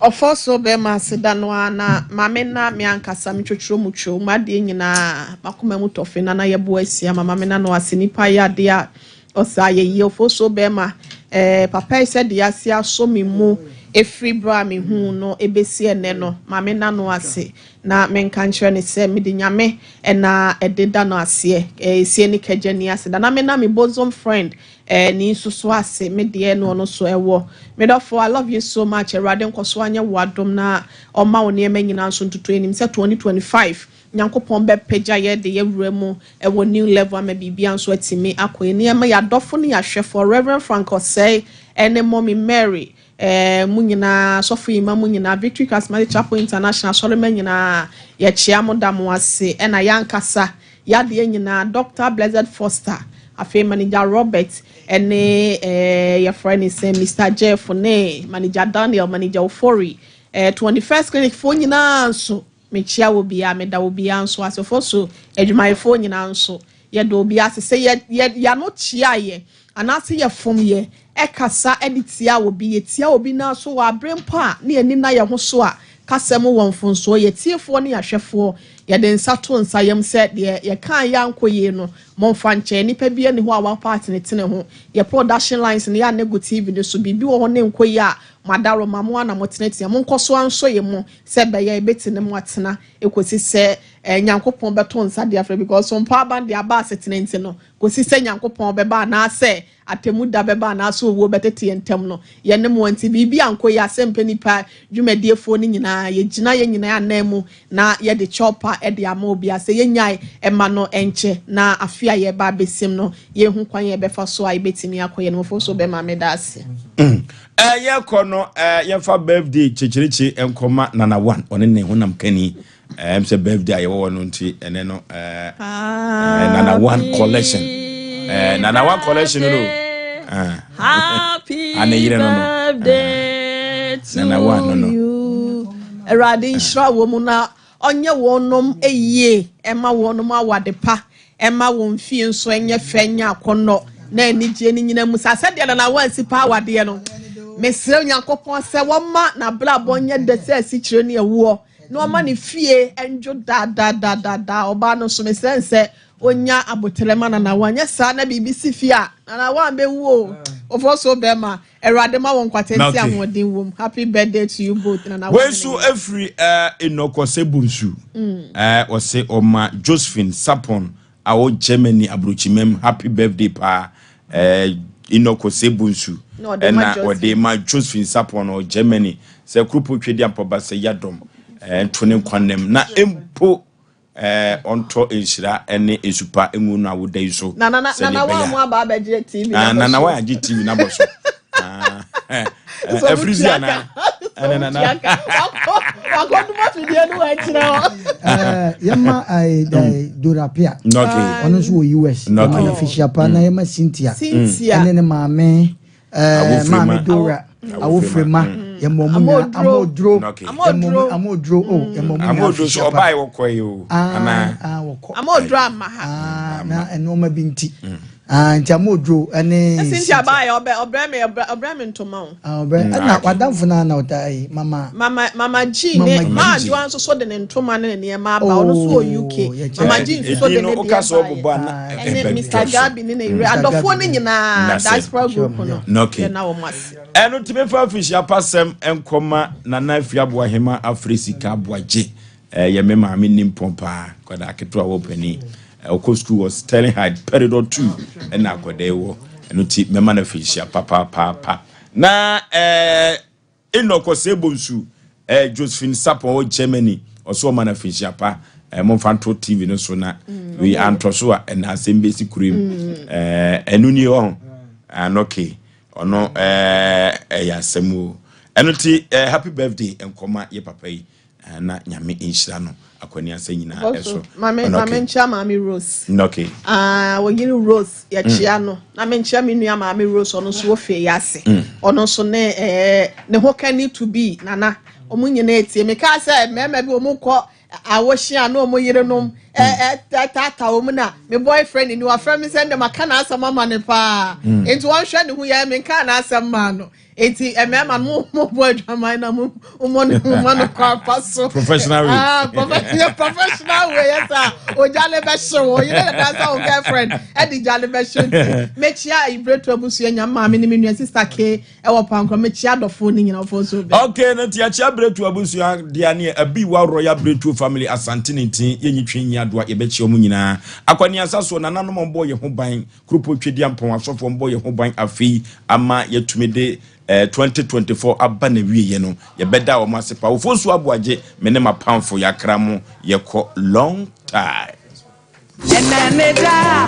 Ɔfɔ so bɛrima aseda no ara na ma me na me ankasa me twotworo mu two m'adeɛ nyinaa m'akoma mu tɔfe na na yɛboa asia ma ma me na no ase nipa yɛ adeɛ a Ɔsɛ ayɛyie ofosuo bɛɛma eh papa yi sɛ deɛ ase asɔ me mu ɛfiri berɛ a mehuu no ɛbɛsi ɛnnɛ no ma me nna no ase na menka nkyerɛ no sɛ mede Nyame na ɛde da no aseɛ eh esie ne kagya ni ase da na mena me bosom friend eh ni nso so ase me deɛ ne ɔno so ɛwɔ me dɔfo I love you so much Awurade nkɔso anyɛ wo adom na ɔma wo nneɛma nyinaa nso ntoto anim sɛ 2025 Nyankopɔn bɛpagya yɛ de yɛ wura mu wɔ new level ama biribia nso atumi akɔ yɛ nneɛma yɛ adɔfo ne yɛ ahwɛfoɔ Rev Frank Osei ne Mommy Mary eh, mo nyinaa asɔfo yi ma mo nyinaa Victory Charismatic Chapel International asɔremma nyinaa yɛkyea mo da mo ase ɛna yɛ ankasa yadeɛ nyinaa Doctor Blessed Foster afei Manager Robert ɛne eh, yɛfrɛ ne sɛ Mister Jeff ne Manager Daniel Manager Ofori eh, 21st Clinic foɔ nyinaa nso Mekyia obiara, meda obiara nso ase. Ofosu adwumayɛfoɔ nyinaa nso, yɛda obiara ase. Sɛ yɛ, yɛ, yɛano kyia yɛ, anaasɛ yɛfom yɛ, ɛkasa de tia obi, yɛtia obi nan so wɔ abere mpo a ne yɛn ani nna yɛn ho so a, kasa mu wɔ mfomsoɔ. Yɛtiefoɔ ne yɛahwɛfoɔ, yɛde nsa to nsa yam sɛ deɛ yɛkaa yɛ ankɔ yie no, momfa nkyɛ. Nnipa biara nni hɔ a wapa atenetene ho. Yɛ production lines no, yɛ a na ɛgu TV no so. Biribi wɔ hɔ na ɛnkɔ yie a, mo adaworoma, mo ara na motenatea. Monkɔ so ara nsɔ yɛn mu. Sɛ ɛbɛyɛ a yɛbɛti ne mo atena kɔsi sɛ Nyankopɔn bɛto nsa de afrɛ, because mpo aban de aba asetena nti no, kɔsi sɛ Nyankopɔn bɛba anaasɛ atɛmmu da bɛba anaasɛ owuo bɛtete yɛn ntam no, yɛne mo nti biribi ankɔ yie a, sɛ mpɛ nipa dwumadiefoɔ no nyinaa, yɛgyina yɛn nyinaa anan mu na yɛde kyɛwpa de ama obiara sɛ yɛnnyae mma no nkyɛ na afe a yɛreba abɛsim no, yɛnhu kwan a yɛbɛfa so a yɛbɛtumi akɔ yɛn mfomsoɔ bɛma meda ase. Ɛyɛ kɔ no. no eh, yɛmfa birthday kyekyerekye nkɔma Nana One, ɔne ne honam kani. Eh, ɛm sɛ birthday a yɛwɔ wɔ no nti ɛnɛ no eh, eh, Nana One collection. Eh, Nana One collection no no. Ah. Happy Ane yere no no. birthday to Nana One no no. you. Awurade nhyira wɔ mu na Ɔnyɛ wɔnom yie mma wɔnom awade pa mma wɔn fie nso nyɛ fɛ nyɛ akɔnnɔ na anigyeɛ no nyina mu saa sɛdeɛ Nana Wansi pɛ awadeɛ no. Mesrɛ Onyankopɔn sɛ wɔmma n'abrabɔ nyɛ dɛ sɛ asikyire ne ɛwoɔ na ɔma ne fie ndwo daadaadaadaadaa. Ɔbaa no nso mesrɛ no sɛ ɔnya aboterɛ ma Nana Wan nyɛ saa na biribi si fie a Nana Wan bɛwu o. Ofosuo bɛrima Awurade ma wo nkwa tenten Okay. ahoɔden wom. Happy birthday to you both Nana Wei Wahene. nso efiri eh, Nnɔkɔsɛ Bonsu. Eh, ɔse ɔma Josephine Sapon a ɔwɔ Germany aburokyimam happy birthday paa. Eh, Nnɔkɔsɛ Bonsu Na ɔde ma ɛna ɔde Josephine. ma Josephine Sapon ɔwɔ Germany sɛ Kuropɔn Twedeampɔ ba sɛ yadɔm eh, nto ne nkwa nnam na mpo Ɛɛ ɔntɔ nhyira ne nsu pa ngu no awoda yi so. Na nana sɛdeɛ nana ɛbɛyɛ wa mo a. aba abɛgye TV Ah, na nana bɔ wa so. agye TV na bɔ so. Ah, eh, eh, So ɛfiri si mutua ana? ka. So Ɛne nana. mutua ka. Wakɔ wakɔ duma fidie no wɔ akyerɛ hɔ. Eh, yɛma eh, Dora Pia Okay. ɔno nso wɔ US Okay. yɛma no afihyia pa na yɛma Cynthia Cynthia. ɛne ne maame Eh, maame Dora awofrema yɛmɔ mu nyinaa amoduro yɛmɔ amoduro o yɛmɔ mu nyinaa amoduro so ɔbaa yi wɔkɔ yi o ana wɔkɔ amoduro ama ha na nneɛma bi nti nti amoduro ɛne ɛsi nti abaa yɛ ɔbɛ ɔbrɛ mi ɔbrɛ mi ntoma o ɔbrɛ ɛna wadamfo na na ɔda yi mama mama mama G ne maa adwoa nso so de ne ntoma ne ne nneɛma aba ɔno nso wɔ UK mama G nso so de ne deɛ baayɛ ɛne Mr Gabi ne ne yere adɔfoɔ no nyinaa diaspora group no yɛ na wɔn ase. Ɛno nti mefa afirihyia pasɛm nkɔma Nana Afiri Aboahema Afiri Sika Aboagye ɛyɛ me maame nimpɔn paa akwadaa ketewa wɔ panin ɔkɔ sukuu wɔ Sterling Heights Peridot 2 ɛna akwadaa yi wɔ ɛno nti mɛma no afirihyia papapaapa na ɛɛ Enoch Osei Bonsu, eh, Josephine Sapon wɔ Germany, ɔso ɔma no afinhyia pa. Eh, momfa nto TV no so na mm, wei antɔ so a ɛna asɛm bɛsi kuro mu. Mm. Eh, ɛno nie ɔho. Anɔke, ɔno eh, ɛyɛ asɛm o. Ɛno ti eh, happy birthday nkɔma yɛ papa yi. Eh, na nyame nhyira no akwaniasa nyinaa ɛso. Mame mame nkyia maame Rose. Okay. Ah, wɔyere Rose yɛkyia mm. no. Na menkyia me nua maame Rose ɔno nso wɔ fie ase. Mm. Ɔno nso ne ɛɛ eh, ne ho kani to be nana. Wɔn nyinaa etie. Mekaa sɛ mmarima bi wɔn kɔ awohyia na wɔn yerenom ɛɛ ɛɛ wɔn na me boyfriend ni wafrɛ me sɛ ndɛm aka n'asɛm ama ne paa. Mm. Nti wɔnhwɛ ne ho yɛ menkaa n'asɛm maa no. Eti mmarima no mo bɔ adwaman na mo mo ne mo ma no kɔ apa so. Professional way. Ah, professional professional way yɛ sa ogya ne bɛ hyew o yɛrɛ dada sa o girlfriend ɛde gya ne bɛ hyew nti mekyia ayibiretu abusua nya maame ne me nua sister ke ɛwɔ pankora mekyia adɔfo ne nyina ɔfo so bɛ. Okay, na ti akyia biretu abusua deɛ ne abi wa royal biretu family asante ne nti yɛnyi twe nyi adoa yɛbɛkyia ɔmo nyinaa akwaniasa so nananom ɔmbɔ yɛ ho ban Kuropɔn Twedeampɔn asɔfoɔ mbɔ yɛn ho ban afe yi ama yɛatumi de eh, 2024 aba n'awieɛ no, yɛbɛda wɔn ase paa. Ofosu Aboagye, me ne m'apamfo yɛakra mo, yɛkɔ long time. Ɛnɛ ne da.